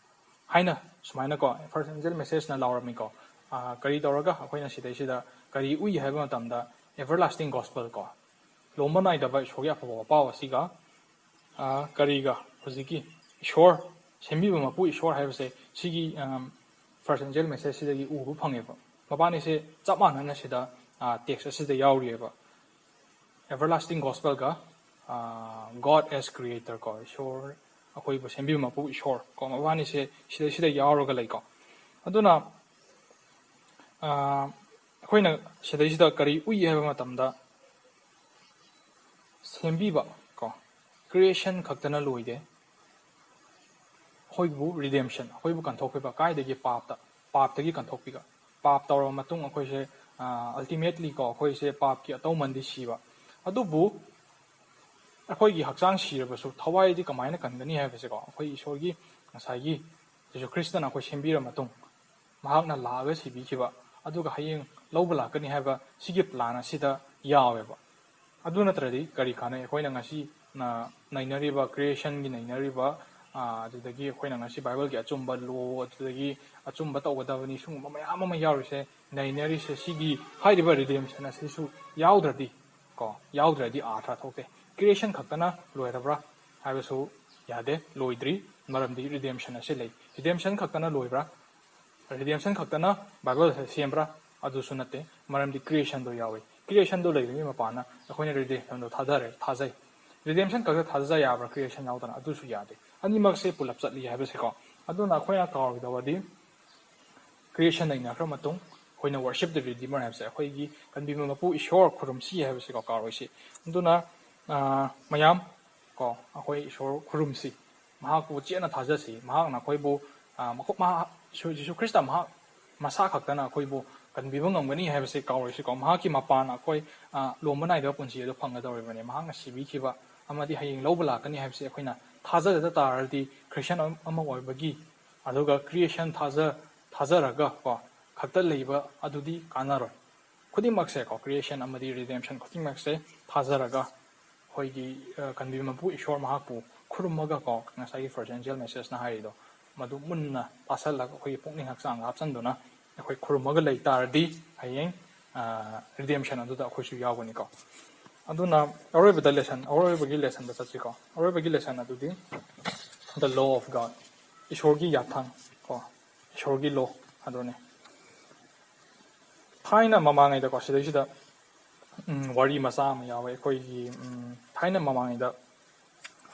ꯍꯥꯏꯅ ꯁꯨꯃꯥꯏꯅꯀꯣ first angel messageꯅ ꯂꯥꯎꯔꯝꯃꯤꯀꯣ꯫ ꯑ, ꯀꯔꯤ ꯇꯧꯔꯒ ꯑꯩꯈꯣꯏꯅ ꯁꯤꯗꯩꯁꯤꯗ ꯀꯔꯤ ꯎꯏ ꯍꯥꯏꯕ ꯃꯇꯝꯗ, everlasting gospel ꯀꯣ, ꯂꯣꯝꯕ ꯅꯥꯏꯗꯕ ꯏꯁꯣꯔꯒꯤ ꯑꯐꯕ ꯄꯥꯎ ꯑꯁꯤꯒ, ꯑ, ꯀꯔꯤꯒ, ꯍꯧꯖꯤꯛꯀꯤ ꯏꯁꯣꯔ, ꯁꯦꯝꯕꯤꯕ ꯃꯄꯨ ꯏꯁꯣꯔ ꯍꯥꯏꯕꯁꯦ ꯁꯤꯒꯤ, ꯑꯝ, first angel messageꯁꯤꯗꯒꯤ ꯎꯕ ꯐꯪꯉꯦꯕ꯫ ꯃꯕꯥꯅꯤꯁꯦ ꯆꯞ ꯃꯥꯟꯅꯅ ꯁꯤꯗ, ꯑ, text ꯑꯁꯤꯗ ꯌꯥꯎꯔꯤꯑꯕ꯫ Everlasting gospelꯒ, ꯑ, God as creator ꯀꯣ, ꯏꯁꯣꯔ, ꯑꯩꯈꯣꯏꯕꯨ ꯁꯦꯝꯕꯤꯕ ꯃꯄꯨ ꯏꯁꯣꯔ ꯀꯣ, ꯃꯕꯥꯅꯤꯁꯦ ꯁꯤꯗꯩꯁꯤꯗ ꯌꯥꯎꯔꯒ ꯂꯩꯀꯣ꯫ ꯑꯗꯨꯅ, ꯑ, ꯑꯩꯈꯣꯏꯅ ꯁꯤꯗꯩꯁꯤꯗ ꯀꯔꯤ ꯎꯏ ꯍꯥꯏꯕ ꯃꯇꯝꯗ, ꯁꯦꯝꯕꯤꯕ ꯀꯣ, creation ꯈꯛꯇꯅ ꯂꯣꯏꯗꯦ꯫ ꯑꯩꯈꯣꯏꯕꯨ redemption, ꯑꯩꯈꯣꯏꯕꯨ ꯀꯟꯊꯣꯛꯄꯤꯕ, ꯀꯥꯏꯗꯒꯤ? ꯄꯥꯞꯇ, ꯄꯥꯞꯇꯒꯤ ꯀꯟꯊꯣꯛꯄꯤꯕ꯫ ꯄꯥꯞ ꯇꯧꯔꯕ ꯃꯇꯨꯡ ꯑꯩꯈꯣꯏꯁꯦ, ꯑ, ultimately ꯀꯣ, ꯑꯩꯈꯣꯏꯁꯦ ꯄꯥꯞꯀꯤ ꯑꯇꯧꯃꯟꯗꯤ ꯁꯤꯕ꯫ ꯑꯗꯨꯕꯨ ꯑꯩꯈꯣꯏꯒꯤ ꯍꯛꯆꯥꯡ ꯁꯤꯔꯕꯁꯨ ꯊꯋꯥꯏꯗꯤ ꯀꯃꯥꯏꯅ ꯀꯟꯒꯅꯤ ꯍꯥꯏꯕꯁꯦꯀꯣ, ꯑꯩꯈꯣꯏ ꯏꯁꯣꯔꯒꯤ ꯉꯁꯥꯏꯒꯤ ꯖꯤꯁꯨ ꯈ꯭ꯔꯤꯁꯇꯅ ꯑꯩꯈꯣꯏ ꯁꯦꯝꯕꯤꯔ ꯃꯇꯨꯡ, ꯃꯍꯥꯛꯅ ꯂꯥꯛꯑꯒ ꯁꯤꯕꯤꯈꯤꯕ, ꯑꯗꯨꯒ ꯍꯌꯦꯡ ꯂꯧꯕ ꯂꯥꯛꯀꯅꯤ ꯍꯥꯏꯕ ꯁꯤꯒꯤ plan ꯑꯁꯤꯗ ꯌꯥꯎꯋꯦꯕ꯫ ꯑꯗꯨ ꯅꯠꯇ꯭ꯔꯗꯤ ꯀꯔꯤ ꯀꯥꯟꯅꯩ? ꯑꯩꯈꯣꯏꯅ ꯉꯁꯤ, ꯑ, ꯅꯩꯅꯔꯤꯕ creationꯒꯤ ꯅꯩꯅꯔꯤꯕ, ꯑ, ꯑꯗꯨꯗꯒꯤ ꯑꯩꯈꯣꯏꯅ ꯉꯁꯤ ꯕꯥꯏꯕꯜꯒꯤ ꯑꯆꯨꯝꯕ law, ꯑꯗꯨꯗꯒꯤ ꯑꯆꯨꯝꯕ ꯇꯧꯒꯗꯕꯅꯤ, ꯁꯤꯒꯨꯝꯕ ꯃꯌꯥꯝ ꯑꯃ ꯌꯥꯎꯔꯤꯁꯦ, ꯅꯩꯅꯔꯤꯁꯦ, ꯁꯤꯒꯤ ꯍꯥꯏꯔꯤꯕ redemption ꯑꯁꯤꯁꯨ ꯌꯥꯎꯗ꯭ꯔꯗꯤ ꯀꯣ, ꯌꯥꯎꯗ꯭ꯔꯗꯤ ꯑꯥꯔꯊ ꯊꯣꯛꯇꯦ꯫ Creation ꯈꯛꯇꯅ ꯂꯣꯏꯔꯕ꯭ꯔꯥ ꯍꯥꯏꯕꯁꯨ ꯌꯥꯗꯦ, ꯂꯣꯏꯗ꯭ꯔꯤ꯫ ꯃꯔꯝꯗꯤ ꯔꯤꯗꯦꯝꯁꯟ ꯑꯁꯤ ꯂꯩ꯫ ꯔꯤꯗꯦꯝꯁꯟ ꯈꯛꯇꯅ ꯂꯣꯏꯕ꯭ꯔꯥ? ꯔꯤꯗꯦꯝꯁꯟ ꯈꯛꯇꯅ ꯕꯥꯏꯕꯜ ꯑꯁꯤ ꯁꯦꯝꯕ꯭ꯔꯥ? ꯑꯗꯨꯁꯨ ꯅꯠꯇꯦ꯫ ꯃꯔꯝꯗꯤ ꯀ꯭ꯔꯤꯌꯦꯁꯟꯗꯣ ꯌꯥꯎꯏ꯫ ꯀ꯭ꯔꯤꯌꯦꯁꯟꯗꯣ ꯂꯩꯕꯒꯤ ꯃꯄꯥꯟꯅ ꯑꯩꯈꯣꯏꯅ ꯔꯤꯗꯦꯝꯁꯟꯗꯣ ꯊꯥꯖꯔꯦ, ꯊꯥꯖꯩ꯫ ꯔꯤꯗꯦꯝꯁꯟ ꯈꯛꯇ ꯊꯥꯖ ꯌꯥꯕ꯭ꯔꯥ ꯀ꯭ꯔꯤꯌꯦꯁꯟ ꯌꯥꯎꯗꯅ? ꯑꯗꯨꯁꯨ ꯌꯥꯗꯦ꯫ ꯑꯅꯤꯃꯛꯁꯦ ꯄꯨꯂꯞ ꯆꯠꯂꯤ ꯍꯥꯏꯕꯁꯤꯀꯣ꯫ ꯑꯗꯨꯅ ꯑꯩꯈꯣꯏꯅ ꯀꯥꯎꯔꯣꯏꯗꯕꯗꯤ ꯀ꯭ꯔꯤꯌꯦꯁꯟ ꯂꯩꯅꯈ꯭ꯔ ꯃꯇꯨꯡ ꯑꯩꯈꯣꯏꯅ worship the Redeemer ꯍꯥꯏꯕꯁꯦ, ꯑꯩꯈꯣꯏꯒꯤ ꯀꯟꯕꯤꯕ ꯃꯄꯨ ꯏꯁꯣꯔ ꯈꯨꯔꯨꯝꯁꯤ ꯍꯥꯏꯕꯁꯤꯀꯣ ꯀꯥꯎꯔꯣꯏꯁꯤ꯫ ꯑꯗꯨꯅ, ꯑ, ꯃꯌꯥꯝ ꯀꯣ, ꯑꯩꯈꯣꯏ ꯏꯁꯣꯔ ꯈꯨꯔꯨꯝꯁꯤ, ꯃꯍꯥꯛꯄꯨ ꯆꯦꯠꯅ ꯊꯥꯖꯁꯤ꯫ ꯃꯍꯥꯛꯅ ꯑꯩꯈꯣꯏꯕꯨ, ꯑ, ꯃꯈꯣ-, ꯃꯍꯥꯛ, ꯏꯁꯣꯔ ꯖꯤꯁꯨ ꯈ꯭ꯔꯤꯁꯇ ꯃꯍꯥꯛ ꯃꯁꯥ ꯈꯛꯇꯅ ꯑꯩꯈꯣꯏꯕꯨ ꯀꯟꯕꯤꯕ ꯉꯝꯒꯅꯤ ꯍꯥꯏꯕꯁꯤ ꯀꯥꯎꯔꯣꯏꯁꯤꯀꯣ꯫ ꯃꯍꯥꯛꯀꯤ ꯃꯄꯥꯟꯅ ꯑꯩꯈꯣꯏ, ꯑ, ꯂꯣꯝꯕ ꯅꯥꯏꯗꯕ ꯄꯨꯟꯁꯤ ꯑꯗꯨ ꯐꯪꯒꯗꯧꯔꯤꯕꯅꯤ꯫ ꯃꯍꯥꯛꯅ ꯁꯤꯕꯤꯈꯤꯕ ꯑꯃꯗꯤ ꯍꯌꯦꯡ ꯂꯧꯕ ꯂꯥꯛꯀꯅꯤ ꯍꯥꯏꯕꯁꯤ ꯑꯩꯈꯣꯏꯅ ꯊꯥꯖꯗ ꯇꯥꯔꯗꯤ ꯈ꯭ꯔꯤꯁꯇꯤꯌꯥꯟ ꯑꯃ ꯑꯣꯏꯕꯒꯤ, ꯑꯗꯨꯒ ꯀ꯭ꯔꯤꯌꯦꯁꯟ ꯊꯥꯖ-, ꯊꯥꯖꯔꯒ ꯀꯣ, ꯈꯛꯇ ꯂꯩꯕ ꯑꯗꯨꯗꯤ ꯀꯥꯟꯅꯔꯣꯏ꯫ ꯈꯨꯗꯤꯡꯃꯛꯁꯦ ꯀꯣ, ꯀ꯭ꯔꯤꯌꯦꯁꯟ ꯑꯃꯗꯤ ꯔꯤꯗꯦꯝꯁꯟ ꯈꯨꯗꯤꯡꯃꯛꯁꯦ ꯊꯥꯖꯔꯒ ꯑꯩꯈꯣꯏꯒꯤ, ꯑ, ꯀꯟꯕꯤꯕ ꯃꯄꯨ ꯏꯁꯣꯔ ꯃꯍꯥꯛꯄꯨ ꯈꯨꯔꯨꯝꯃꯒ ꯀꯣ, ꯉꯁꯥꯏꯒꯤ ꯐꯥꯔꯁ ꯑꯦꯟꯖꯦꯜ ꯃꯦꯁꯦꯖꯅ ꯍꯥꯏꯔꯤꯗꯣ ꯃꯗꯨ ꯃꯨꯟꯅ ꯇꯥꯁꯜꯂꯒ ꯑꯩꯈꯣꯏꯒꯤ ꯄꯨꯛꯅꯤꯡ ꯍꯛꯆꯥꯡ ꯍꯥꯞꯆꯟꯗꯨꯅ ꯑꯩꯈꯣꯏ ꯈꯨꯔꯨꯝꯃꯒ ꯂꯩ ꯇꯥꯔꯗꯤ ꯍꯌꯦꯡ, ꯑ, ꯔꯤꯗꯦꯝꯁꯟ ꯑꯗꯨꯗ ꯑꯩꯈꯣꯏꯁꯨ ꯌꯥꯎꯒꯅꯤꯀꯣ꯫ ꯑꯗꯨꯅ ꯑꯔꯣꯏꯕꯗ ꯂꯦꯁꯟ, ꯑꯔꯣꯏꯕꯒꯤ ꯂꯦꯁꯟꯗ ꯆꯠꯁꯤꯀꯣ꯫ ꯑꯔꯣꯏꯕꯒꯤ ꯂꯦꯁꯟ ꯑꯗꯨꯗꯤ the law of God, ꯏꯁꯣꯔꯒꯤ ꯌꯥꯊꯪ ꯀꯣ, ꯏꯁꯣꯔꯒꯤ ꯂꯣ ꯑꯗꯨꯅꯤ꯫ ꯊꯥꯏꯅ ꯃꯃꯥꯡꯉꯩꯗꯀꯣ, ꯁꯤꯗꯩꯁꯤꯗ, ꯎꯝ, ꯋꯥꯔꯤ ꯃꯆꯥ ꯑꯃ ꯌꯥꯎꯋꯦ꯫ ꯑꯩꯈꯣꯏꯒꯤ, ꯎꯝ, ꯊꯥꯏꯅ ꯃꯃꯥꯡꯉꯩꯗ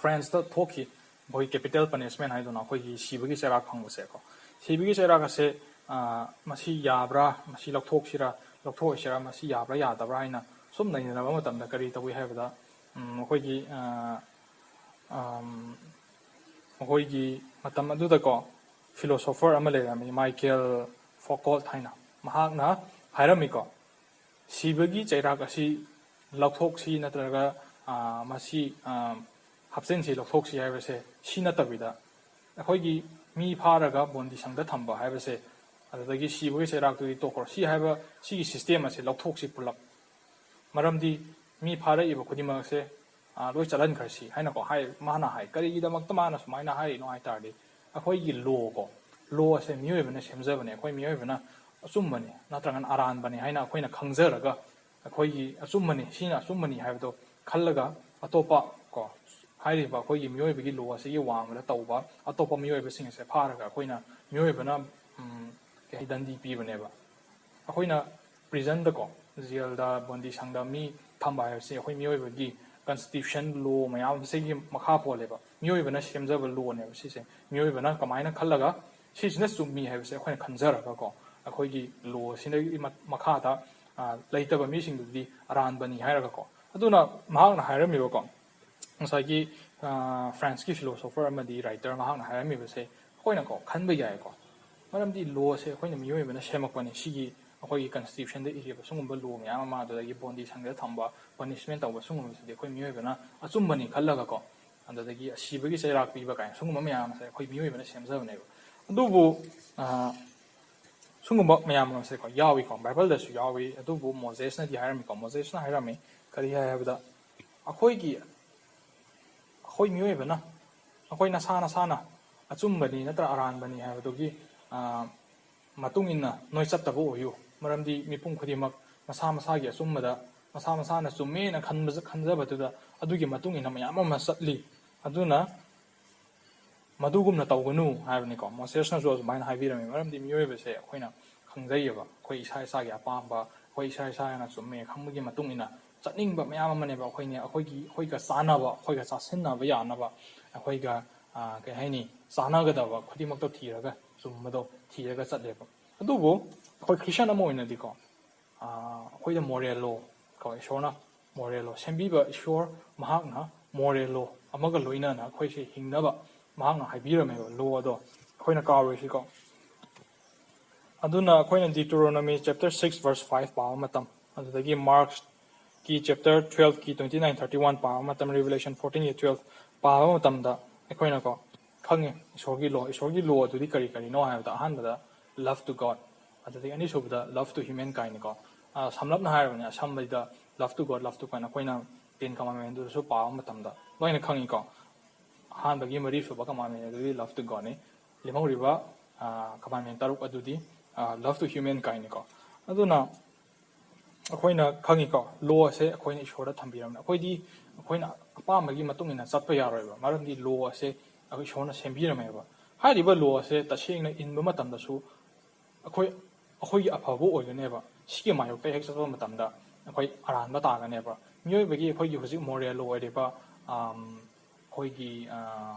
ꯐ꯭ꯔꯦꯟꯁꯇ ꯊꯣꯛꯈꯤ, ꯑꯩꯈꯣꯏ ꯀꯦꯄꯤꯇꯦꯜ ꯄꯅꯤꯁꯃꯦꯟ ꯍꯥꯏꯗꯨꯅ ꯑꯩꯈꯣꯏꯒꯤ ꯁꯤꯕꯒꯤ ꯆꯩꯔꯥꯛ ꯐꯪꯕꯁꯦꯀꯣ꯫ ꯁꯤꯕꯒꯤ ꯆꯩꯔꯥꯛ ꯑꯁꯦ, ꯑ, ꯃꯁꯤ ꯌꯥꯕ꯭ꯔꯥ, ꯃꯁꯤ ꯂꯧꯊꯣꯛꯁꯤꯔꯥ, ꯂꯧꯊꯣꯛꯑꯣꯏꯁꯤꯔꯥ, ꯃꯁꯤ ꯌꯥꯕ꯭ꯔꯥ ꯌꯥꯗꯕ꯭ꯔꯥ ꯍꯥꯏꯅ ꯁꯨꯝ ꯅꯩꯅꯔꯕ ꯃꯇꯝꯗ ꯀꯔꯤ ꯇꯧꯏ ꯍꯥꯏꯕꯗ, ꯎꯝ, ꯑꯩꯈꯣꯏꯒꯤ, ꯑ, ꯑꯝ, ꯑꯩꯈꯣꯏꯒꯤ ꯃꯇꯝ ꯑꯗꯨꯗꯀꯣ ꯐꯤꯂꯣꯁꯣꯐꯔ ꯑꯃ ꯂꯩꯔꯝꯃꯤ, ꯃꯥꯏꯀꯦꯜ ꯐꯣꯀꯣꯜꯠ ꯍꯥꯏꯅ꯫ ꯃꯍꯥꯛꯅ ꯍꯥꯏꯔꯝꯃꯤꯀꯣ, ꯁꯤꯕꯒꯤ ꯆꯩꯔꯥꯛ ꯑꯁꯤ ꯂꯧꯊꯣꯛꯁꯤ ꯅꯠꯇ꯭ꯔꯒ, ꯑ, ꯃꯁꯤ, ꯑ, ꯍꯥꯞꯆꯤꯟꯁꯤ, ꯂꯧꯊꯣꯛꯁꯤ ꯍꯥꯏꯕꯁꯦ ꯁꯤ ꯅꯠꯇꯕꯤꯗ, ꯑꯩꯈꯣꯏꯒꯤ ꯃꯤ ꯐꯥꯔꯒ ꯕꯣꯟꯗꯤꯁꯪꯗ ꯊꯝꯕ ꯍꯥꯏꯕꯁꯦ, ꯑꯗꯨꯗꯒꯤ ꯁꯤꯕꯒꯤ ꯆꯩꯔꯥꯛꯇꯨꯗꯤ ꯇꯣꯛꯈ꯭ꯔꯣ, ꯁꯤ ꯍꯥꯏꯕ, ꯁꯤꯒꯤ ꯁꯤꯁꯇꯦꯝ ꯑꯁꯦ ꯂꯧꯊꯣꯛꯁꯤ ꯄꯨꯂꯞ꯫ ꯃꯔꯝꯗꯤ ꯃꯤ ꯐꯥꯔꯛꯏꯕ ꯈꯨꯗꯤꯡꯃꯛꯁꯦ, ꯑ, ꯂꯣꯏ ꯆꯠꯍꯟꯈ꯭ꯔꯁꯤ ꯍꯥꯏꯅꯀꯣ ꯍꯥꯏ, ꯃꯥꯅ ꯍꯥꯏ꯫ ꯀꯔꯤꯒꯤꯗꯃꯛꯇ ꯃꯥꯅ ꯁꯨꯃꯥꯏꯅ ꯍꯥꯏꯔꯤꯅꯣ ꯍꯥꯏ ꯇꯥꯔꯗꯤ, ꯑꯩꯈꯣꯏꯒꯤ ꯂꯣ ꯀꯣ, ꯂꯣ ꯑꯁꯦ ꯃꯤꯑꯣꯏꯕꯅ ꯁꯦꯝꯖꯕꯅꯦ, ꯑꯩꯈꯣꯏ ꯃꯤꯑꯣꯏꯕꯅ ꯑꯆꯨꯝꯕꯅꯤ ꯅꯠꯇ꯭ꯔꯒꯅ ꯑꯔꯥꯟꯕꯅꯤ ꯍꯥꯏꯅ ꯑꯩꯈꯣꯏꯅ ꯈꯪꯖꯔꯒ, ꯑꯩꯈꯣꯏꯒꯤ ꯑꯆꯨꯝꯕꯅꯤ, ꯁꯤꯅ ꯑꯆꯨꯝꯕꯅꯤ ꯍꯥꯏꯕꯗꯣ ꯈꯜꯂꯒ ꯑꯇꯣꯞꯄ ꯀꯣ, ꯍꯥꯏꯔꯤꯕ ꯑꯩꯈꯣꯏꯒꯤ ꯃꯤꯑꯣꯏꯕꯒꯤ ꯂꯣ ꯑꯁꯤꯒꯤ ꯋꯥꯡꯃꯗ ꯇꯧꯕ ꯑꯇꯣꯞꯄ ꯃꯤꯑꯣꯏꯕꯁꯤꯡ ꯑꯁꯦ ꯐꯥꯔꯒ ꯑꯩꯈꯣꯏꯅ ꯃꯤꯑꯣꯏꯕꯅ, ꯎꯝ, ꯀꯩ ꯍꯥꯏ, ꯗꯟꯗꯤ ꯄꯤꯕꯅꯦꯕ꯫ ꯑꯩꯈꯣꯏꯅ ꯄ꯭ꯔꯤꯖꯟꯗꯀꯣ, ꯖꯦꯜꯗ, ꯕꯟꯗꯤꯁꯪꯗ ꯃꯤ ꯊꯝꯕ ꯍꯥꯏꯕꯁꯤ ꯑꯩꯈꯣꯏ ꯃꯤꯑꯣꯏꯕꯒꯤ ꯀꯟꯁꯇꯤꯇ꯭ꯌꯨꯁꯟ ꯂꯣ ꯃꯌꯥꯝ ꯑꯁꯤꯒꯤ ꯃꯈꯥ ꯄꯣꯜꯂꯦꯕ꯫ ꯃꯤꯑꯣꯏꯕꯅ ꯁꯦꯝꯖꯕ ꯂꯣꯅꯦꯕ ꯁꯤꯁꯦ꯫ ꯃꯤꯑꯣꯏꯕꯅ ꯀꯃꯥꯏꯅ ꯈꯜꯂꯒ ꯁꯤꯁꯤꯅ ꯆꯨꯝꯃꯤ ꯍꯥꯏꯕꯁꯦ ꯑꯩꯈꯣꯏꯅ ꯈꯟꯖꯔꯒꯀꯣ, ꯑꯩꯈꯣꯏꯒꯤ ꯂꯣ ꯑꯁꯤꯗꯒꯤ ꯃ-, ꯃꯈꯥꯗ, ꯑ, ꯂꯩꯇꯕ ꯃꯤꯁꯤꯡꯗꯨꯗꯤ ꯑꯔꯥꯟꯕꯅꯤ ꯍꯥꯏꯔꯒꯀꯣ꯫ ꯑꯗꯨꯅ ꯃꯍꯥꯛꯅ ꯍꯥꯏꯔꯝꯃꯤꯕꯀꯣ, ꯉꯁꯥꯏꯒꯤ, ꯑ, ꯐ꯭ꯔꯥꯟꯁꯀꯤ ꯐꯤꯂꯣꯁꯣꯐꯔ ꯑꯃꯗꯤ ꯔꯥꯏꯇꯔ ꯃꯍꯥꯛꯅ ꯍꯥꯏꯔꯝꯃꯤꯕꯁꯦ ꯑꯩꯈꯣꯏꯅꯀꯣ ꯈꯟꯕ ꯌꯥꯏꯀꯣ꯫ ꯃꯔꯝꯗꯤ ꯂꯣꯁꯦ ꯑꯩꯈꯣꯏꯅ ꯃꯤꯑꯣꯏꯕꯅ ꯁꯦꯝꯃꯛꯄꯅꯦ꯫ ꯁꯤꯒꯤ ꯑꯩꯈꯣꯏꯒꯤ ꯀꯟꯁꯇꯤꯇ꯭ꯌꯨꯁꯟꯗ ꯏꯔꯤꯕ ꯁꯤꯒꯨꯝꯕ ꯂꯣ ꯃꯌꯥꯝ ꯑꯃ, ꯑꯗꯨꯗꯒꯤ ꯕꯣꯟꯗꯤꯁꯪꯗ ꯊꯝꯕ, ꯄꯅꯤꯁꯃꯦꯟ ꯇꯧꯕ, ꯁꯤꯒꯨꯝꯕꯁꯤꯗꯤ ꯑꯩꯈꯣꯏ ꯃꯤꯑꯣꯏꯕꯅ ꯑꯆꯨꯝꯕꯅꯤ ꯈꯜꯂꯒꯀꯣ, ꯑꯗꯨꯗꯒꯤ ꯑꯁꯤꯕꯒꯤ ꯆꯩꯔꯥꯛ ꯄꯤꯕ ꯀꯥꯏꯅ ꯁꯤꯒꯨꯝꯕ ꯃꯌꯥꯝ ꯑꯁꯦ ꯑꯩꯈꯣꯏ ꯃꯤꯑꯣꯏꯕꯅ ꯁꯦꯝꯖꯕꯅꯦꯕ꯫ ꯑꯗꯨꯕꯨ, ꯑ, ꯁꯤꯒꯨꯝꯕ ꯃꯌꯥꯝ ꯑꯃꯁꯦꯀꯣ ꯌꯥꯎꯏꯀꯣ, ꯕꯥꯏꯕꯜꯗꯁꯨ ꯌꯥꯎꯏ꯫ ꯑꯗꯨꯕꯨ ꯃꯣꯖꯦꯁꯅꯗꯤ ꯍꯥꯏꯔꯝꯃꯤꯀꯣ, ꯃꯣꯖꯦꯁꯅ ꯍꯥꯏꯔꯝꯃꯤ, ꯀꯔꯤ ꯍꯥꯏ ꯍꯥꯏꯕꯗ, ꯑꯩꯈꯣꯏꯒꯤ, ꯑꯩꯈꯣꯏ ꯃꯤꯑꯣꯏꯕꯅ ꯑꯩꯈꯣꯏ ꯅꯁꯥ ꯅꯁꯥꯅ ꯑꯆꯨꯝꯕꯅꯤ ꯅꯠꯇ꯭ꯔ ꯑꯔꯥꯟꯕꯅꯤ ꯍꯥꯏꯕꯗꯨꯒꯤ, ꯑ, ꯃꯇꯨꯡ ꯏꯟꯅ ꯅꯣꯏ ꯆꯠꯇꯕ ꯑꯣꯏꯌꯨ꯫ ꯃꯔꯝꯗꯤ ꯃꯤꯄꯨꯝ ꯈꯨꯗꯤꯡꯃꯛ ꯃꯁꯥ ꯃꯁꯥꯒꯤ ꯑꯆꯨꯝꯕꯗ, ꯃꯁꯥ ꯃꯁꯥꯅ ꯆꯨꯝꯃꯦꯅ ꯈꯟꯕ-, ꯈꯟꯖꯕꯗꯨꯗ ꯑꯗꯨꯒꯤ ꯃꯇꯨꯡ ꯏꯟꯅ ꯃꯌꯥꯝ ꯑꯃ ꯆꯠꯂꯤ꯫ ꯑꯗꯨꯅ ꯃꯗꯨꯒꯨꯝꯅ ꯇꯧꯒꯅꯨ ꯍꯥꯏꯕꯅꯤꯀꯣ꯫ ꯃꯣꯁꯦꯁꯅꯁꯨ ꯑꯗꯨꯃꯥꯏꯅ ꯍꯥꯏꯕꯤꯔꯝꯃꯤ꯫ ꯃꯔꯝꯗꯤ ꯃꯤꯑꯣꯏꯕꯁꯦ ꯑꯩꯈꯣꯏꯅ ꯈꯪꯖꯩꯌꯦꯕ, ꯑꯩꯈꯣꯏ ꯏꯁꯥ ꯏꯁꯥꯒꯤ ꯑꯄꯥꯝꯕ, ꯑꯩꯈꯣꯏ ꯏꯁꯥ ꯏꯁꯥꯅ ꯆꯨꯝꯃꯦ ꯈꯪꯕꯒꯤ ꯃꯇꯨꯡ ꯏꯟꯅ ꯆꯠꯅꯤꯡꯕ ꯃꯌꯥꯝ ꯑꯃꯅꯦꯕ꯫ ꯑꯩꯈꯣꯏꯅꯦ, ꯑꯩꯈꯣꯏꯒꯤ, ꯑꯩꯈꯣꯏꯒ ꯆꯥꯟꯅꯕ, ꯑꯩꯈꯣꯏꯒ ꯆꯥꯁꯤꯟꯅꯕ ꯌꯥꯅꯕ, ꯑꯩꯈꯣꯏꯒ, ꯑ, ꯀꯩ ꯍꯥꯏꯅꯤ, ꯆꯥꯟꯅꯒꯗꯕ ꯈꯨꯗꯤꯡꯃꯛꯇꯣ ꯊꯤꯔꯒ, ꯆꯨꯝꯕꯗꯣ ꯊꯤꯔꯒ ꯆꯠꯂꯦꯕ꯫ ꯑꯗꯨꯕꯨ ꯑꯩꯈꯣꯏ ꯈ꯭ꯔꯤꯁꯇꯤꯌꯥꯟ ꯑꯃ ꯑꯣꯏꯅꯗꯤꯀꯣ, ꯑ, ꯑꯩꯈꯣꯏꯗ ꯃꯣꯔꯦꯜ ꯂꯣ ꯀꯣ, ꯏꯁꯣꯔꯅ ꯃꯣꯔꯦꯜ ꯂꯣ ꯁꯦꯝꯕꯤꯕ ꯏꯁꯣꯔ ꯃꯍꯥꯛꯅ ꯃꯣꯔꯦꯜ ꯂꯣ ꯑꯃꯒ ꯂꯣꯏꯅꯅ ꯑꯩꯈꯣꯏꯁꯦ ꯍꯤꯡꯅꯕ ꯃꯍꯥꯛꯅ ꯍꯥꯏꯕꯤꯔꯝꯃꯦꯕ, ꯂꯣ ꯑꯗꯣ ꯑꯩꯈꯣꯏꯅ ꯀꯥꯎꯔꯣꯏꯁꯤꯀꯣ꯫ ꯑꯗꯨꯅ ꯑꯩꯈꯣꯏꯅ Deuteronomy chapter six verse five ꯄꯥꯕ ꯃꯇꯝ, ꯑꯗꯨꯗꯒꯤ Markꯀꯤ chapter twelveꯀꯤ twenty nine thirty one ꯄꯥꯕ ꯃꯇꯝ, Revelation fourteenꯒꯤ twelve ꯄꯥꯕ ꯃꯇꯝꯗ ꯑꯩꯈꯣꯏꯅꯀꯣ ꯈꯪꯉꯦ ꯏꯁꯣꯔꯒꯤ ꯂꯣ꯫ ꯏꯁꯣꯔꯒꯤ ꯂꯣ ꯑꯗꯨꯗꯤ ꯀꯔꯤ ꯀꯔꯤꯅꯣ ꯍꯥꯏꯕꯗ, ꯑꯍꯥꯟꯕꯗ love to God, ꯑꯗꯨꯗꯒꯤ ꯑꯅꯤꯁꯨꯕꯗ love to humankind ꯀꯣ꯫ ꯑ, ꯁꯝꯂꯞꯅ ꯍꯥꯏꯔꯕꯅꯤ, ꯑꯁꯝꯕꯗ love to God, love to kind ꯑꯩꯈꯣꯏꯅ Ten Commandmentꯗꯨꯁꯨ ꯄꯥꯕ ꯃꯇꯝꯗ ꯂꯣꯏꯅ ꯈꯪꯉꯤꯀꯣ꯫ ꯑꯍꯥꯟꯕꯒꯤ ꯃꯔꯤꯁꯨꯕ commandment ꯑꯗꯨꯗꯤ love to Godꯅꯤ꯫ ꯂꯦꯝꯍꯧꯔꯤꯕ, ꯑ, commandment ꯇꯔꯨꯛ ꯑꯗꯨꯗꯤ, ꯑ, love to humankindꯅꯤꯀꯣ꯫ ꯑꯗꯨꯅ ꯑꯩꯈꯣꯏꯅ ꯈꯪꯉꯤꯀꯣ, ꯂꯣ ꯑꯁꯦ ꯑꯩꯈꯣꯏꯅ ꯏꯁꯣꯔꯗ ꯊꯝꯕꯤꯔꯝꯅꯤ꯫ ꯑꯩꯈꯣꯏꯗꯤ ꯑꯩꯈꯣꯏꯅ ꯑꯄꯥꯝꯕꯒꯤ ꯃꯇꯨꯡ ꯏꯟꯅ ꯆꯠꯄ ꯌꯥꯔꯣꯏꯕ, ꯃꯔꯝꯗꯤ ꯂꯣ ꯑꯁꯦ ꯑꯩꯈꯣꯏ ꯏꯁꯣꯔꯅ ꯁꯦꯝꯕꯤꯔꯝꯃꯦꯕ꯫ ꯍꯥꯏꯔꯤꯕ ꯂꯣ ꯑꯁꯦ ꯇꯁꯦꯡꯅ ꯏꯟꯕ ꯃꯇꯝꯗꯁꯨ ꯑꯩꯈꯣꯏ ꯑꯩꯈꯣꯏꯒꯤ ꯑꯐꯕ ꯑꯣꯏꯒꯅꯦꯕ꯫ ꯁꯤꯒꯤ ꯃꯥꯌꯣꯛꯇ ꯍꯦꯛ ꯆꯠꯄ ꯃꯇꯝꯗ ꯑꯩꯈꯣꯏ ꯑꯔꯥꯟꯕ ꯇꯥꯒꯅꯦꯕ꯫ ꯃꯤꯑꯣꯏꯕꯒꯤ, ꯑꯩꯈꯣꯏꯒꯤ ꯍꯧꯖꯤꯛ ꯃꯣꯔꯦꯜ ꯂꯣ ꯑꯣꯏꯔꯤꯕ, ꯑꯝ, ꯑꯩꯈꯣꯏꯒꯤ, ꯑ,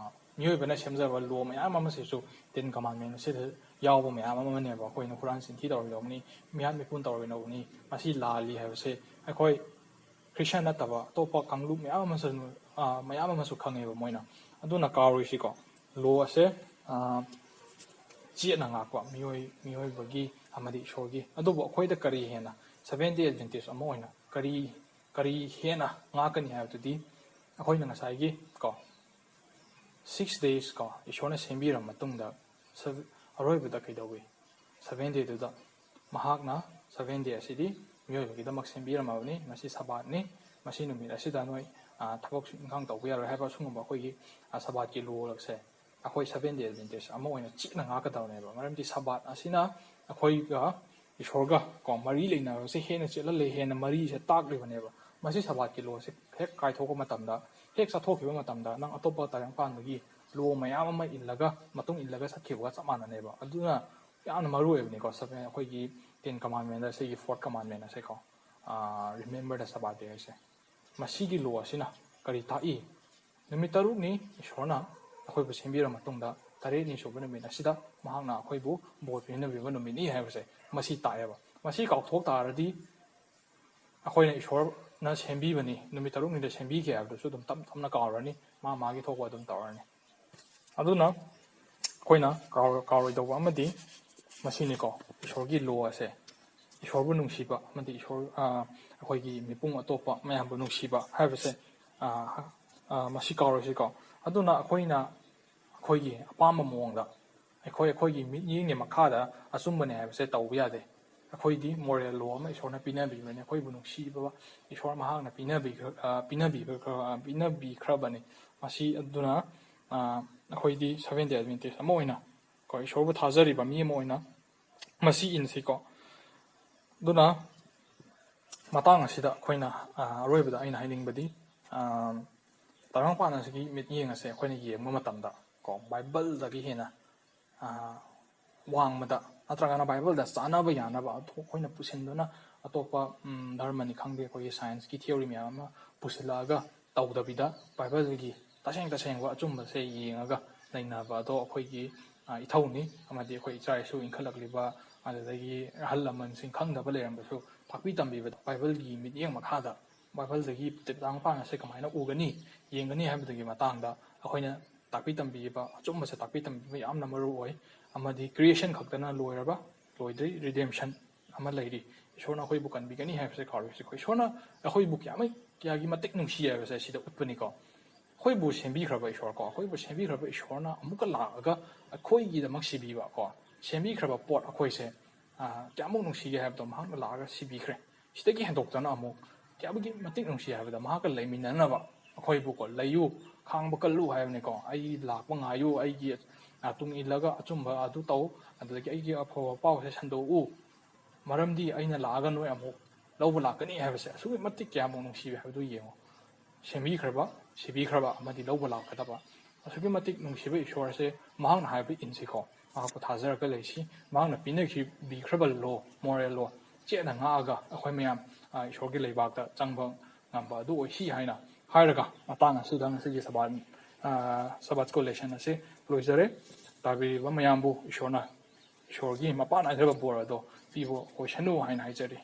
ꯃꯤꯑꯣꯏꯕꯅ ꯁꯦꯝꯖꯕ ꯂꯣ ꯃꯌꯥꯝ ꯑꯃꯁꯤꯁꯨ ꯇꯦꯟ ꯀꯃꯥꯟꯃꯦꯟ ꯑꯁꯤꯗ ꯌꯥꯎꯕ ꯃꯌꯥꯝ ꯑꯃꯅꯦꯕ꯫ ꯑꯩꯈꯣꯏꯅ ꯍꯨꯔꯥꯟ ꯆꯤꯟꯊꯤ ꯇꯧꯔꯣꯏꯗꯧꯕꯅꯤ, ꯃꯤꯍꯥꯠ ꯃꯤꯄꯨꯟ ꯇꯧꯔꯣꯏꯗꯧꯕꯅꯤ, ꯃꯁꯤ ꯂꯥꯜꯂꯤ ꯍꯥꯏꯕꯁꯦ ꯑꯩꯈꯣꯏ ꯈ꯭ꯔꯤꯁꯇꯤꯌꯥꯟ ꯅꯠꯇꯕ ꯑꯇꯣꯞꯄ ꯀꯥꯡꯂꯨꯞ ꯃꯌꯥꯝ ꯑꯃꯁꯨ, ꯑ, ꯃꯌꯥꯝ ꯑꯃꯁꯨ ꯈꯪꯉꯦꯕ ꯃꯣꯏꯅ꯫ ꯑꯗꯨꯅ ꯀꯥꯎꯔꯣꯏꯁꯤꯀꯣ, ꯂꯣ ꯑꯁꯦ, ꯑ, ꯆꯦꯠꯅ ꯉꯥꯛꯄ ꯃꯤꯑꯣꯏ, ꯃꯤꯑꯣꯏꯕꯒꯤ ꯑꯃꯗꯤ ꯏꯁꯣꯔꯒꯤ꯫ ꯑꯗꯨꯕꯨ ꯑꯩꯈꯣꯏꯗ ꯀꯔꯤ ꯍꯦꯟꯅ, ꯁꯚꯦꯟ ꯗꯦ ꯑꯦꯗꯚꯦꯟꯇꯤꯁ ꯑꯃ ꯑꯣꯏꯅ ꯀꯔꯤ, ꯀꯔꯤ ꯍꯦꯟꯅ ꯉꯥꯛꯀꯅꯤ ꯍꯥꯏꯕꯗꯨꯗꯤ ꯑꯩꯈꯣꯏꯅ ꯉꯁꯥꯏꯒꯤ ꯀꯣ, ꯁꯤꯛꯁ ꯗꯦꯁ ꯀꯣ, ꯏꯁꯣꯔꯅ ꯁꯦꯝꯕꯤꯔꯕ ꯃꯇꯨꯡꯗ, ꯁꯚ-, ꯑꯔꯣꯏꯕꯗ ꯀꯩꯗꯧꯏ? ꯁꯚꯦꯟ ꯗꯦꯗꯨꯗ ꯃꯍꯥꯛꯅ, ꯁꯚꯦꯟ ꯗꯦ ꯑꯁꯤꯗꯤ ꯃꯤꯑꯣꯏꯕꯒꯤꯗꯃꯛ ꯁꯦꯝꯕꯤꯔꯝꯃꯕꯅꯤ, ꯃꯁꯤ ꯁꯕꯥꯠꯅꯤ, ꯃꯁꯤ ꯅꯨꯃꯤꯠ ꯑꯁꯤꯗ ꯅꯣꯏ, ꯑ, ꯊꯕꯛ ꯏꯪꯈꯥꯡ ꯇꯧꯕ ꯌꯥꯔꯣꯏ ꯍꯥꯏꯕ ꯑꯁꯤꯒꯨꯝꯕ ꯑꯩꯈꯣꯏꯒꯤ, ꯑ, ꯁꯕꯥꯠꯀꯤ ꯂꯣ ꯑꯁꯦ ꯑꯩꯈꯣꯏ ꯁꯚꯦꯟ ꯗꯦ ꯑꯦꯗꯚꯦꯟꯇꯤꯁ ꯑꯃ ꯑꯣꯏꯅ ꯆꯦꯠꯅ ꯉꯥꯛꯀꯗꯕꯅꯦꯕ꯫ ꯃꯔꯝꯗꯤ ꯁꯕꯥꯠ ꯑꯁꯤꯅ ꯑꯩꯈꯣꯏꯒ ꯏꯁꯣꯔꯒ ꯀꯣ ꯃꯔꯤ ꯂꯩꯅꯕꯁꯦ ꯍꯦꯟꯅ ꯆꯦꯠꯍꯜꯂꯦ, ꯍꯦꯟꯅ ꯃꯔꯤꯁꯦ ꯇꯥꯛꯂꯤꯕꯅꯦꯕ꯫ ꯃꯁꯤ ꯁꯕꯥꯠꯀꯤ ꯂꯣ ꯑꯁꯦ ꯍꯦꯛ ꯀꯥꯏꯊꯣꯛꯄ ꯃꯇꯝꯗ, ꯍꯦꯛ ꯆꯠꯊꯣꯛꯈꯤꯕ ꯃꯇꯝꯗ ꯅꯪ ꯑꯇꯣꯞꯄ ꯇꯥꯏꯕꯪ ꯄꯥꯟꯕꯒꯤ ꯂꯣ ꯃꯌꯥꯝ ꯑꯃ ꯏꯜꯂꯒ, ꯃꯇꯨꯡ ꯏꯜꯂꯒ ꯆꯠꯈꯤꯕꯒ ꯆꯞ ꯃꯥꯟꯅꯅꯦꯕ꯫ ꯑꯗꯨꯅ ꯌꯥꯝꯅ ꯃꯔꯨ ꯑꯣꯏꯕꯅꯤꯀꯣ, ꯁꯚꯦꯟ, ꯑꯩꯈꯣꯏꯒꯤ ꯇꯦꯟ ꯀꯃꯥꯟꯃꯦꯟꯗ ꯁꯤꯒꯤ ꯐꯣꯔꯠ ꯀꯃꯥꯟꯃꯦꯟ ꯑꯁꯦꯀꯣ, ꯑ, Remember the Sabbath Day ꯍꯥꯏꯁꯦ꯫ ꯃꯁꯤꯒꯤ ꯂꯣ ꯑꯁꯤꯅ ꯀꯔꯤ ꯇꯥꯛꯏ? ꯅꯨꯃꯤꯠ ꯇꯔꯨꯛꯅꯤ ꯏꯁꯣꯔꯅ ꯑꯩꯈꯣꯏꯕꯨ ꯁꯦꯝꯕꯤꯔ ꯃꯇꯨꯡꯗ, ꯇꯔꯦꯠꯅꯤ ꯁꯨꯕ ꯅꯨꯃꯤꯠ ꯑꯁꯤꯗ ꯃꯍꯥꯛꯅ ꯑꯩꯈꯣꯏꯕꯨ ꯕꯣꯔ ꯄꯤꯅꯕꯤꯕ ꯅꯨꯃꯤꯠꯅꯤ ꯍꯥꯏꯕꯁꯦ ꯃꯁꯤ ꯇꯥꯛꯑꯦꯕ꯫ ꯃꯁꯤ ꯀꯥꯎꯊꯣꯛ ꯇꯥꯔꯗꯤ ꯑꯩꯈꯣꯏꯅ ꯏꯁꯣꯔꯅ ꯁꯦꯝꯕꯤꯕꯅꯤ, ꯅꯨꯃꯤꯠ ꯇꯔꯨꯛꯅꯤꯗ ꯁꯦꯝꯕꯤꯈꯤ ꯍꯥꯏꯕꯗꯨꯁꯨ ꯑꯗꯨꯝ ꯇꯞ ꯇꯞꯅ ꯀꯥꯎꯔꯅꯤ, ꯃꯥ ꯃꯥꯒꯤ ꯊꯣꯛꯄ ꯑꯗꯨꯝ ꯇꯧꯔꯅꯤ꯫ ꯑꯗꯨꯅ ꯑꯩꯈꯣꯏꯅ ꯀꯥꯎꯔ-, ꯀꯥꯎꯔꯣꯏꯗꯧꯕ ꯑꯃꯗꯤ ꯃꯁꯤꯅꯤꯀꯣ, ꯏꯁꯣꯔꯒꯤ ꯂꯣ ꯑꯁꯦ, ꯏꯁꯣꯔꯕꯨ ꯅꯨꯡꯁꯤꯕ ꯑꯃꯗꯤ ꯏꯁꯣꯔ, ꯑ, ꯑꯩꯈꯣꯏꯒꯤ ꯃꯤꯄꯨꯝ ꯑꯇꯣꯞꯄ ꯃꯌꯥꯝꯕꯨ ꯅꯨꯡꯁꯤꯕ ꯍꯥꯏꯕꯁꯦ, ꯑ, ꯑ, ꯃꯁꯤ ꯀꯥꯎꯔꯣꯏꯁꯤꯀꯣ꯫ ꯑꯗꯨꯅ ꯑꯩꯈꯣꯏꯅ ꯑꯩꯈꯣꯏꯒꯤ ꯑꯄꯥꯝꯕ ꯃꯑꯣꯡꯗ, ꯑꯩꯈꯣꯏ, ꯑꯩꯈꯣꯏꯒꯤ ꯃꯤꯠꯌꯦꯡꯒꯤ ꯃꯈꯥꯗ ꯑꯆꯨꯝꯕꯅꯦ ꯍꯥꯏꯕꯁꯦ ꯇꯧꯕ ꯌꯥꯗꯦ꯫ ꯑꯩꯈꯣꯏꯗꯤ ꯃꯣꯔꯦꯜ ꯂꯣ ꯑꯃ ꯏꯁꯣꯔꯅ ꯄꯤꯅꯕꯤꯕꯅꯤ, ꯑꯩꯈꯣꯏꯕꯨ ꯅꯨꯡꯁꯤꯕ ꯏꯁꯣꯔ ꯃꯍꯥꯛꯅ ꯄꯤꯅꯕꯤꯈ꯭ꯔ-, ꯑ, ꯄꯤꯅꯕꯤꯕ-, ꯑ, ꯄꯤꯅꯕꯤꯈ꯭ꯔꯕꯅꯤ꯫ ꯃꯁꯤ ꯑꯗꯨꯅ, ꯑ, ꯑꯩꯈꯣꯏꯗꯤ ꯁꯚꯦꯟ ꯗꯦ ꯑꯦꯗꯚꯦꯟꯇꯤꯁ ꯑꯃ ꯑꯣꯏꯅ, ꯀꯣ, ꯏꯁꯣꯔꯕꯨ ꯊꯥꯖꯔꯤꯕ ꯃꯤ ꯑꯃ ꯑꯣꯏꯅ ꯃꯁꯤ ꯏꯟꯁꯤꯀꯣ꯫ ꯑꯗꯨꯅ ꯃꯇꯥꯡ ꯑꯁꯤꯗ ꯑꯩꯈꯣꯏꯅ ꯑ, ꯑꯔꯣꯏꯕꯗ ꯑꯩꯅ ꯍꯥꯏꯅꯤꯡꯕꯗꯤ ꯑ, ꯇꯥꯏꯕꯪꯄꯥꯟ ꯑꯁꯤꯒꯤ ꯃꯤꯠꯌꯦꯡ ꯑꯁꯦ ꯑꯩꯈꯣꯏꯅ ꯌꯦꯡꯕ ꯃꯇꯝꯗ ꯀꯣ, ꯕꯥꯏꯕꯜꯗꯒꯤ ꯍꯦꯟꯅ ꯑ, ꯋꯥꯡꯃꯗ ꯅꯠꯇ꯭ꯔꯒꯅ ꯕꯥꯏꯕꯜꯗ ꯆꯥꯟꯅꯕ ꯌꯥꯅꯕ ꯑꯇꯣꯞ- ꯑꯩꯈꯣꯏꯅ ꯄꯨꯁꯤꯟꯗꯨꯅ ꯑꯇꯣꯞꯄ ꯎꯝ, ꯙꯔꯃꯅꯤ ꯈꯪꯗꯦ, ꯑꯩꯈꯣꯏꯒꯤ ꯁꯥꯏꯟꯁꯀꯤ ꯊꯤꯑꯣꯔꯤ ꯃꯌꯥꯝ ꯑꯃ ꯄꯨꯁꯤꯜꯂꯛꯑꯒ ꯇꯧꯗꯕꯤꯗ, ꯕꯥꯏꯕꯜꯒꯤ ꯇꯁꯦꯡ ꯇꯁꯦꯡꯕ ꯑꯆꯨꯝꯕꯁꯦ ꯌꯦꯡꯉꯒ ꯅꯩꯅꯕ ꯑꯗꯣ ꯑꯩꯈꯣꯏꯒꯤ ꯑ, ꯏꯊꯧꯅꯤ꯫ ꯑꯃꯗꯤ ꯑꯩꯈꯣꯏ ꯏꯆꯥ ꯏꯁꯨ ꯏꯟꯈꯠꯂꯛꯂꯤꯕ, ꯑꯗꯨꯗꯒꯤ ꯑꯍꯜ ꯂꯃꯟꯁꯤꯡ ꯈꯪꯗꯕ ꯂꯩꯔꯝꯕꯁꯨ ꯇꯥꯛꯄꯤ ꯇꯝꯕꯤꯕꯗ ꯕꯥꯏꯕꯜꯒꯤ ꯃꯤꯠꯌꯦꯡ ꯃꯈꯥꯗ ꯕꯥꯏꯕꯜꯗꯒꯤ ꯇꯥꯏꯕꯪꯄꯥꯟ ꯑꯁꯦ ꯀꯃꯥꯏꯅ ꯎꯒꯅꯤ, ꯌꯦꯡꯒꯅꯤ ꯍꯥꯏꯕꯗꯨꯒꯤ ꯃꯇꯥꯡꯗ ꯑꯩꯈꯣꯏꯅ ꯇꯥꯛꯄꯤ ꯇꯝꯕꯤꯕ, ꯑꯆꯨꯝꯕꯁꯦ ꯇꯥꯛꯄꯤ ꯇꯝꯕꯤꯕ ꯌꯥꯝꯅ ꯃꯔꯨ ꯑꯣꯏ꯫ ꯑꯃꯗꯤ ꯀ꯭ꯔꯤꯌꯦꯁꯟ ꯈꯛꯇꯅ ꯂꯣꯏꯔꯕ, ꯂꯣꯏꯗ꯭ꯔꯤ, ꯔꯤꯗꯦꯝꯁꯟ ꯑꯃ ꯂꯩꯔꯤ꯫ ꯏꯁꯣꯔꯅ ꯑꯩꯈꯣꯏꯕꯨ ꯀꯟꯕꯤꯒꯅꯤ ꯍꯥꯏꯕꯁꯦ ꯀꯥꯎꯔꯣꯏꯁꯤ꯫ ꯏꯁꯣꯔꯅ ꯑꯩꯈꯣꯏꯕꯨ ꯀꯌꯥꯃꯨꯛ, ꯀꯌꯥꯒꯤ ꯃꯇꯤꯛ ꯅꯨꯡꯁꯤ ꯍꯥꯏꯕꯁꯦ ꯁꯤꯗ ꯎꯠꯄꯅꯤꯀꯣ꯫ ꯑꯩꯈꯣꯏꯕꯨ ꯁꯦꯝꯕꯤꯈ꯭ꯔꯕ ꯏꯁꯣꯔ ꯀꯣ, ꯑꯩꯈꯣꯏꯕꯨ ꯁꯦꯝꯕꯤꯈ꯭ꯔꯕ ꯏꯁꯣꯔꯅ ꯑꯃꯨꯛꯀ ꯂꯥꯛꯑꯒ ꯑꯩꯈꯣꯏꯒꯤꯗꯃꯛ ꯁꯤꯕꯤꯕ ꯀꯣ, ꯁꯦꯝꯕꯤꯈ꯭ꯔꯕ ꯄꯣꯠ ꯑꯩꯈꯣꯏꯁꯦ ꯑ, ꯀꯌꯥꯃꯨꯛ ꯅꯨꯡꯁꯤꯒꯦ ꯍꯥꯏꯕꯗꯣ ꯃꯍꯥꯛꯅ ꯂꯥꯛꯑꯒ ꯁꯤꯕꯤꯈ꯭ꯔꯦ꯫ ꯁꯤꯗꯒꯤ ꯍꯦꯟꯗꯣꯛꯇꯅ ꯑꯃꯨꯛ ꯀꯌꯥꯃꯨꯛꯀꯤ ꯃꯇꯤꯛ ꯅꯨꯡꯁꯤ ꯍꯥꯏꯕꯗ ꯃꯍꯥꯛꯀ ꯂꯩꯃꯤꯟꯅꯅꯕ ꯑꯩꯈꯣꯏꯕꯨꯀꯣ, "ꯂꯩꯌꯨ, ꯈꯥꯡꯕ ꯀꯜꯂꯨ" ꯍꯥꯏꯕꯅꯤꯀꯣ꯫ "ꯑꯩ ꯂꯥꯛꯄ ꯉꯥꯏꯌꯨ, ꯑꯩꯒꯤ ꯑ, ꯇꯨꯡ ꯏꯜꯂꯒ ꯑꯆꯨꯝꯕ ꯑꯗꯨ ꯇꯧ, ꯑꯗꯨꯗꯒꯤ ꯑꯩꯒꯤ ꯑꯐꯕ ꯄꯥꯎꯁꯦ ꯁꯟꯗꯣꯛꯎ, ꯃꯔꯝꯗꯤ ꯑꯩꯅ ꯂꯥꯛꯑꯒ ꯅꯣꯏ ꯑꯃꯨꯛ ꯂꯧꯕ ꯂꯥꯛꯀꯅꯤ" ꯍꯥꯏꯕꯁꯦ ꯑꯁꯨꯛꯀꯤ ꯃꯇꯤꯛ ꯀꯌꯥꯃꯨꯛ ꯅꯨꯡꯁꯤꯕ ꯍꯥꯏꯕꯗꯨ ꯌꯦꯡꯉꯨ꯫ ꯁꯦꯝꯕꯤꯈ꯭ꯔꯕ, ꯁꯤꯕꯤꯈ꯭ꯔꯕ ꯑꯃꯗꯤ ꯂꯧꯕ ꯂꯥꯛꯀꯗꯕ ꯑꯁꯨꯛꯀꯤ ꯃꯇꯤꯛ ꯅꯨꯡꯁꯤꯕ ꯏꯁꯣꯔ ꯑꯁꯦ ꯃꯍꯥꯛꯅ ꯍꯥꯏꯕ ꯏꯟꯁꯤꯀꯣ꯫ ꯃꯍꯥꯛꯄꯨ ꯊꯥꯖꯔꯒ ꯂꯩꯁꯤ꯫ ꯃꯍꯥꯛꯅ ꯄꯤꯅꯈꯤꯕꯤꯈ꯭ꯔꯕ ꯂꯣ, ꯃꯣꯔꯦꯜ ꯂꯣ, ꯆꯦꯠꯅ ꯉꯥꯛꯑꯒ ꯑꯩꯈꯣꯏ ꯃꯌꯥꯝ, ꯑ, ꯏꯁꯣꯔꯒꯤ ꯂꯩꯕꯥꯛꯇ ꯆꯪꯕ ꯉꯝꯕ ꯑꯗꯨ ꯑꯣꯏꯁꯤ ꯍꯥꯏꯅ ꯍꯥꯏꯔꯒ, ꯃꯇꯥꯡ ꯑꯁꯤꯗ ꯉꯁꯤꯒꯤ ꯁꯕꯥꯠ, ꯑ, ꯁꯕꯥꯠ ꯁ꯭ꯀꯨꯜ ꯂꯦꯁꯟ ꯑꯁꯤ ꯂꯣꯏꯖꯔꯦ꯫ ꯇꯥꯕꯤꯔꯤꯕ ꯃꯌꯥꯝꯕꯨ ꯏꯁꯣꯔꯅ, ꯏꯁꯣꯔꯒꯤ ꯃꯄꯥꯟ ꯅꯥꯏꯗ꯭ꯔꯕ ꯕꯣꯔ ꯑꯗꯣ ꯄꯤꯕ ꯑꯣꯏꯁꯅꯨ ꯍꯥꯏꯅ ꯍꯥꯏꯖꯔꯤ꯫